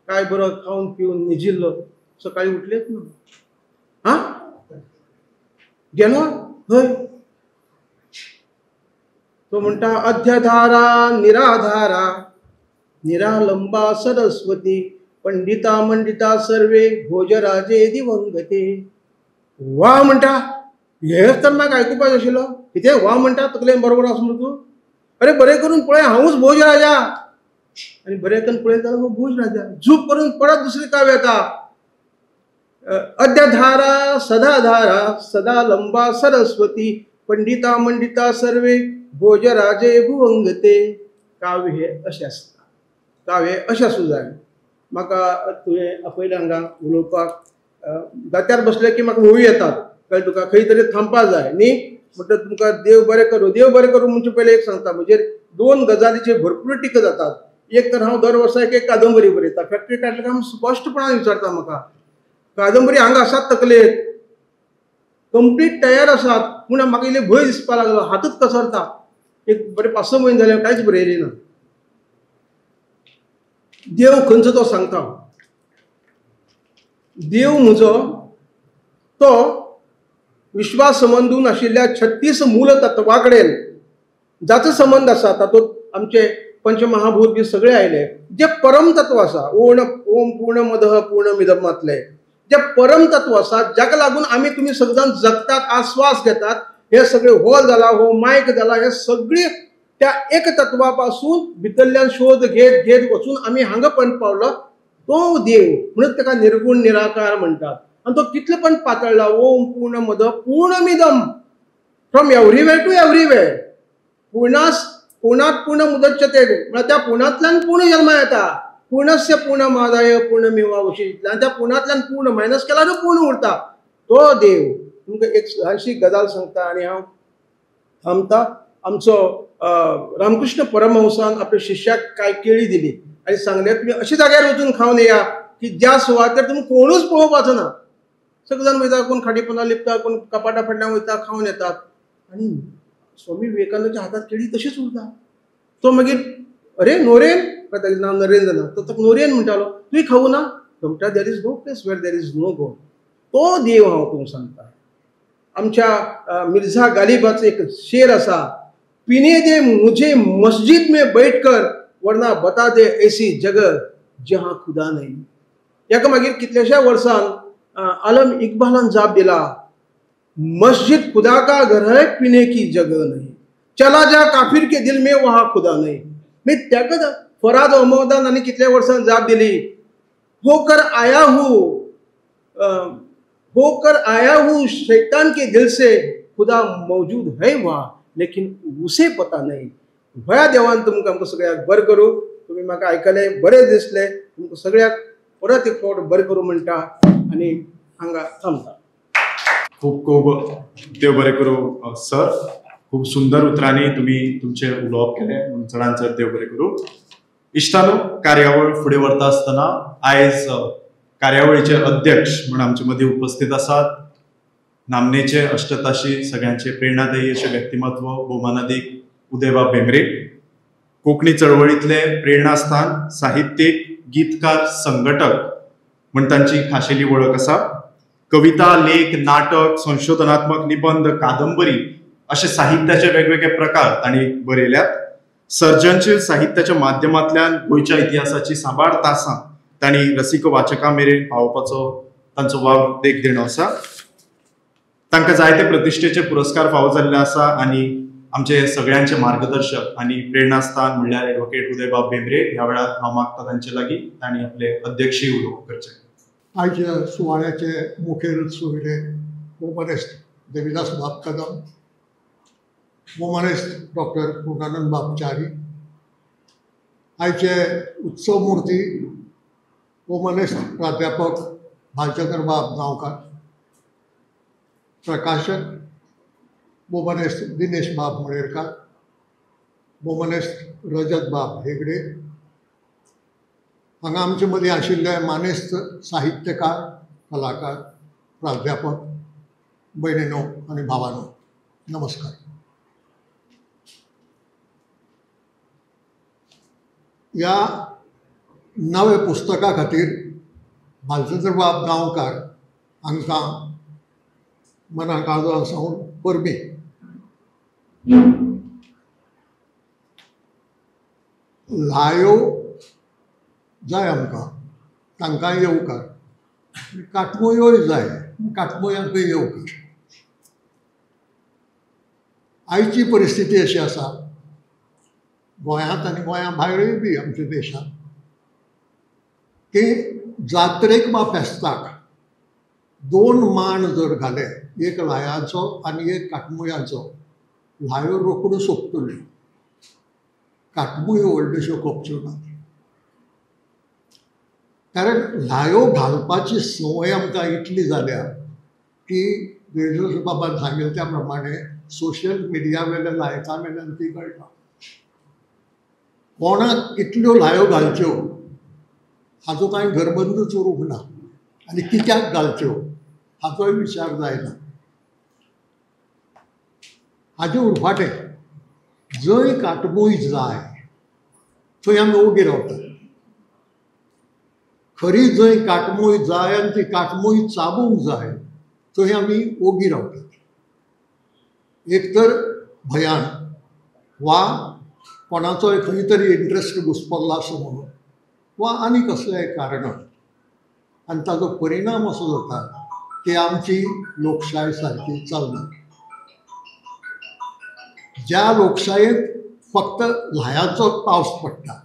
काय बरो खावन पिवन निजिल्लो, सकाळी उठलेच ना. हां गेलो हय. तो म्हणटा अध्यधारा निराधारा निरालंबा सरस्वती पंडिता मंडिता सर्वे भोजराजे दिवंगते. वा म्हणटा, हेच तर म्हाका आयकुपाक आशिल्लो. कितें वा म्हणटा, तकलेन बरोबर आसा मरे तूं. अरे बरें करून पळय, हांवूच भोजराजा. आनी बरें करून पळयत जाल्यार हो भोजराजा. झूप करून परत दुसरी काव्य येता, अद्यधारा सदाधारा सदा लंबा सरस्वती पंडिता मंडिता सर्वे भोजराजे भुवंगते. काव्य हे अशें आसता, काव्य हें अशें आसूं जाय. म्हाका तुवें आपयलें हांगा उलोवपाक, दात्यार बसलें की म्हाका होळी येतात, कळ्ळें तुका, खंय तरी थांबपा जाय न्ही. म्हणटकच तुमकां देव बरें करूं. देव बरें करूं म्हणचे पयलें एक सांगता, म्हजेर दोन गजालीचेर भरपूर टिका जातात. एक तर हांव दर वर्सा एक एक कादंबरी बरयता. फॅक्टरी काडले काय स्पश्टपणान विचारता म्हाका, कादंबरी हांगा आसात तकलेंत कंप्लीट तयार आसात, पूण म्हाका इल्लें भंय दिसपाक लागलो, हातूच कसरता. एक बरें 5-6 म्हयने जाले कांयच बरयलें ना. देव खंयचो तो सांगता. देव म्हजो तो विश्वास संबंदून आशिल्ल्या 36 मूल तत्वा कडेन जाचो संबंद आसा, तातूंत आमचे पंचमहाभूत बी सगळे आयले. जे परम तत्व आसा, ओम पूर्णमदः पूर्णमिदमांतले जे परम तत्व आसा, जाका लागून आमी तुमी सगळ्यां जगतात, आस्वास घेतात, हे सगळे हॉल जाला, हो मायक जाला, हे सगळे त्या एक तत्वा पासून भितरल्यान शोध घेत घेत वचून आमी हांगा पण पावलो तो देव. म्हणून ताका निर्गुण निराकार म्हणटात. आनी तो कितले पण पातळला, ओम पूर्णमद पूर्णमिदम, फ्रॉम एवरीवेर टू एवरीवेर. पूर्णास पूर्णात पूर्ण मुदच्यते, म्हळ्यार त्या पूर्णांतल्यान पूर्ण जल्मा येता. पूर्णस्य पूर्णमादाय पूर्णमेवावशिष्यते, आनी त्या पूर्णांतल्यान पूर्ण मायनस केल्यार पूर्ण उरता तो देव. तुमकां एक ल्हानशी गजाल सांगता आनी हांव थांबता. आमचो रामकृष्ण परमहंसान आपल्या शिष्याक कांय केळी दिली आनी सांगलें, तुमी अशे जाग्यार वचून खावन येया की ज्या सुवातेर तुमी कोणूच पळोवपाचो ना. सगळे जाण वयता, कोण खाटीपोना लिपता, कोण कपाटा फाटल्यान वयता, खावन येतात. आनी स्वामी विवेकानंदाच्या हातात केळी तशीच उरता. तो मागीर अरे नोरेन, ताजें नांव नरेंद्र ना, तो ताका नोरेन म्हणटालो, तुवें खावूं ना? तो म्हणटा, there is no place where there is no God. तो देव हांव तुमकां सांगता. आमच्या मिर्झा गालिबाचो एक शेर आसा, पीने दे मुझे मस्जिद में बैठकर वरना बता दे ऐसी जगह जहां खुदा नहीं. याका मागीर कितल्याश्या वर्सान आलम इकबालान जाप दिला, मस्जिद खुदा का घर है, पीने की जगह नहीं, चला जा काफिर के दिल में वहां खुदा नहीं. मी त्याकच फराज अहमदान आनी कितल्या वर्सान जाप दिली, होकर आया हूँ, होकर आया हूँ शैतान के दिल से खुदा मौजूद है वहाँ, लेकिन उसे पता नहीं. भया देवान तुमकां आमकां सगळ्याक बरें करूं. तुमी म्हाका आयकलें, बरें दिसलें, तुमकां सगळ्याक परत एक फावट बरें करूं म्हणटा आनी हांगा थांबता. खूब खूब देव बरें करूं सर. खूब सुंदर उतरांनी तुमी तुमचें उलोवप केलें म्हणून चडान चड देव बरें करूं. इश्टानो, कार्यावळ फुडें व्हरता आसतना आयज कार्यावळीचे अध्यक्ष म्हूण आमचे मदीं उपस्थित आसात नामनेचे अष्टताशी सगळ्यांचे प्रेरणादायी अशें व्यक्तिमत्व भोवमानादीक उदयबाब भेंब्रे, कोंकणी चळवळींतले प्रेरणास्थान, साहित्यीक, गीतकार, संघटक म्हूण तांची खाशेली वळख आसा. कविता, लेख, नाटक, संशोधनात्मक निबंद, कादंबरी अशे साहित्याचे वेगवेगळे प्रकार तांणी बरयल्यात. सर्जनशील साहित्याच्या माध्यमांतल्यान गोंयच्या इतिहासाची साबार तासां तांणी रसिक वाचकां मेरेन पावोवपाचो तांचो वावर देख देणो आसा. तांकां जायते प्रतिश्ठेचे पुरस्कार फावो जाल्ले आसा आनी आमचे सगळ्यांचे मार्गदर्शक आनी प्रेरणास्थान म्हणल्यार एडवोकेट उदयबाब भेंब्रे. ह्या वेळार हांव मागता तांचे लागीं तांणी आपले अध्यक्षीय उलोवप करचें. आयच्या सुवाळ्याचे मुखेल सोयरे भोवमानेस्त देविदास बाब कदम, भोवमानेस्त डॉक्टर पूर्णानंद बाब च्यारी, आयचे उत्सव मूर्ती भोवमानेस्त प्राध्यापक भालचंद्र बाब गांवकार, प्रकाशक भोवमानेस्त दिनेश बाब मणेरकार, भोवमानेस्त रजत बाब हेगडे, हांगा आमचे मदीं आशिल्ले मानेस्त साहित्यकार, कलाकार, प्राध्यापक, भयणीनो आनी भावानो, नमस्कार. ह्या नव्या पुस्तका खातीर भालचंद्र बाब गांवकार हांकां मना काळजा सावन परबीं. ल्हायो जाय आमकां, तांकांय येवकार, काटमोयोय जाय, काटमोयांकय येवकार. आयची परिस्थिती अशी आसा गोंयांत आनी गोंया भायरूय बी आमच्या देशांत की जात्रेक वा फेस्ताक दोन मांड जर घाले, एक ल्हायांचो आनी एक काटमुयांचो, ल्हायो रोखड्यो सोंपतल्यो, काटमुयो व्हडल्योश्यो खपच्यो ना. कारण ल्हायो घालपाची संवय आमकां इतली जाल्या की रेजोस बाबान सांगलें त्या प्रमाणे सोशल मिडिया वेल्या लायकां वेल्यान ती कळटा. कोणाक कितल्यो ल्हायो घालच्यो हाचो कांय घरबंदूच उरूंक ना आनी कित्याक घालच्यो हाचोय विचार जायना. हाजे उरफाटें जंय काटमूय जाय थंय आमी ओगी रावतात. खरी जंय काटमूय जाय आनी ती काटमूय चाबूंक जाय थंय आमी ओगी रावतात. एक तर भंयान वा कोणाचोय खंय तरी इंट्रस्ट घुसपल्लो आसा म्हणून वा आनी कसल्याय कारणान, आनी ताजो परिणाम असो जाता की आमची लोकशाय सारकी चलना. ज्या लोकशायेंत फक्त ल्हायांचो पावस पडटा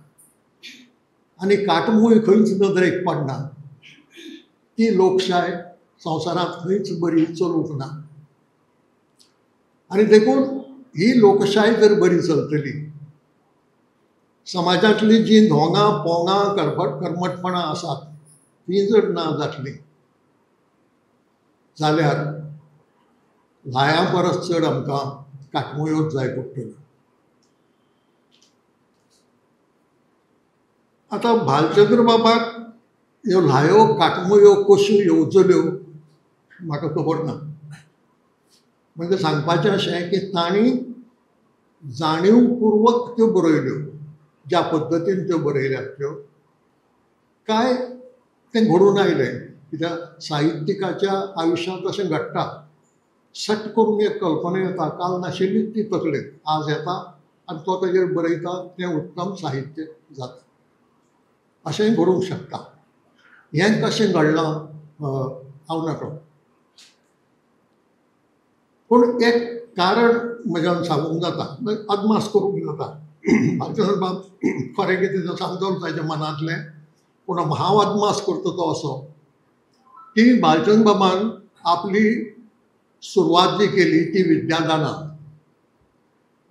आनी काटमूय खंयच नदरेक पडना ती लोकशाय संवसारांत खंयच बरी चलूंक ना. आनी देखून ही लोकशाय जर बरी चलतली, समाजांतली जीं धोंगां पोंगां करमटपणां आसात तीं जर ना जातलीं जाल्यार ल्हायां परस चड आमकां काटमुयोच जाय पडटल्यो. आतां भालचंद्र बाबाक ह्यो ल्हायो काटमुयो कश्यो येवजल्यो म्हाका खबर ना. म्हणजे सांगपाचें अशें की तांणी जाणीवपूर्वक त्यो बरयल्यो, ज्या पद्दतीन त्यो बरयल्यात त्यो काय तें घडून आयलें. कित्याक साहित्यिकाच्या आयुश्यांत अशें घडटा, सट करून एक कल्पना येता, काल नाशिल्लीच ती तकलेंत आज येता आनी तो ताजेर बरयता, तें उत्तम साहित्य जाता. अशेंय घडूंक शकता. हें कशें घडलां हांव नकळो, पूण एक कारण म्हज्यान सांगूंक जाता, अदमास करूंक जाता. भालचंद्र बाब खरें कितें तें सांगतलो ताच्या मनांतलें, पूण हांव अदमास करता तो असो की भालचंद्र बाबान आपली सुरवात जी केली ती विद्यादानान,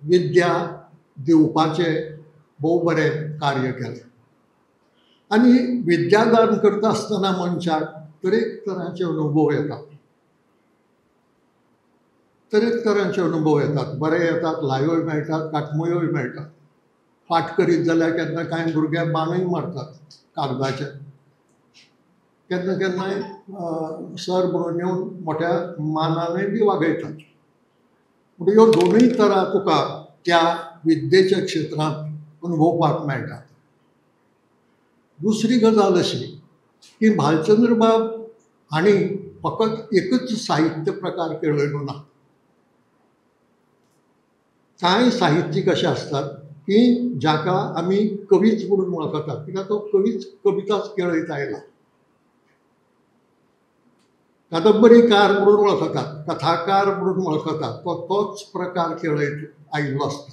विद्या दिवपाचें भोव बरें कार्य केलें. आनी विद्यादान करता आसतना मनशाक तरेकतरांचे अनुभव येतात, तरेकतरांचे अनुभव येतात, बरे येतात, ल्हायोय मेळटात, काटमुयोय मेळटात. फाट करीत जाल्यार केन्ना कांय भुरगे बाणूय मारतात कागदाचे, केन्ना केन्नाय सर म्हणून येवन मोठ्या मानानूय बी वागयतात. म्हणून ह्यो दोनूय तरा तुका त्या विद्येच्या क्षेत्रांत अनुभवपाक मेळटात. दुसरी गजाल अशी की भालचंद्र बाब हांणी फकत एकच साहित्य प्रकार केळयलो ना. कांय साहित्यीक अशे आसतात की जाका आमी कवीच म्हणून वळखतात, कित्याक तो कवीच कविताच केळयत आयला. कादंबरीकार म्हणून वळखतात, कथाकार म्हणून वळखतात, तो तोच प्रकार केळयत आयिल्लो आसता.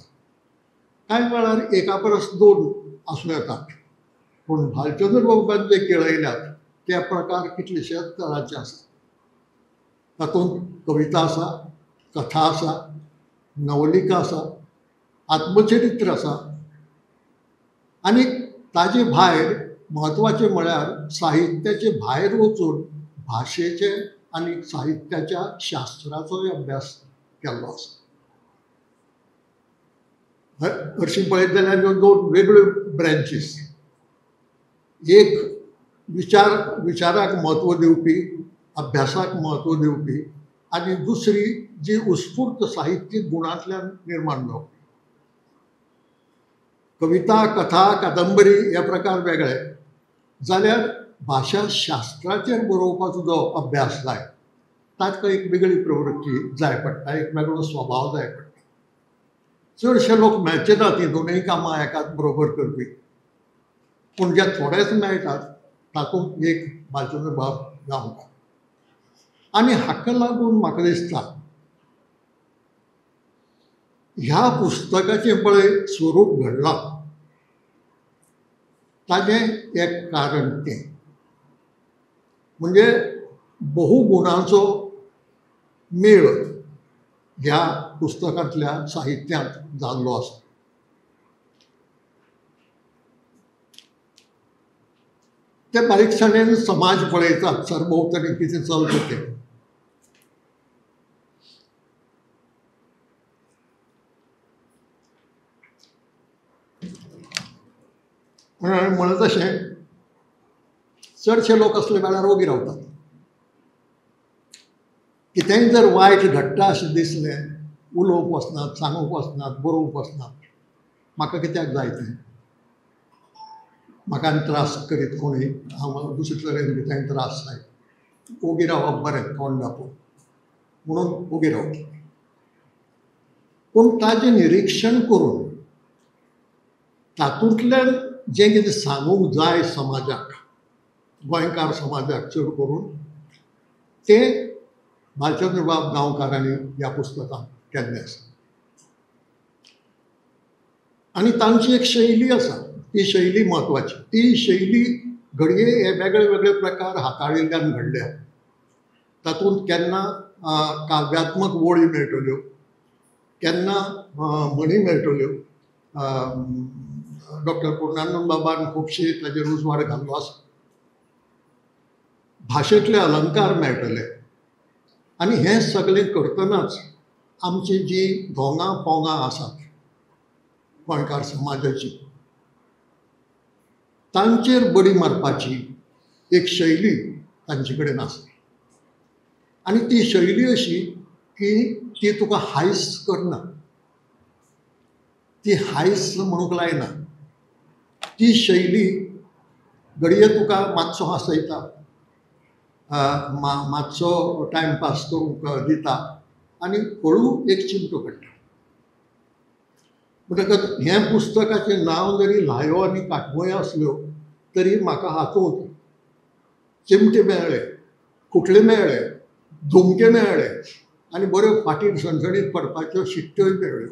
कांय वेळार एका परस दोन आसूं येतात, पूण भालचंद्र बाबान जे केळयल्यात ते प्रकार कितलेशेच तरांचे आसात. तातूंत कविता आसा, कथा आसा, नवलिका आसा, आत्मचरित्र आसा, आनी ताजे भायर म्हत्वाचें म्हळ्यार साहित्याचे भायर वचून भाशेचे आनी साहित्याच्या शास्त्राचोय अभ्यास केल्लो आसा. हरशीं पळयत जाल्यार ह्यो दोन वेगळ्यो ब्रँचीस, एक विचाराक म्हत्व दिवपी, अभ्यासाक म्हत्व दिवपी, आनी दुसरी जी उत्स्फूर्त साहित्यीक गुणांतल्यान निर्माण जावपी. कविता, कथा, कादंबरी हे प्रकार वेगळे जाल्यार भाशा शास्त्राचेर बरोवपाचो जो अभ्यास जाय ताका एक वेगळी प्रवृत्ती जाय पडटा, एक वेगळो स्वभाव जाय पडटा. चडशे लोक मेळचे ना ती दोनूय कामां एकाच बरोबर करपी, पूण जे थोडेच मेळटात तातूंत एक भालचंद्र बाब गांवकार. आनी हाका लागून म्हाका दिसता ह्या पुस्तकाचें पळय स्वरूप घडलां ताजें एक कारण तें म्हणजे बहुगुणांचो मेळ ह्या पुस्तकांतल्या साहित्यांत जाल्लो आसा. ते बारीकसाणेन समाज पळयतात, सरभोंवतणी कितें चलता तें. म्हणून म्हणत तशें चडशे लोक असले वेळार ओगी रावतात. कितेंय जर वायट घडटा अशें दिसलें, उलोवंक वचनात, सांगूंक वचनात, बरोवंक वचनात, म्हाका कित्याक जाय तें, म्हाका आनी त्रास करीत कोणूय, हांव दुसरे तरेन कितेंय त्रास जायत, ओगी रावप बरें, तोंड दापून म्हणून ओगी रावता. पूण ताजें निरिक्षण करून तातूंतल्यान जें कितें सांगूंक जाय समाजाक, गोंयकार समाजाक चड करून, तें भालचंद्रबाब गांवकारांनी ह्या पुस्तकांत केल्लें आसा. आनी तांची एक शैली आसा, ती शैली म्हत्वाची. ती शैली घडये हे वेगळे वेगळे प्रकार हाताळिल्ल्यान घडल्या. तातूंत केन्ना काव्यात्मक वळी मेळटल्यो, केन्ना म्हणी मेळटल्यो. डॉक्टर पूर्णानंद बाबान खुबशी ताजेर उजवाड घाल्लो आसा. भाशेंतले अलंकार मेळटले. आनी हें सगळें करतनाच आमची जी धोंगां पोंगां आसात गोंयकार समाजाची, तांचेर बडी मारपाची एक शैली तांचे कडेन आसा. आनी ती शैली अशी की ती तुका हायस करना, ती हायस म्हणूंक लायना. ती शैली घडये तुका मातसो हांसयता, मातसो टायमपास करूंक दिता आनी हळू एक चिमटो काडटा. म्हणटकच हें पुस्तकाचें नांव जरी ल्हायो आनी काटमोयो आसल्यो तरी म्हाका हातूंत चिमटे मेळ्ळे, खुटले मेळ्ळे, धुमके मेळ्ळे आनी बऱ्यो फाटीर सणसणीत पडपाच्यो शिट्ट्योय मेळ्ळ्यो.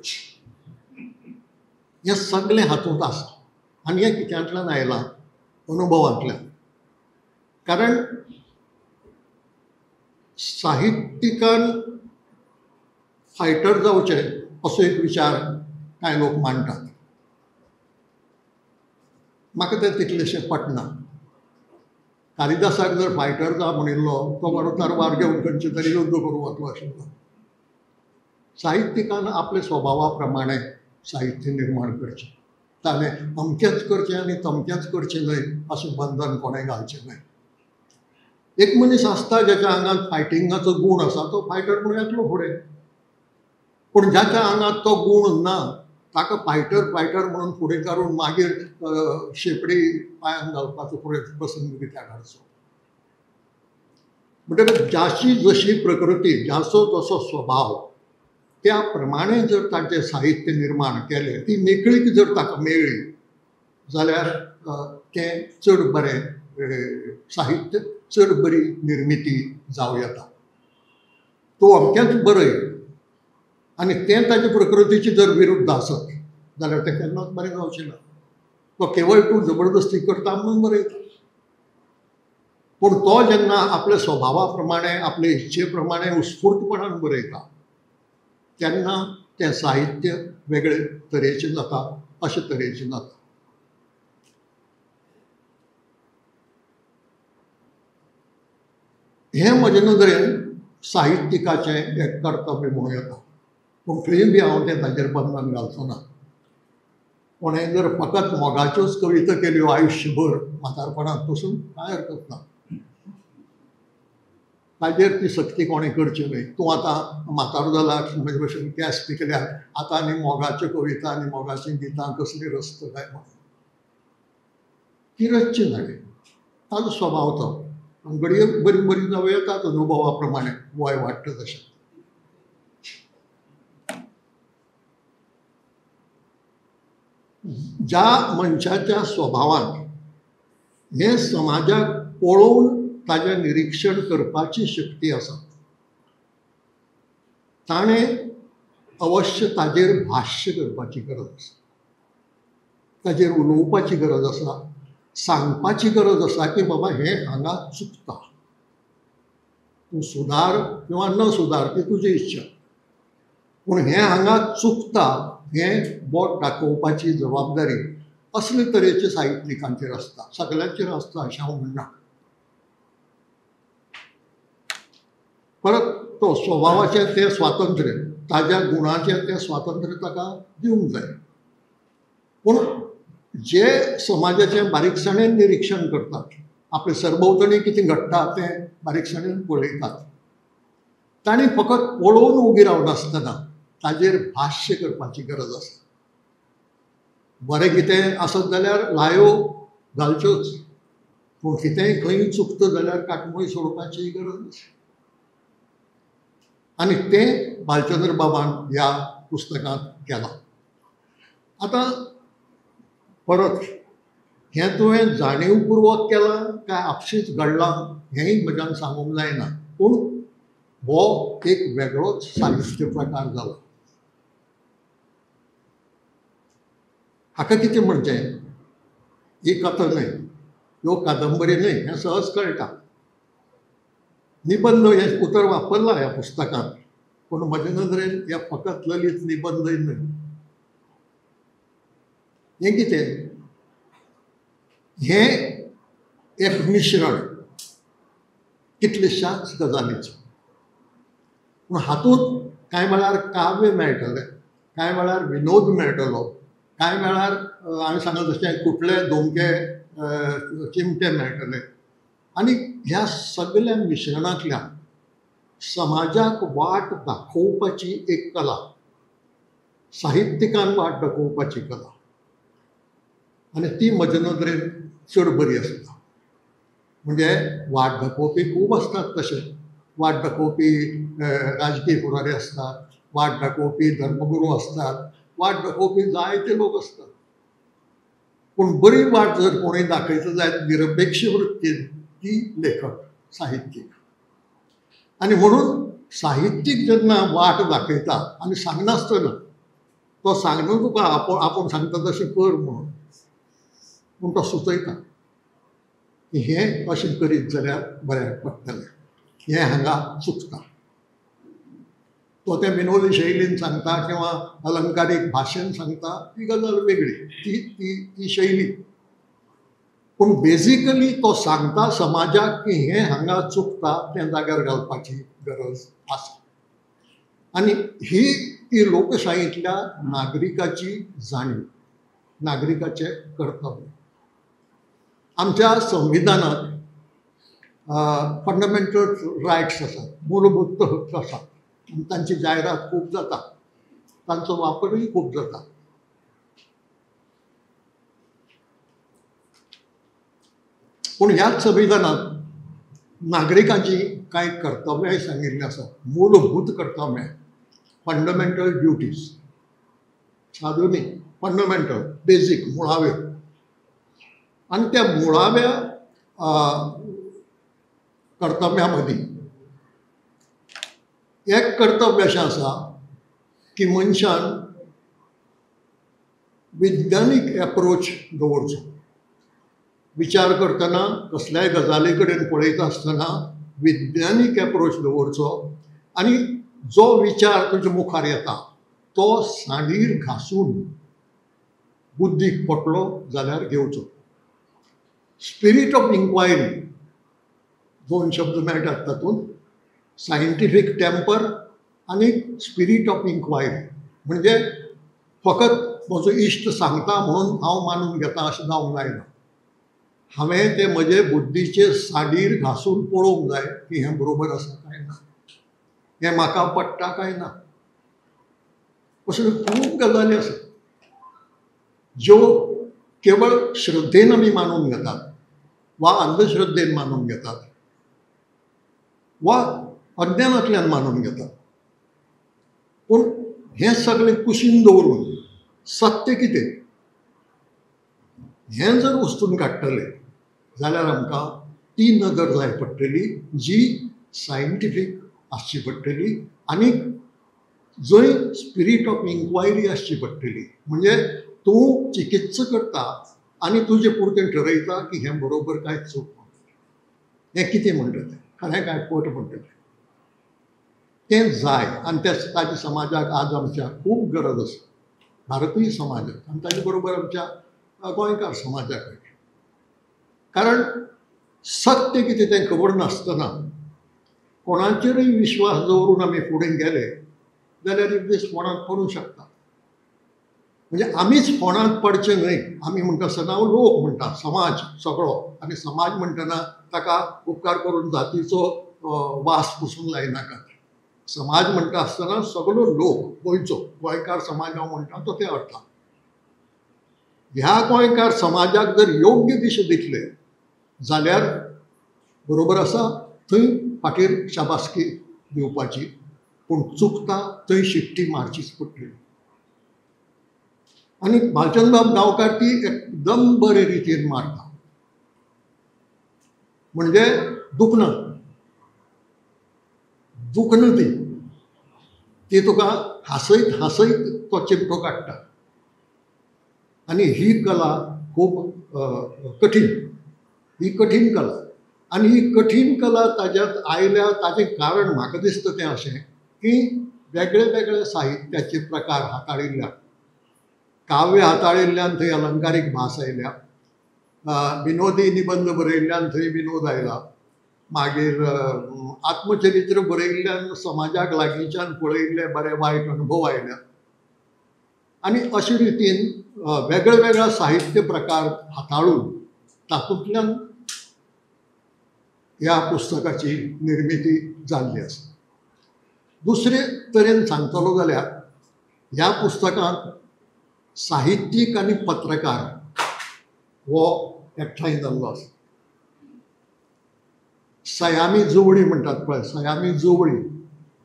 हें सगळें हातूंत आसा. आनी हें कित्यांतल्यान आयलां? अनुभवांतल्यान. कारण साहित्यिकान फायटर जावचें असो एक विचार कांय लोक मांडटात. म्हाका तें तितलेशें पटना. कालिदासाक जर फायटर जा म्हणिल्लो तो बरो तरवार घेवन खंयचे तरी युद्ध करूंक वतलो आशिल्लो. साहित्यिकान आपल्या स्वभावा प्रमाणे साहित्य निर्माण करचें. ताणें अमकेंच करचें आनी तमकेंच करचें न्हय अशें बंधन कोणें घालचें न्हय. एक मनीस आसता ज्याच्या आंगांत फायटिंगाचो गूण आसा, तो फायटर म्हणून येतलो फुडें. पूण ज्याच्या आंगांत तो गूण ना ताका फायटर फायटर म्हणून फुडें काडून मागीर शेपडी पांयांत घालपाचो प्रसंग कित्याक हाडचो? म्हणटकच जाशी जशी प्रकृती, जासो जसो स्वभाव, त्या प्रमाणे जर तांचें साहित्य निर्माण केलें, ती मेकळीक जर ताका मेळ्ळी जाल्यार तें चड बरें साहित्य, चड बरी निर्मिती जावं येता. तूं अमकेंच बरय आनी तें ताजे प्रकृतीचे जर विरुद्ध आसत जाल्यार तें केन्नाच बरें जावचें ना. तो केवळ तूं जबरदस्ती करता म्हणून बरयता. पूण तो जेन्ना आपल्या स्वभावा प्रमाणे, आपले इच्छे प्रमाणे उत्स्फूर्तपणान बरयता तेन्ना तें साहित्य वेगळे तरेचें जाता, अशे तरेचें जाता. हें म्हजे नदरेन साहित्यिकाचें एक कर्तव्य म्हणूं येता. पूण खंय बी हांव तें ताजेर बंधन घालचो ना. कोणें जर फकत मोगाच्योच कविता केल्यो आयुश्यभर म्हातारपणांत पसून कांय हरकत ना. ताजेर ती सक्ती कोणें करची न्हय. तूं आतां म्हातारो जाला, म्हजे भशेन केंस पिकल्यात, आतां आनी मोगाच्यो कविता आनी मोगाचीं गितां कसलीं रचता काय म्हणून ती रचची न्हय. ताजो स्वभाव तो. घडये बरीं बरीं जावं येतात अनुभवा प्रमाणे वय वाडटा तशें. ज्या मनशाच्या स्वभावान हें समाजाक पळोवन ताजें निरिक्षण करपाची शक्ती आसा, ताणें अवश्य ताजेर भाश्य करपाची गरज आसा, ताजेर उलोवपाची गरज आसा, सांगपाची गरज आसा की बाबा हें हांगा चुकता, तूं सुदार किंवा न सुदार ती तुजी इच्छा. पूण हें हांगा चुकता हें बोट दाखोवपाची जबाबदारी असले तरेचे साहित्यिकांचेर आसता, सगळ्यांचेर आसता अशें हांव म्हणना. परत तो स्वभावाचें तें स्वातंत्र्य, ताज्या गुणाचें तें स्वातंत्र्य ताका दिवंक जाय. पूण जे समाजाचें बारीकसाणेन निरिक्षण करतात, आपले सरभोंवतणी कितें घडटा तें बारीकसाणेन पळयतात, तांणी फकत पळोवन उगी रावनासतना ताजेर भाश्य करपाची गरज आसा. बरें कितें आसत जाल्यार लायो घालच्योच, पूण कितेंय खंय चुकता जाल्यार काटमूय सोडपाची गरज आसा. आनी तें भालचंद्र बाबान ह्या पुस्तकांत केलां. आतां परत हें तुवें जाणीवपूर्वक केलां काय आपशींच घडलां हेंय म्हज्यान सांगूंक जायना, पूण हो एक वेगळोच साहित्य प्रकार जाला. हाका कितें म्हणचें, ही कथा न्हय, ह्यो कादंबरी न्हय, हें सहज कळटा. निबंद हें उतर वापरलां ह्या पुस्तकांत, पूण म्हजे नदरेन ह्या फकत ललित निबंदय न्हय. हें कितें, हें एक मिश्रण कितलेशाच गजालीचें. पूण हातूंत कांय वेळार काव्य मेळटलें, कांय वेळार विनोद मेळटलो, कांय वेळार हांवें सांगलें तशें कुटले धोमके चिमटे मेळटले. आनी ह्या सगळ्या मिश्रणांतल्यान समाजाक वाट दाखोवपाची एक कला, साहित्यिकान वाट दाखोवपाची कला, आनी ती म्हजे नदरेन चड बरी आसता. म्हणजे वाट दाखोवपी खूब आसतात, तशें वाट दाखोवपी राजकीय फुडारी आसतात, वाट दाखोवपी धर्मगुरू आसतात, वाट दाखोवपी जायते लोक आसतात. पूण बरी वाट जर कोणूय दाखयता जायत निरपेक्ष वृत्तीन, ती लेखक, साहित्यीक. आनी म्हणून साहित्यीक जेन्ना वाट दाखयता आनी सांगनासतना, तो सांगना तुका आपूण सांगता तशें कर म्हणून, पूण तो सुचयता की हें अशें करीत जाल्यार बऱ्याक पडटलें, हें हांगा चुकता. तो ते विनोदी शैलीन सांगता किंवा अलंकारीक भाशेन सांगता, ती गजाल वेगळी, ती ती ती शैली. पूण बेजिकली तो सांगता समाजाक की हें हांगा चुकता, तें जाग्यार घालपाची गरज आसा. आनी ही ती लोकशाहींतल्या नागरिकाची जाणीव, नागरिकाचें कर्तव्य. आमच्या संविधानांत फंडामेंटल रायट्स आसात, मूलभूत हक्क आसात, आनी तांची जायरात खूब जाता, तांचो वापरूय खूब जाता. पूण ह्याच संविधानांत नागरिकांची कांय कर्तव्यांय सांगिल्लीं आसात, मूलभूत कर्तव्यां, फंडामेंटल ड्युटीज, साद्यो न्ही, फंडामेंटल, बेजीक, मुळाव्यो. आनी त्या मुळाव्या कर्तव्यां मदीं एक कर्तव्य अशें आसा की मनशान विज्ञानीक एप्रोच दवरचो. विचार करतना, कसल्याय गजाली कडेन पळयता आसतना विज्ञानीक एप्रोच दवरचो, आनी जो विचार तुज्या मुखार येता तो सांडीर घासून बुद्दीक पटलो जाल्यार घेवचो. स्पिरीट ऑफ इन्क्वायरी, दोन शब्द मेळटात तातूंत, सायंटिफीक टेम्पर आनी स्पिरीट ऑफ इन्क्वायरी. म्हणजे फकत म्हजो इश्ट सांगता म्हणून हांव मानून घेता अशें जावंक जायना, हांवें तें म्हजे बुद्दीचे साडीर घासून पळोवंक जाय की हें बरोबर आसा काय ना, हें म्हाका पडटा काय ना. अश्यो खूब गजाली आसात ज्यो केवळ श्रद्धेन आमी मानून घेतात वा अंधश्रद्धेन मानून घेतात वा अज्ञानांतल्यान मानून घेतात. पूण हें सगळें कुशीन दवरून सत्य कितें हें जर वस्तून काडटले जाल्यार आमकां ती नदर जाय पडटली जी सायंटिफीक आसची पडटली आनी जंय स्पिरीट ऑफ इन्क्वायरी आसची पडटली. म्हणजे तूं चिकित्सा करता आनी तुजे पुरतें ठरयता की हें बरोबर काय चूक म्हणटा, हें कितें म्हणटा तें खरें काय फट म्हणटा तें. तें जाय आनी त्या ताजी समाजाक आज आमच्या खूब गरज आसा, भारतीय समाजाक आनी ताजे बरोबर आमच्या गोंयकार समाजाक. कारण सत्य कितें तें खबर नासतना कोणाचेरूय विश्वास दवरून आमी फुडें गेले जाल्यार एक दीस फोणांत पडूंक शकता. म्हणजे आमीच फोणांत पडचें न्हय. आमी म्हणटा आसतना हांव लोक म्हणटा, समाज सगळो, आनी समाज म्हणटना ताका उपकार करून जातीचो वास पसून लायनाकात. समाज म्हणटा आसतना सगळो लोक, गोंयचो गोंयकार समाज हांव म्हणटा तो त्या अर्थान. ह्या गोंयकार समाजाक जर योग्य दिशा दितले जाल्यार बरोबर आसा, थंय फाटीर शाबासकी दिवपाची, पूण चुकता थंय शिट्टी मारचीच पडटली. आनी भालचंद्रबाब गांवकार ती एकदम बरे रितीन मारता, म्हणजे दुखना दुखना ती ती तुका हांसयत हांसयत तो चिमटो काडटा. आनी ही कला खूब कठीण, ही कठीण कला. आनी ही कठीण कला ताज्यात आयल्या ताजें कारण म्हाका दिसता तें अशें की वेगळे वेगळे साहित्याचे प्रकार हाताळिल्ल्यान, काव्य हाताळिल्ल्यान थंय अलंकारीक भास आयल्या, विनोदी निबंद बरयल्ल्यान थंय विनोद आयला, मागीर आत्मचरित्र बरयल्ल्यान समाजाक लागींच्यान पळयिल्ले बरे वायट अनुभव आयल्या. आनी अशे रितीन वेगळे वेगळे साहित्य प्रकार हाताळून तातूंतल्यान ह्या पुस्तकाची निर्मिती जाल्ली आसा. दुसरे तरेन सांगतलो जाल्यार ह्या पुस्तकांत साहित्यीक आनी पत्रकार हो एकठांय जाल्लो आसा. सयामी जुवळी म्हणटात पळय, सयामी जुवळी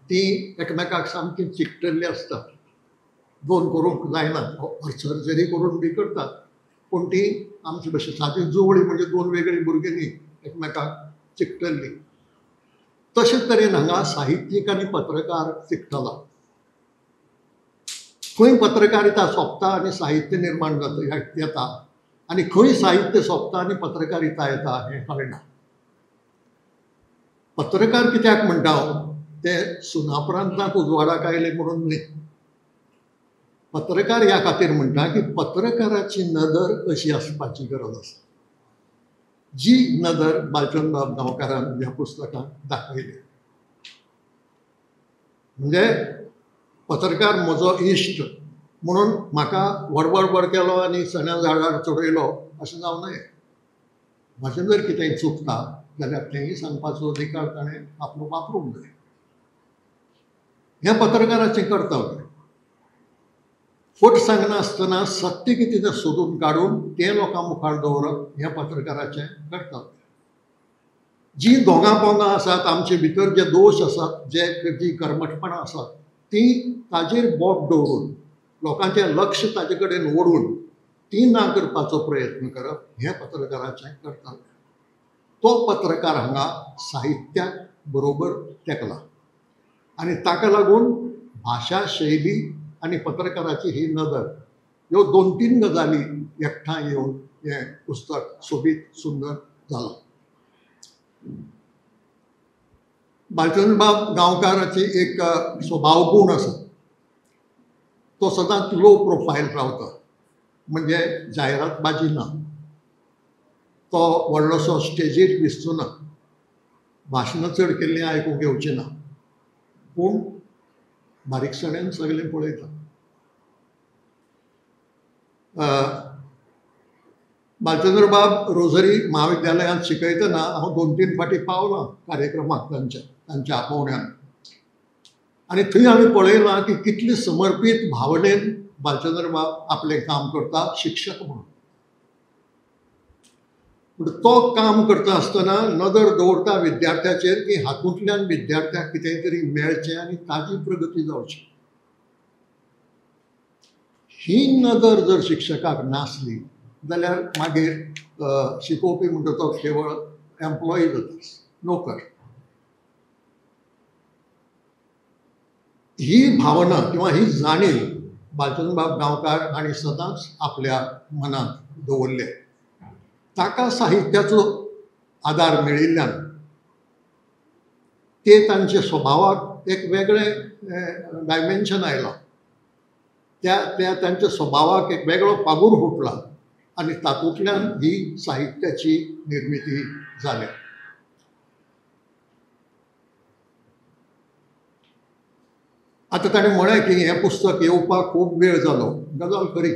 ती एकमेकाक सामकी चिकटल्ली आसतात, दोन करूंक जायना, सर्जरी करून बी करतात, पूण ती आमचे भशेन सादी जुवळी म्हणजे दोन वेगळीं भुरगीं न्ही, एकमेकाक चिकटल्ली. तशे तरेन हांगा साहित्यीक आनी पत्रकार चिकटला. खंय पत्रकारिता सोंपता आनी साहित्य निर्माण जाता येता, आनी खंय साहित्य सोंपता आनी पत्रकारिता येता हें कळना. पत्रकार कित्याक म्हणटा हांव, ते सुनापरांतांत उजवाडाक आयले म्हणून न्ही. पत्रकार ह्या खातीर म्हणटा की पत्रकाराची नदर अशी आसपाची गरज आसा, जी नदर भालचंद्रबाब गांवकारान ह्या पुस्तकांत दाखयली. म्हणजे पत्रकार म्हजो इश्ट म्हणून म्हाका वडवडवड केलो आनी सण्या झाडार चडयलो अशें जावं नये. म्हजें जर कितेंय चुकता जाल्यार तेंय सांगपाचो अधिकार ताणें आपलो वापरूंक जाय. हें पत्रकाराचें कर्तव्य. फट सांगनासतना सत्य कितें तें सोदून काडून तें लोकां मुखार दवरप हें पत्रकाराचें कर्तव्य. जीं दोंगा पोंगां आसात, आमचे भितर जे दोश आसात, जे जीं कर्मटपणां आसात, तीं ताजेर बोट दवरून लोकांचें लक्ष ताजे कडेन ओडून ती ना करपाचो प्रयत्न करप हें पत्रकाराचें कर्तव्य. तो पत्रकार हांगा साहित्याक बरोबर तेंकला आनी ताका लागून भाशा शैली आनी पत्रकाराची ही नदर ह्यो दोन तीन गजाली एकठांय येवन हें पुस्तक सोबीत सुंदर जालां. भालचंद्रबाब गांवकाराची एक स्वभाव गूण आसा, तो सदांच लो प्रोफायल रावता, म्हणजे जायरातबाजी ना, तो व्हडलोसो स्टेजीर दिसचो ना, भाशणां चड केल्लीं आयकूंक येवचीं ना, पूण बारीकसाणेन सगळें पळयता. भालचंद्रबाब रोझरी म्हाविद्यालयांत शिकयतना हांव दोन तीन फावटी पावलां कार्यक्रमाक तांच्या तांच्या आपोवण्यान, आनी थंय आमी पळयलां की कितली समर्पीत भावनेन भालचंद्रबाब आपलें काम करता शिक्षक म्हणून. पूण तो काम करता आसतना नदर दवरता विद्यार्थ्याचेर की हातूंतल्यान विद्यार्थ्याक कितें तरी मेळचें आनी ताजी प्रगती जावची. ही नदर जर शिक्षकाक नासली जाल्यार मागीर शिकोवपी म्हणटा तो केवळ एम्प्लॉई जाता, नोकर. ही भावना किंवा ही जाणीव भालचंद्रबाब गांवकार हांणी सदांच आपल्या मनांत दवरल्या. ताका साहित्याचो आदार मेळिल्ल्यान ते तांच्या स्वभावाक एक वेगळें डायमेन्शन आयलां. त्या त्या तांच्या स्वभावाक एक वेगळो पागूर फुटला आनी तातूंतल्यान ही साहित्याची निर्मिती जाल्या. आतां ताणें म्हळें की हें पुस्तक येवपाक खूब वेळ जालो. गजाल खरी,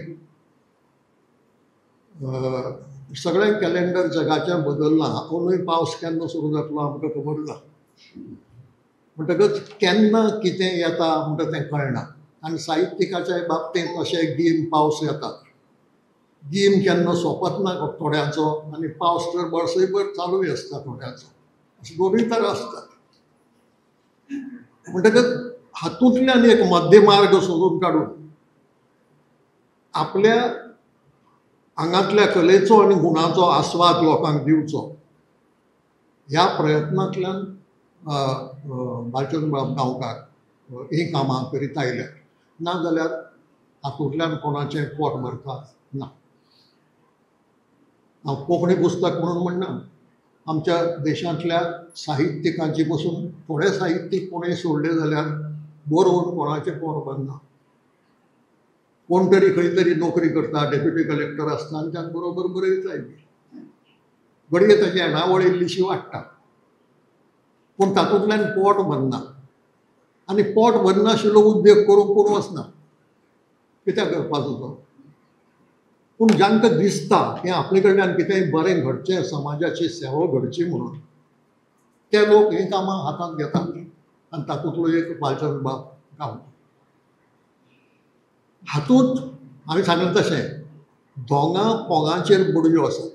सगळें कॅलेंडर जगाचें बदल्लां. अंदूय पावस केन्ना सुरू जातलो आमकां खबर ना, म्हणटकच केन्ना कितें येता म्हणटा तें कळना. आनी साहित्यिकाच्या बाबतींत अशें गीम पावस येतात, गीम केन्ना सोंपत ना थोड्यांचो, आनी पावस तर वर्सयभर चालूय आसता थोड्यांचो, अशें दोनूय तरा आसतात. म्हणटकच हातूंतल्यान एक मध्यमार्ग सोदून काडून आपल्या आंगांतल्या कलेचो आनी गुणाचो आस्वाद लोकांक दिवचो ह्या प्रयत्नांतल्यान भालचंद्रबाब गांवकार हीं कामां करीत आयल्यात. ना जाल्यार हातूंतल्यान कोणाचें पोट भरता ना. हांव कोंकणी पुस्तक म्हणून म्हणना, आमच्या देशांतल्या साहित्यिकांची पसून थोडे साहित्यीक कोणें सोडले जाल्यार बरोवन कोणाचें पोट भरना. कोण तरी खंय तरी नोकरी करता, डेप्युटी कलेक्टर आसता आनी त्याच बरोबर बरयताय बी, घडये ताची येणावळ इल्लीशी वाडटा, पूण तातूंतल्यान पोट भरना. आनी पोट भरनाशिल्लो उद्योग करूंक कोण वचना, कित्याक करपाचो तो. पूण जांकां दिसता हें आपले कडल्यान कितेंय बरें घडचें, समाजाची सेवा घडची म्हणून, ते लोक हीं कामां हातांत घेतात आनी तातूंतलो एक भालचंद्रबाब गांवकार. हातूंत हांवें सांगलें तशें दोंगा पोंगाचेर बुडयो आसात.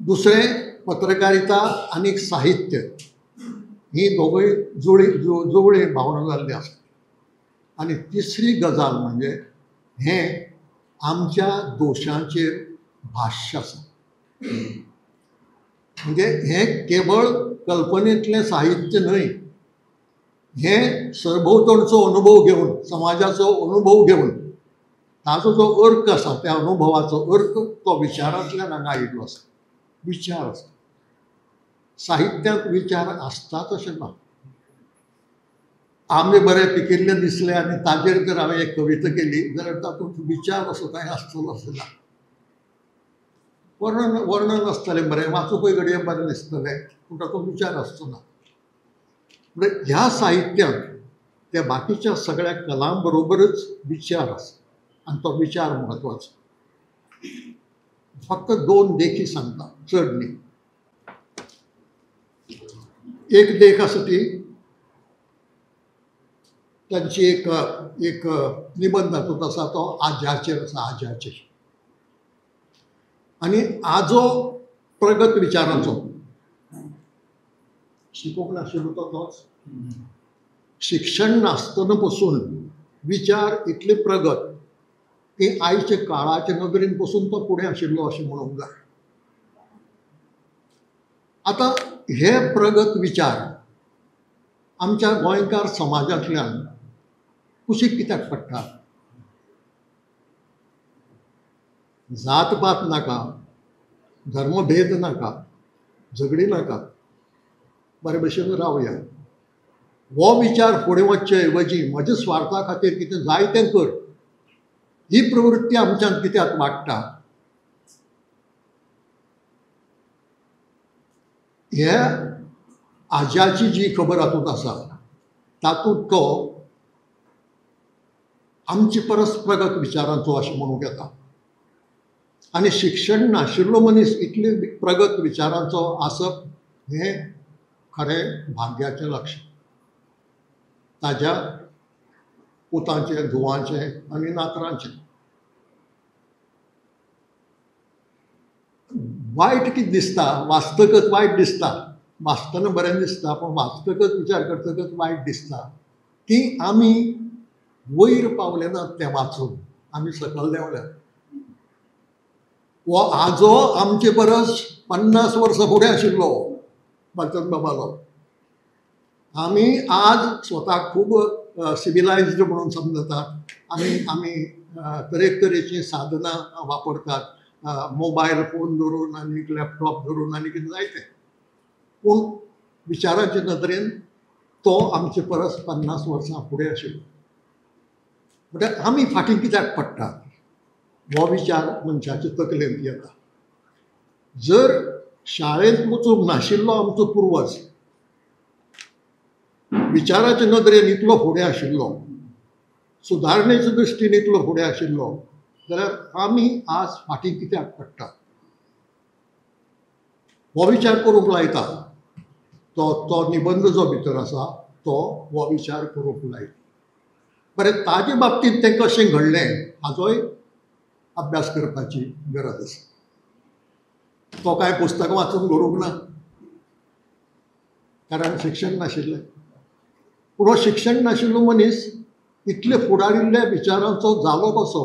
दुसरें पत्रकारिता आनी साहित्य ही दोगूय जुळी भावना जाल्ली आसात. आनी तिसरी गजाल म्हणजे हें आमच्या दोशांचेर भाश्य आसा. म्हणजे हें केवळ कल्पनेंतलें साहित्य न्हय, हें सरभोंवतणचो अनुभव घेवन, समाजाचो अनुभव घेवन ताचो जो अर्क आसा त्या अनुभवाचो अर्क तो विचारांतल्यान हांगा आयिल्लो आसा. विचार आसा, साहित्यांत विचार आसतात अशें ना. आंबे बरे पिकिल्ले दिसले आनी ताजेर जर हांवें एक कविता केली जाल्यार तातूंत विचार असो कांय आसतलो अशें ना. वर्णन वर्णन आसतलें बरें, वाचूंकय घडये बरें दिसतलें, पूण तातूंत विचार आसचो ना. म्हणजे ह्या साहित्यांत त्या बाकीच्या सगळ्या कलां बरोबरच विचार आसा आनी तो विचार म्हत्वाचो. फक्त दोन देखी सांगता, चड न्ही. एक देख आसा ती तांची एक एक निबंद हातूंत आसा, तो आज्याचेर आसा. आज्याचेर, आनी आजो प्रगत विचारांचो, शिकोवंक नाशिल्लो तो तोच, शिक्षण नासतना पसून विचार इतले प्रगत की आयच्या काळाचे नदरेन पसून तो फुडें आशिल्लो अशें म्हणूंक जाय. आतां हे प्रगत विचार आमच्या गोंयकार समाजांतल्यान कुशीक कित्याक पडटा? जातपात नाका, धर्मभेद नाका, झगडी नाका, बरे भशेन रावया. हो विचार फुडें वचचे ऐवजी म्हज्या स्वार्था खातीर कितें जाय तें कर, ही प्रवृत्ती आमच्यान कित्याक वाडटा? हे आज्याची जी खबर हातूंत आसा तातूंत तो आमचे परस प्रगत विचारांचो अशें म्हणूंक येता. आनी शिक्षण नाशिल्लो मनीस इतले प्रगत विचारांचो आसप हें खरें भाग्याचें लक्षण, ताज्या पुतांचें, धुवांचें आनी नातरांचें. वायट कितें दिसता वाचतकच वायट दिसता, वाचतना बरें दिसता, पूण वाचतकच विचार करतकच वायट दिसता की आमी वयर पावले ना तें वाचून, आमी सकयल देंवले. हो आजो आमचे परस 50 वर्सां फुडें आशिल्लो भालचंद्रबाबालो. आमी आज स्वताक खूब सिविलायज्ड म्हणून समजतात, आमी आमी तरेकतरेचीं साधनां वापरतात, मोबायल फोन धरून आनी लॅपटॉप धरून आनी कितें जायतें. पूण विचाराचे नदरेन तो आमचे परस 50 वर्सां फुडें आशिल्लो. म्हणल्यार आमी फाटीं कित्याक पडटात हो विचार मनशाचे तकलेंत येता. जर शाळेंत वचूंक नाशिल्लो आमचो पुर्वज विचाराचे नदरेन इतलो फुडें आशिल्लो, सुदारणेच्या दृश्टीन इतलो फुडें आशिल्लो, जाल्यार आमी आज फाटीं कित्याक पडटात हो विचार करूंक लायता. तो तो निबंद जो भितर आसा तो हो विचार करूंक लायता. बरें, ताजे बाबतींत तें कशें घडलें हाचोय अभ्यास करपाची गरज आसा. तो कांय पुस्तकां वाचून घडूंक ना, कारण शिक्षण नाशिल्लें. पूण हो शिक्षण नाशिल्लो मनीस इतले फुडारिल्ल्या विचारांचो जालो कसो,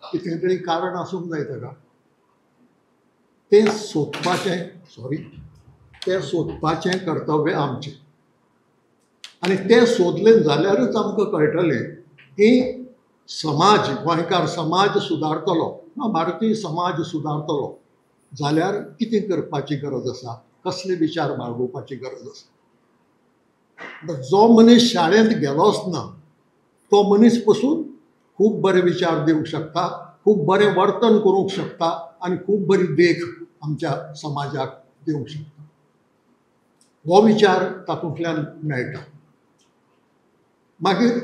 कितें तरी कारण आसूंक जाय ताका. तें सोदपाचें तें सोदपाचें कर्तव्य आमचें. आनी तें सोदलें जाल्यारूच आमकां कळटलें की समाज, गोंयकार समाज सुदारतलो, भारतीय समाज सुदारतलो जाल्यार कितें करपाची गरज आसा, कसले विचार बाळगुपाची गरज आसा. जो मनीस शाळेंत गेलोच ना तो मनीस पसून खूब बरे विचार दिवंक शकता, खूब बरें वर्तन करूंक शकता आनी खूब बरी देख आमच्या समाजाक दिवंक शकता. हो विचार तातूंतल्यान मेळटा. मागीर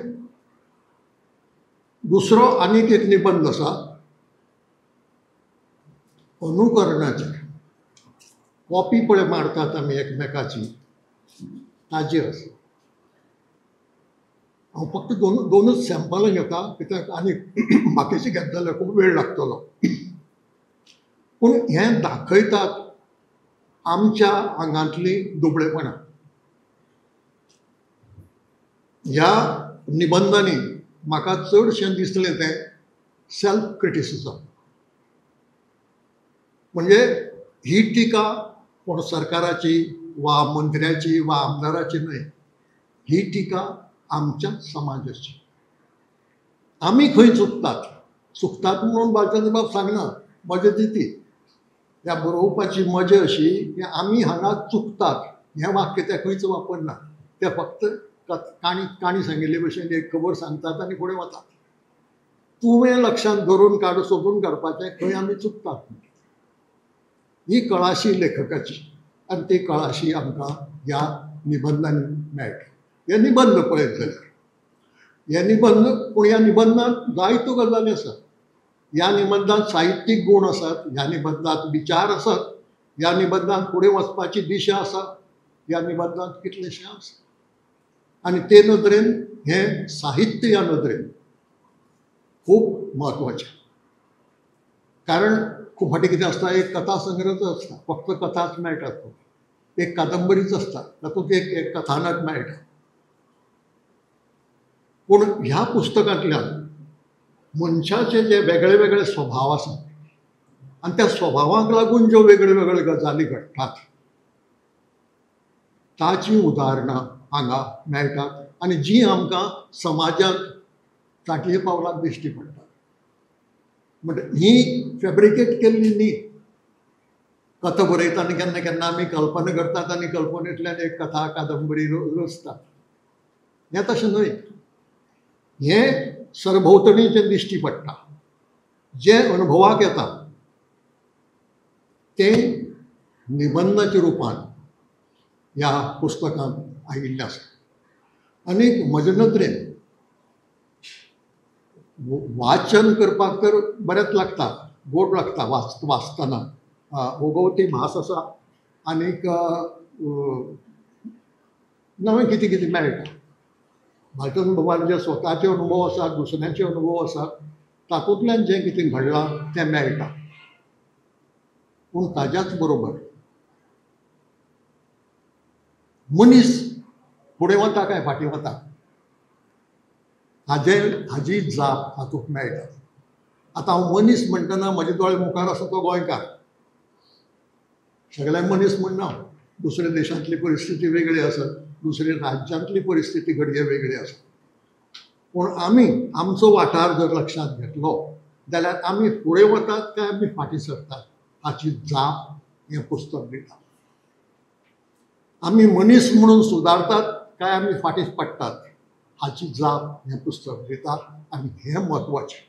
दुसरो आनीक एक निबंद आसा अनुकरणाचेर. कॉपी पळय मारतात आमी एकमेकाची, ताजेर आसा. हांव फक्त दोनूच सॅम्पलां घेता, कित्याक आनी बाकीचे घेत जाल्यार खूब वेळ लागतलो. पूण हें दाखयतात आमच्या आंगांतलीं दुबळेपणां. ह्या निबंधांनी म्हाका चडशें दिसलें तें सेल्फ क्रिटिसिजम. म्हणजे ही टिका कोण सरकाराची वा मंत्र्याची वा आमदाराची न्हय, ही टिका आमच्या समाजाची. आमी खंय चुकतात, चुकतात म्हणून बालचंद्रबाब सांगना, मजा दिती. ह्या बरोवपाची मजा अशी की आमी हांगा चुकतात हें वाक्य ते खंयच वापरना. ते फक्त काणी सांगिल्ले भशेन एक खबर सांगतात आनी फुडें वतात. तुवें लक्षांत धरून सोदून काडपाचें खंय आमी चुकतात. ही कळाशी लेखकाची आनी ती कळाशी आमकां ह्या निबंधांनी मेळटा. हे निबंध पळयत जाल्यार हे निबंध, पूण ह्या निबंधांत जायत्यो गजाली आसात. ह्या निबंधांत साहित्यीक गूण आसात, ह्या निबंधांत विचार आसात, ह्या निबंधांत फुडें वचपाची दिशा आसा, ह्या निबंधांत कितलेशें आसा. आनी ते नदरेन हें साहित्य ह्या नदरेन खूब म्हत्वाचें. कारण खूब फावटी कितें आसता, एक कथा संग्रहच आसता, फक्त कथाच मेळटात, एक कादंबरीच आसता, तातूंत एक कथानक मेळटा. पूण ह्या पुस्तकांतल्यान मनशाचे जे वेगळे वेगळे स्वभाव आसात आनी त्या स्वभावांक लागून ज्यो वेगळे वेगळे गजाली घडटात ताचीं उदाहरणां हांगा मेळटात आनी जीं आमकां समाजांत चाटये पावलाक दिश्टी पडटात. म्हणटा ही फेब्रिकेट केल्ली न्ही. कथा बरयतना केन्ना केन्ना आमी कल्पना करतात आनी कल्पनेंतल्यान एक कथा कादंबरी रचतात. हें तशें न्हय. हें सरभोंवतणी जें दिश्टी पडटा, जें अणभवाक येता तें निबंधाच्या रुपान ह्या पुस्तकांत आयिल्लें आसा. आनी म्हजे नदरेन वाचन करपाक तर बरेंच लागता, गोड लागता वाचतना. ओगवती भास आसा आनीक नवें कितें कितें मेळटा. भालचंद्रबाबाले जे स्वताचे अनुभव आसात, दुसऱ्यांचे अनुभव आसात, तातूंतल्यान जें कितें घडलां तें मेळटा. पूण ताज्याच बरोबर मनीस फुडें वता काय फाटीं वता हाजी जाप हातूंत मेळटा. आतां हांव मनीस म्हणटना म्हजे दोळे मुखार आसा तो गोंयकार. सगळे मनीस म्हणना, दुसऱ्या देशांतली परिस्थिती वेगळी आसत, दुसऱ्या राज्यांतली परिस्थिती घडये वेगळी आसा. पूण आमी आमचो वाठार जर लक्षांत घेतलो जाल्यार आमी फुडें वतात काय आमी फाटीं सरतात हाची जाप हें पुस्तक दिता. आमी मनीस म्हणून सुदारतात काय आमी फाटीं पडटात हाची जाप हें पुस्तक दिता आनी हें म्हत्वाचें.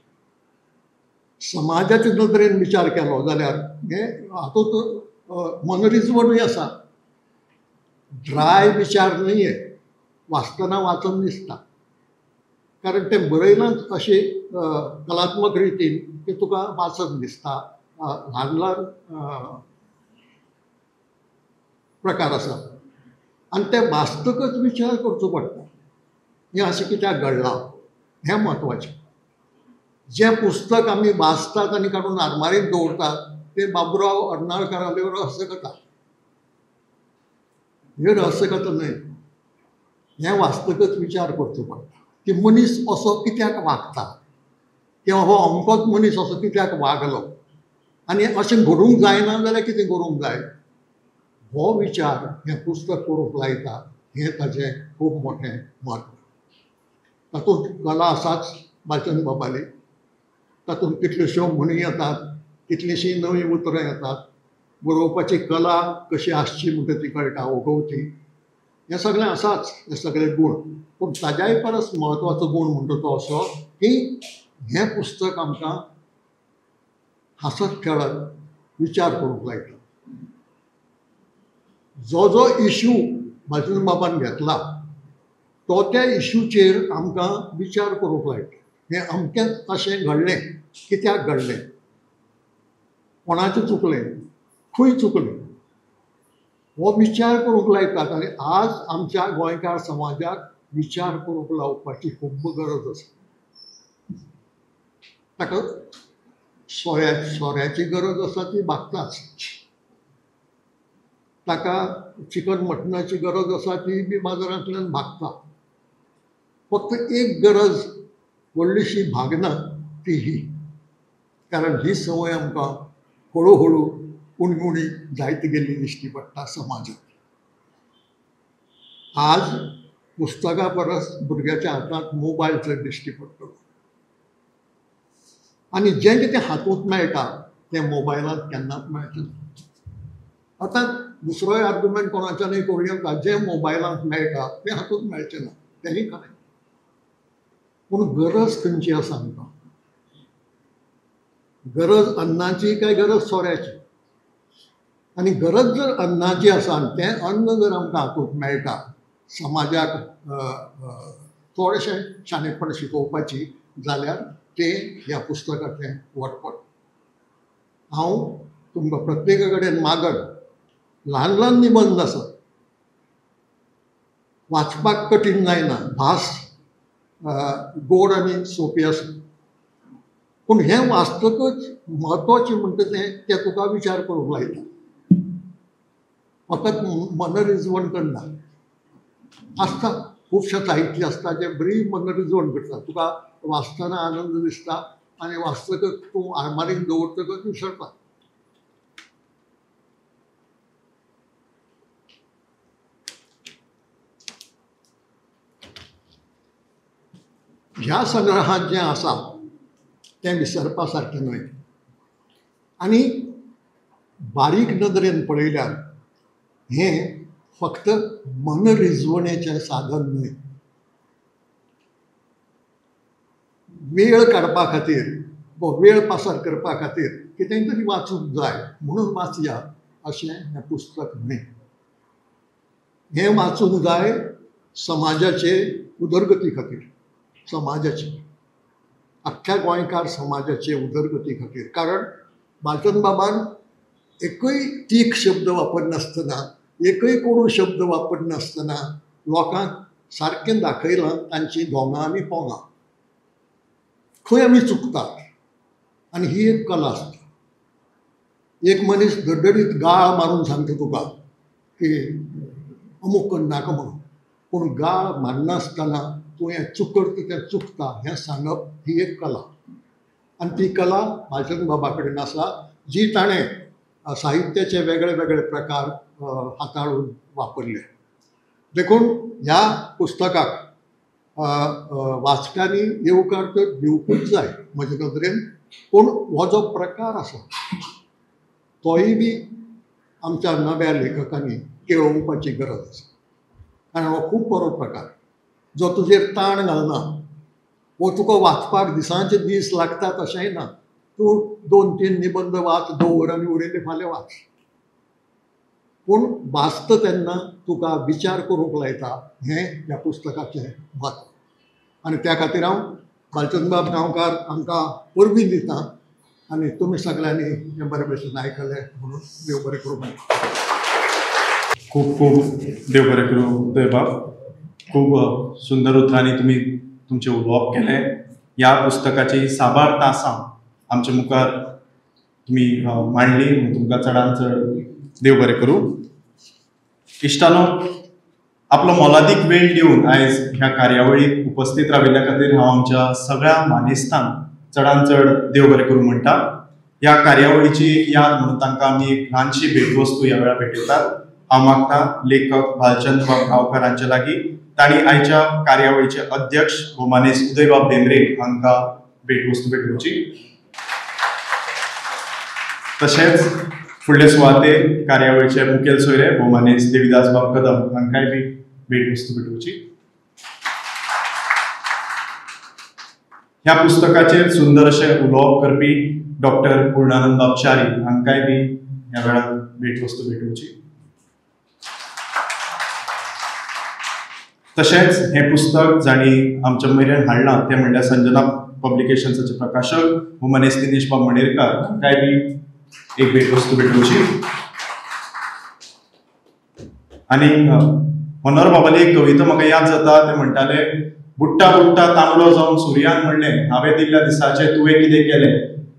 समाजाचे नदरेन विचार केलो जाल्यार हें हातूंत मनरिजवणूय आसा. ड्राय विचार न्हय, वाचतना वाचन दिसता, कारण तें बरयलांच अशें कलात्मक रितीन की तुका वाचन दिसता. ल्हान ल्हान प्रकार आसा आनी ते वाचतकच विचार करचो पडटा, हें अशें कित्याक घडलां हें म्हत्वाचें. जें पुस्तक आमी वाचतात आनी काडून आरमारींत दवरतात तें बाबुराव अर्नाळकराल्यो रहस्यकथा. ह्यो रहस्यकथा न्हय, हें वाचतकच विचार करचो पडटा की मनीस असो कित्याक वागता किंवा हो अमकोच मनीस असो कित्याक वागलो आनी अशें घडूंक जायना जाल्यार कितें करूंक जाय, हो विचार हें पुस्तक करूंक लायता. हें ताजें खूब मोठें म्हत्व. तातूंत कला आसाच वाचन बाबाली, तातूंत कितल्योश्यो म्हणी येतात, कितलींशीं नवीं उतरां येतात, बरोवपाची कला कशी आसची म्हणटा ती कळटा, ओगवती, हें सगळें आसाच, हे सगळे गूण. पूण ताज्याय परस म्हत्वाचो गूण म्हणटा तो असो की हें पुस्तक आमकां हांसत खेळत विचार करूंक लायता. जो जो इश्यू भालचंद्र बाबान घेतला तो त्या इश्यूचेर आमकां विचार करूंक लायता. हें अमकेंच अशें घडलें, कित्याक घडलें, कोणाचें चुकलें, खंय चुकलें, हो विचार करूंक लायतात. आनी आज आमच्या गोंयकार समाजाक विचार करूंक लावपाची खूब गरज आसा. ताका सोऱ्याची गरज आसा ती भागताच, ताका चिकन मटणाची गरज आसा ती बी बाजारांतल्यान भागता. फक्त एक गरज व्हडलीशी भागना ती ही, कारण ही संवय आमकां हळू हळू उणी उणी जायत गेल्ली दिश्टी पडटा समाजांत. आज पुस्तकां परस भुरग्याच्या हातांत मोबायल चड दिश्टी पडटलो आनी जें कितें हातूंत मेळटा तें मोबायलांत केन्नाच मेळचें ना. आतां दुसरोय आर्ग्युमेंट कोणाच्यानूय करूं येता, जें मोबायलांत मेळटा तें हातूंत मेळचें ना, तेंय खरें. पूण गरज खंयची आसा आमकां? गरज अन्नाची काय गरज सोऱ्याची? आनी गरज जर अन्नाची आसा आनी तें अन्न जर आमकां हातूंत मेळटा समाजाक थोडेशें शाणेपण शिकोवपाची जाल्यार तें ह्या पुस्तकाचें व्हडपण. हांव तुमकां प्रत्येका कडेन मागण, ल्हान ल्हान निबंद आसात, वाचपाक कठीण जायना, भास गोड आनी सोंपी आसा, पूण हें वाचतकच म्हत्वाचें म्हणटा तें तें तुका विचार करूंक लायता, फकत मनरिजवण करना. आसता खुबशें साहित्य आसता जें बरी मनरिजवण करता, तुका वाचतना आनंद दिसता आनी वाचतकच तूं आरमारीक दवरतकच विसरता. ह्या संग्रहांत जें आसा तें विसरपा सारकें न्हय आनी बारीक नदरेन पळयल्यार हें फक्त मनरिजवणेचें साधन न्हय. वेळ काडपा खातीर वा वेळ पासार करपा खातीर कितेंय तरी वाचूंक जाय म्हणून वाचया अशें हें पुस्तक न्हय. हें वाचूंक जाय समाजाचे उदरगती खातीर, समाजाचे, अख्ख्या गोंयकार समाजाचे उदरगती खातीर. कारण भालचंद्र बाबान एकूय तीख शब्द वापरनासतना, एकूय कोडू शब्द वापरनासतना लोकांक सारकें दाखयलां तांची धोंगां आनी पोंगां, खंय आमी चुकतात. आनी ही एक कला आसता. एक मनीस दडदडीत गाळ मारून सांगता तुका की अमूक करनाका म्हणून, पूण गाळ मारनासतना तूं हें चुकत तें चुकता हें सांगप ही एक कला. आनी ती कला भालचंद्र बाबा कडेन आसा, जी ताणें साहित्याचे वेगळे वेगळे प्रकार हाताळून वापरले. देखून ह्या पुस्तकाक वाचप्यांनी येवकार तर दिवपूच जाय म्हजे नदरेन, पूण हो जो प्रकार आसा तोय बी आमच्या नव्या लेखकांनी केळोवपाची गरज आसा, कारण हो खूब बरो प्रकार जो तुजेर ताण घालना, वो तुका वाचपाक दिसांचे दीस लागतात अशेंय ना. तूं 2-3 निबंद वाच, दवर आनी उरिल्ले फाल्यां वाच, पूण वाचता तेन्ना तुका विचार करूंक लायता हें ह्या पुस्तकाचें म्हत्व. आनी त्या खातीर हांव भालचंद्रबाब गांवकार हांकां परबीं दिता आनी तुमी सगळ्यांनी हें बरे भशेन आयकलें म्हणून देव बरें करूं. खूब खूब देव बरें करूं उदयबाब. खूब सुंदर उतरांनी तुमी तुमचें उलोवप केलें. ह्या पुस्तकाची साबार तासां आमच्या मुखार तुमी मांडली म्हणून तुमकां चडान चड देव बरें करूं. इश्टानो, आपलो मोलादीक वेळ दिवन आयज ह्या कार्यावळीक उपस्थित राविल्ल्या खातीर हांव आमच्या सगळ्या मानेस्तांक चडान चड देव बरें करूं म्हणटा. ह्या कार्यावळीची एक याद म्हणून तांकां आमी एक ल्हानशी भेटवस्तू ह्या वेळार भेटयतात. हांव मागता लेखक भालचंद्रबाब गांवकार हांचे लागीं तांणी आयच्या कार्यावळीचे अध्यक्ष भोवमानेस्त उदयबाब भेंब्रे हांकां भेटवस्तू भेटोवची. तशेंच फुडले सुवातेर कार्यावळीचे मुखेल सोयरे भोवमानेस्त देविदासबाब कदम हांकांय बी भेटवस्तू भेटोवची. ह्या पुस्तकाचेर सुंदर अशें उलोवप करपी डॉक्टर पूर्णानंद च्यारी हांकांय बी ह्या वेळार भेटवस्तू भेटोवची. तशेंच हें पुस्तक जांणी आमच्या मेरेन हाडलां तें म्हणल्यार संजना पब्लिकेशन्साचे प्रकाशक भोवमानेस्त दिनेशबाब मणेरकार हांकांय बी एक भेटवस्तू भेटोवची. आनी मनोहर बाबाली एक कविता म्हाका याद जाता, ते म्हणटाले, बुडटा बुडटा तांबडो जावन सुर्यान म्हणलें, हांवें दिल्ल्या दिसाचें तुवें कितें केलें.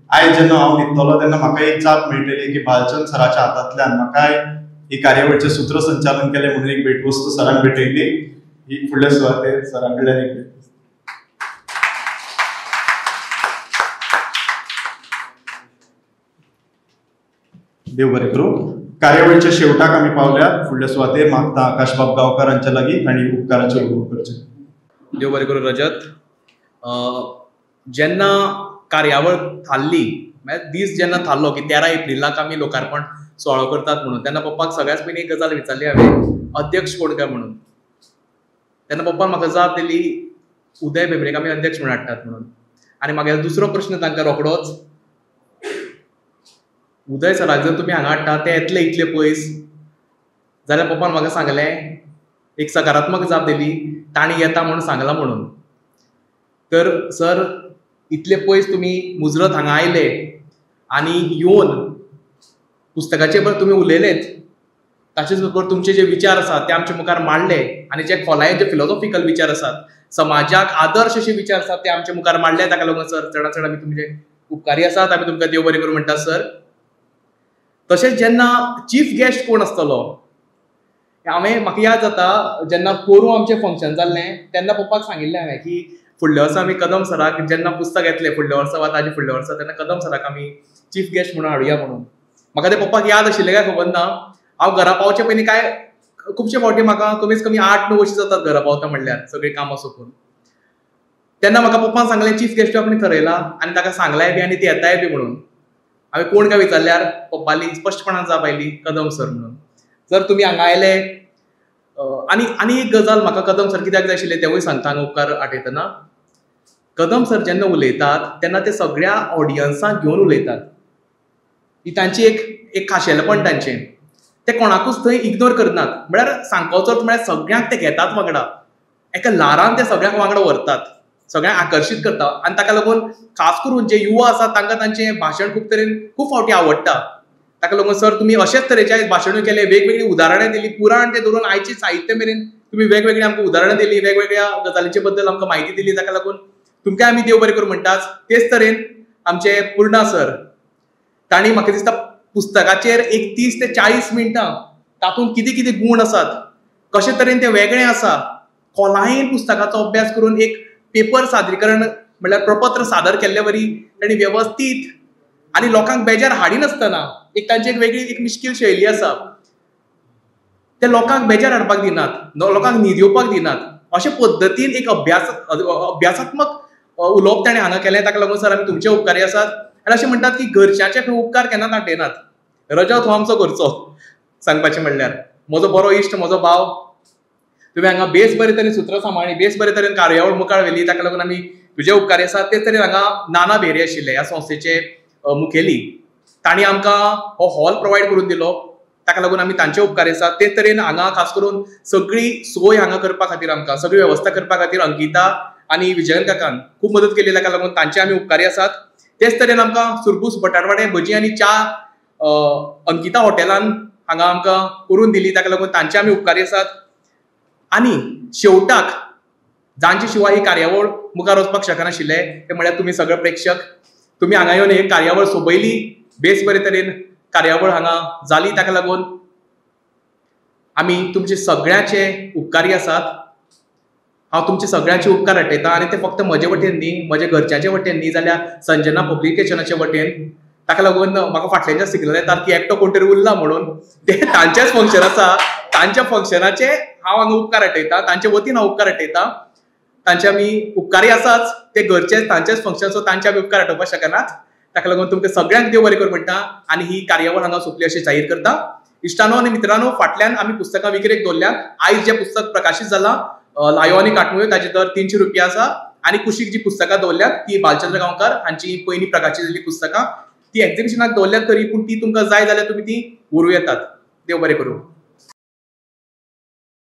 आयज जेन्ना हांव न्हिदतलो तेन्ना म्हाका एक जाप मेळटली की भालचंद सराच्या हातांतल्यान म्हाकाय ही कार्यावळीचें सूत्रसंचालन केलें म्हणून एक भेटवस्तू सरान भेटयली. ही फुडल्या सुवातेर सरा कडल्यान एक भेटवस्तू. देव बरें करूं. कार्यावळीच्या शेवटाक आमी पावल्यात. फुडल्या सुवातेर मागता आकाशबाब गांवकार हांच्या लागीं आनी उपकाराचें उलोवप करचें. देव बरें करूं रजत. जेन्ना कार्यावळ थारली, म्हळ्यार दीस जेन्ना थारलो की 13 एप्रिलाक आमी लोकार्पण सुवाळो करतात म्हणून, तेन्ना पप्पाक सगळ्याच पयलीं एक गजाल विचारली हांवें, अध्यक्ष कोण काय म्हणून. तेन्ना पप्पान म्हाका जाप दिली, उदय भेंब्रेक आमी अध्यक्ष म्हणून हाडटात म्हणून. आनी म्हागेलो दुसरो प्रश्न तांकां रोखडोच, उदय सराक जर तुमी हांगा हाडटा ते येतले इतले पयस जाल्यार पप्पान म्हाका सांगलें, एक सकारात्मक जाप दिली, तांणी येता म्हणून सांगलां म्हणून. तर सर, इतले पयस तुमी मुजरत हांगा आयले आनी येवन पुस्तकाचे बरोबर तुमी उलयलेच, ताचेच बरोबर तुमचे जे विचार आसात ते आमचे मुखार मांडले आनी जे खोलायेन जे फिलोसॉफिकल विचार आसात, समाजाक आदर्श अशे विचार आसात ते आमचे मुखार मांडले. ताका लागून सर चडात चड आमी तुमचे उपकारी आसात. आमी तुमकां देव बरें करूं म्हणटात सर. तशेंच जेन्ना चीफ गेस्ट कोण आसतलो, हांवें म्हाका याद जाता जेन्ना पोरूं आमचें फंक्शन जाल्लें तेन्ना पप्पाक सांगिल्लें हांवें की फुडल्या वर्सा आमी कदम सराक जेन्ना पुस्तक येतलें फुडल्या वर्सा वा ताजे फुडल्या वर्सा तेन्ना कदम सराक आमी चीफ गेस्ट म्हणून हाडुया म्हणून. म्हाका तें पप्पाक याद आशिल्लें काय खबर ना. हांव घरा पावचे पयलीं काय खुबशे फावटी म्हाका कमीत कमी 8-9 अशीं जातात घरा पावता म्हणल्यार सगळीं कामां सोंपून. तेन्ना म्हाका पप्पान सांगलें चीफ गेस्ट आपणे थरयला आनी ताका सांगलाय बी आनी ती येताय बी म्हणून. हांवें कोण काय विचारल्यार पप्पाली स्पश्टपणान जाप आयली कदम सर म्हणून. जर तुमी हांगा आयले आनी आनी एक गजाल म्हाका कदम सर कित्याक जाय आशिल्ले तेवूय सांगता हांगा उपकार आठयतना. कदम सर जेन्ना उलयतात तेन्ना ते सगळ्या ऑडियन्साक घेवन उलयतात. ही तांची एक एक खाशेलेपण तांचें. ते कोणाकूच थंय इग्नोर करनात. म्हळ्यार सांगपाचो अर्थ म्हळ्यार सगळ्यांक ते घेतात वांगडा, एका ल्हारान ते सगळ्यांक वांगडा व्हरतात, सगळ्यांक आकर्शीत करता. आनी ताका लागून खास करून जे युवा आसात तांकां तांचें भाशण खूब तरेन खूब फावटी आवडटा. ताका लागून सर तुमी अशेच तरेचे भाशणूय केलें, वेगवेगळीं उदाहरणां दिलीं, पुराण ते धरून आयचे साहित्य मेरेन तुमी वेगवेगळीं आमकां उदाहरणां दिलीं, वेगवेगळ्या गजालींचे बद्दल आमकां म्हायती दिली. ताका लागून तुमकां आमी देव बरें करूं म्हणटात. तेच तरेन आमचे पूर्णा सर, तांणी म्हाका दिसता पुस्तकाचेर एक 30 ते 40 मिनटां तातूंत कितें कितें गूण आसात, कशे तरेन तें वेगळें आसा, खोलायेन पुस्तकाचो अभ्यास करून एक पेपर सादरीकरण म्हळ्यार प्रपत्र सादर केल्ले वरी तांणी वेवस्थीत आनी लोकांक बेजार हाडिनासतना एक तांची एक वेगळी एक मिश्कील शैली आसा, ते लोकांक बेजार हाडपाक दिनात, लोकांक न्हीद येवपाक दिनात, अशे पद्दतीन एक अभ्यासात्मक उलोवप ताणें हांगा केलें. ताका लागून सर आमी तुमचे उपकारी आसात. आनी अशें म्हणटात की घरच्यांचे खंय उपकार केन्नाच आठयनात. रजत हो आमचो घरचो सांगपाचें म्हणल्यार. म्हजो बरो इश्ट, म्हजो भाव, तुवें हांगा बेस बरे तरेन सुत्रां सांबाळ्ळी, बेस बरे तरेन कार्यावळ मुखार व्हेली, ताका लागून आमी तुजे उपकारी आसात. तेच तरेन हांगा नाना भेरे आशिल्ले ह्या संस्थेचे मुखेली, तांणी आमकां हो हॉल प्रोवायड करून दिलो, ताका लागून आमी तांचे उपकारी आसात. तेच तरेन हांगा खास करून सगळी सोय हांगा करपा खातीर, आमकां सगळी वेवस्था करपा खातीर अंकिता आनी विजयन काकान खूब मदत केली, ताका लागून तांचे आमी उपकारी आसात. तेच तरेन आमकां सुरबूस, बटाटवाडे, भजी आनी च्या अंकिता हॉटेलान हांगा आमकां करून दिली, ताका लागून तांचे आमी उपकारी आसात. आनी शेवटाक जांचे शिवाय ही कार्यावळ मुखार वचपाक शकनाशिल्ले ते म्हळ्यार तुमी सगळे प्रेक्षक. तुमी हांगा येवन ही कार्यावळ सोबयली, बेस बरे तरेन कार्यावळ हांगा जाली, ताका लागून आमी तुमचे सगळ्यांचे उपकारी आसात. हांव तुमचे सगळ्यांचे उपकार आठयतां आनी ते फक्त म्हजे वटेन न्ही, म्हजे घरच्यांचे वटेन न्ही, जाल्यार संजना पब्लिकेशनाचे वटेन. ताका लागून म्हाका फाटल्यानच्या सिग्नल येतात की एकटो कोण तरी उरला म्हणून, ते तांचेच फंक्शन आसा, तांच्या फंक्शनाचे हांव हांगा उपकार आठयतां, तांचे वतीन हांव उपकार आठयतां. तांचे आमी उपकारी आसाच, ते घरचे तांचेच फंक्शन, सो तांचे आमी उपकार आठोवपाक शकनात. ताका लागून तुमकां सगळ्यांक देव बरें करूं म्हणटा आनी ही कार्यावळ हांगा सोंपली अशें जाहीर करता. इश्टानो आनी मित्रांनो, फाटल्यान आमी पुस्तकां विक्रेक दवरल्यात. आयज जें पुस्तक प्रकाशीत जालां लायो आनी काटमुयो, ताचे दर 300 रुपया आसा. आनी कुशीक जी पुस्तकां दवरल्यात ती भालचंद्र गांवकार हांची पयलीं प्रकाशीत जाल्ली पुस्तकां, ती एक्झिबिशनाक दवरल्यात खरी, पूण ती तुमकां जाय जाल्यार तुमी ती व्हरूं येतात. देव बरें करूं.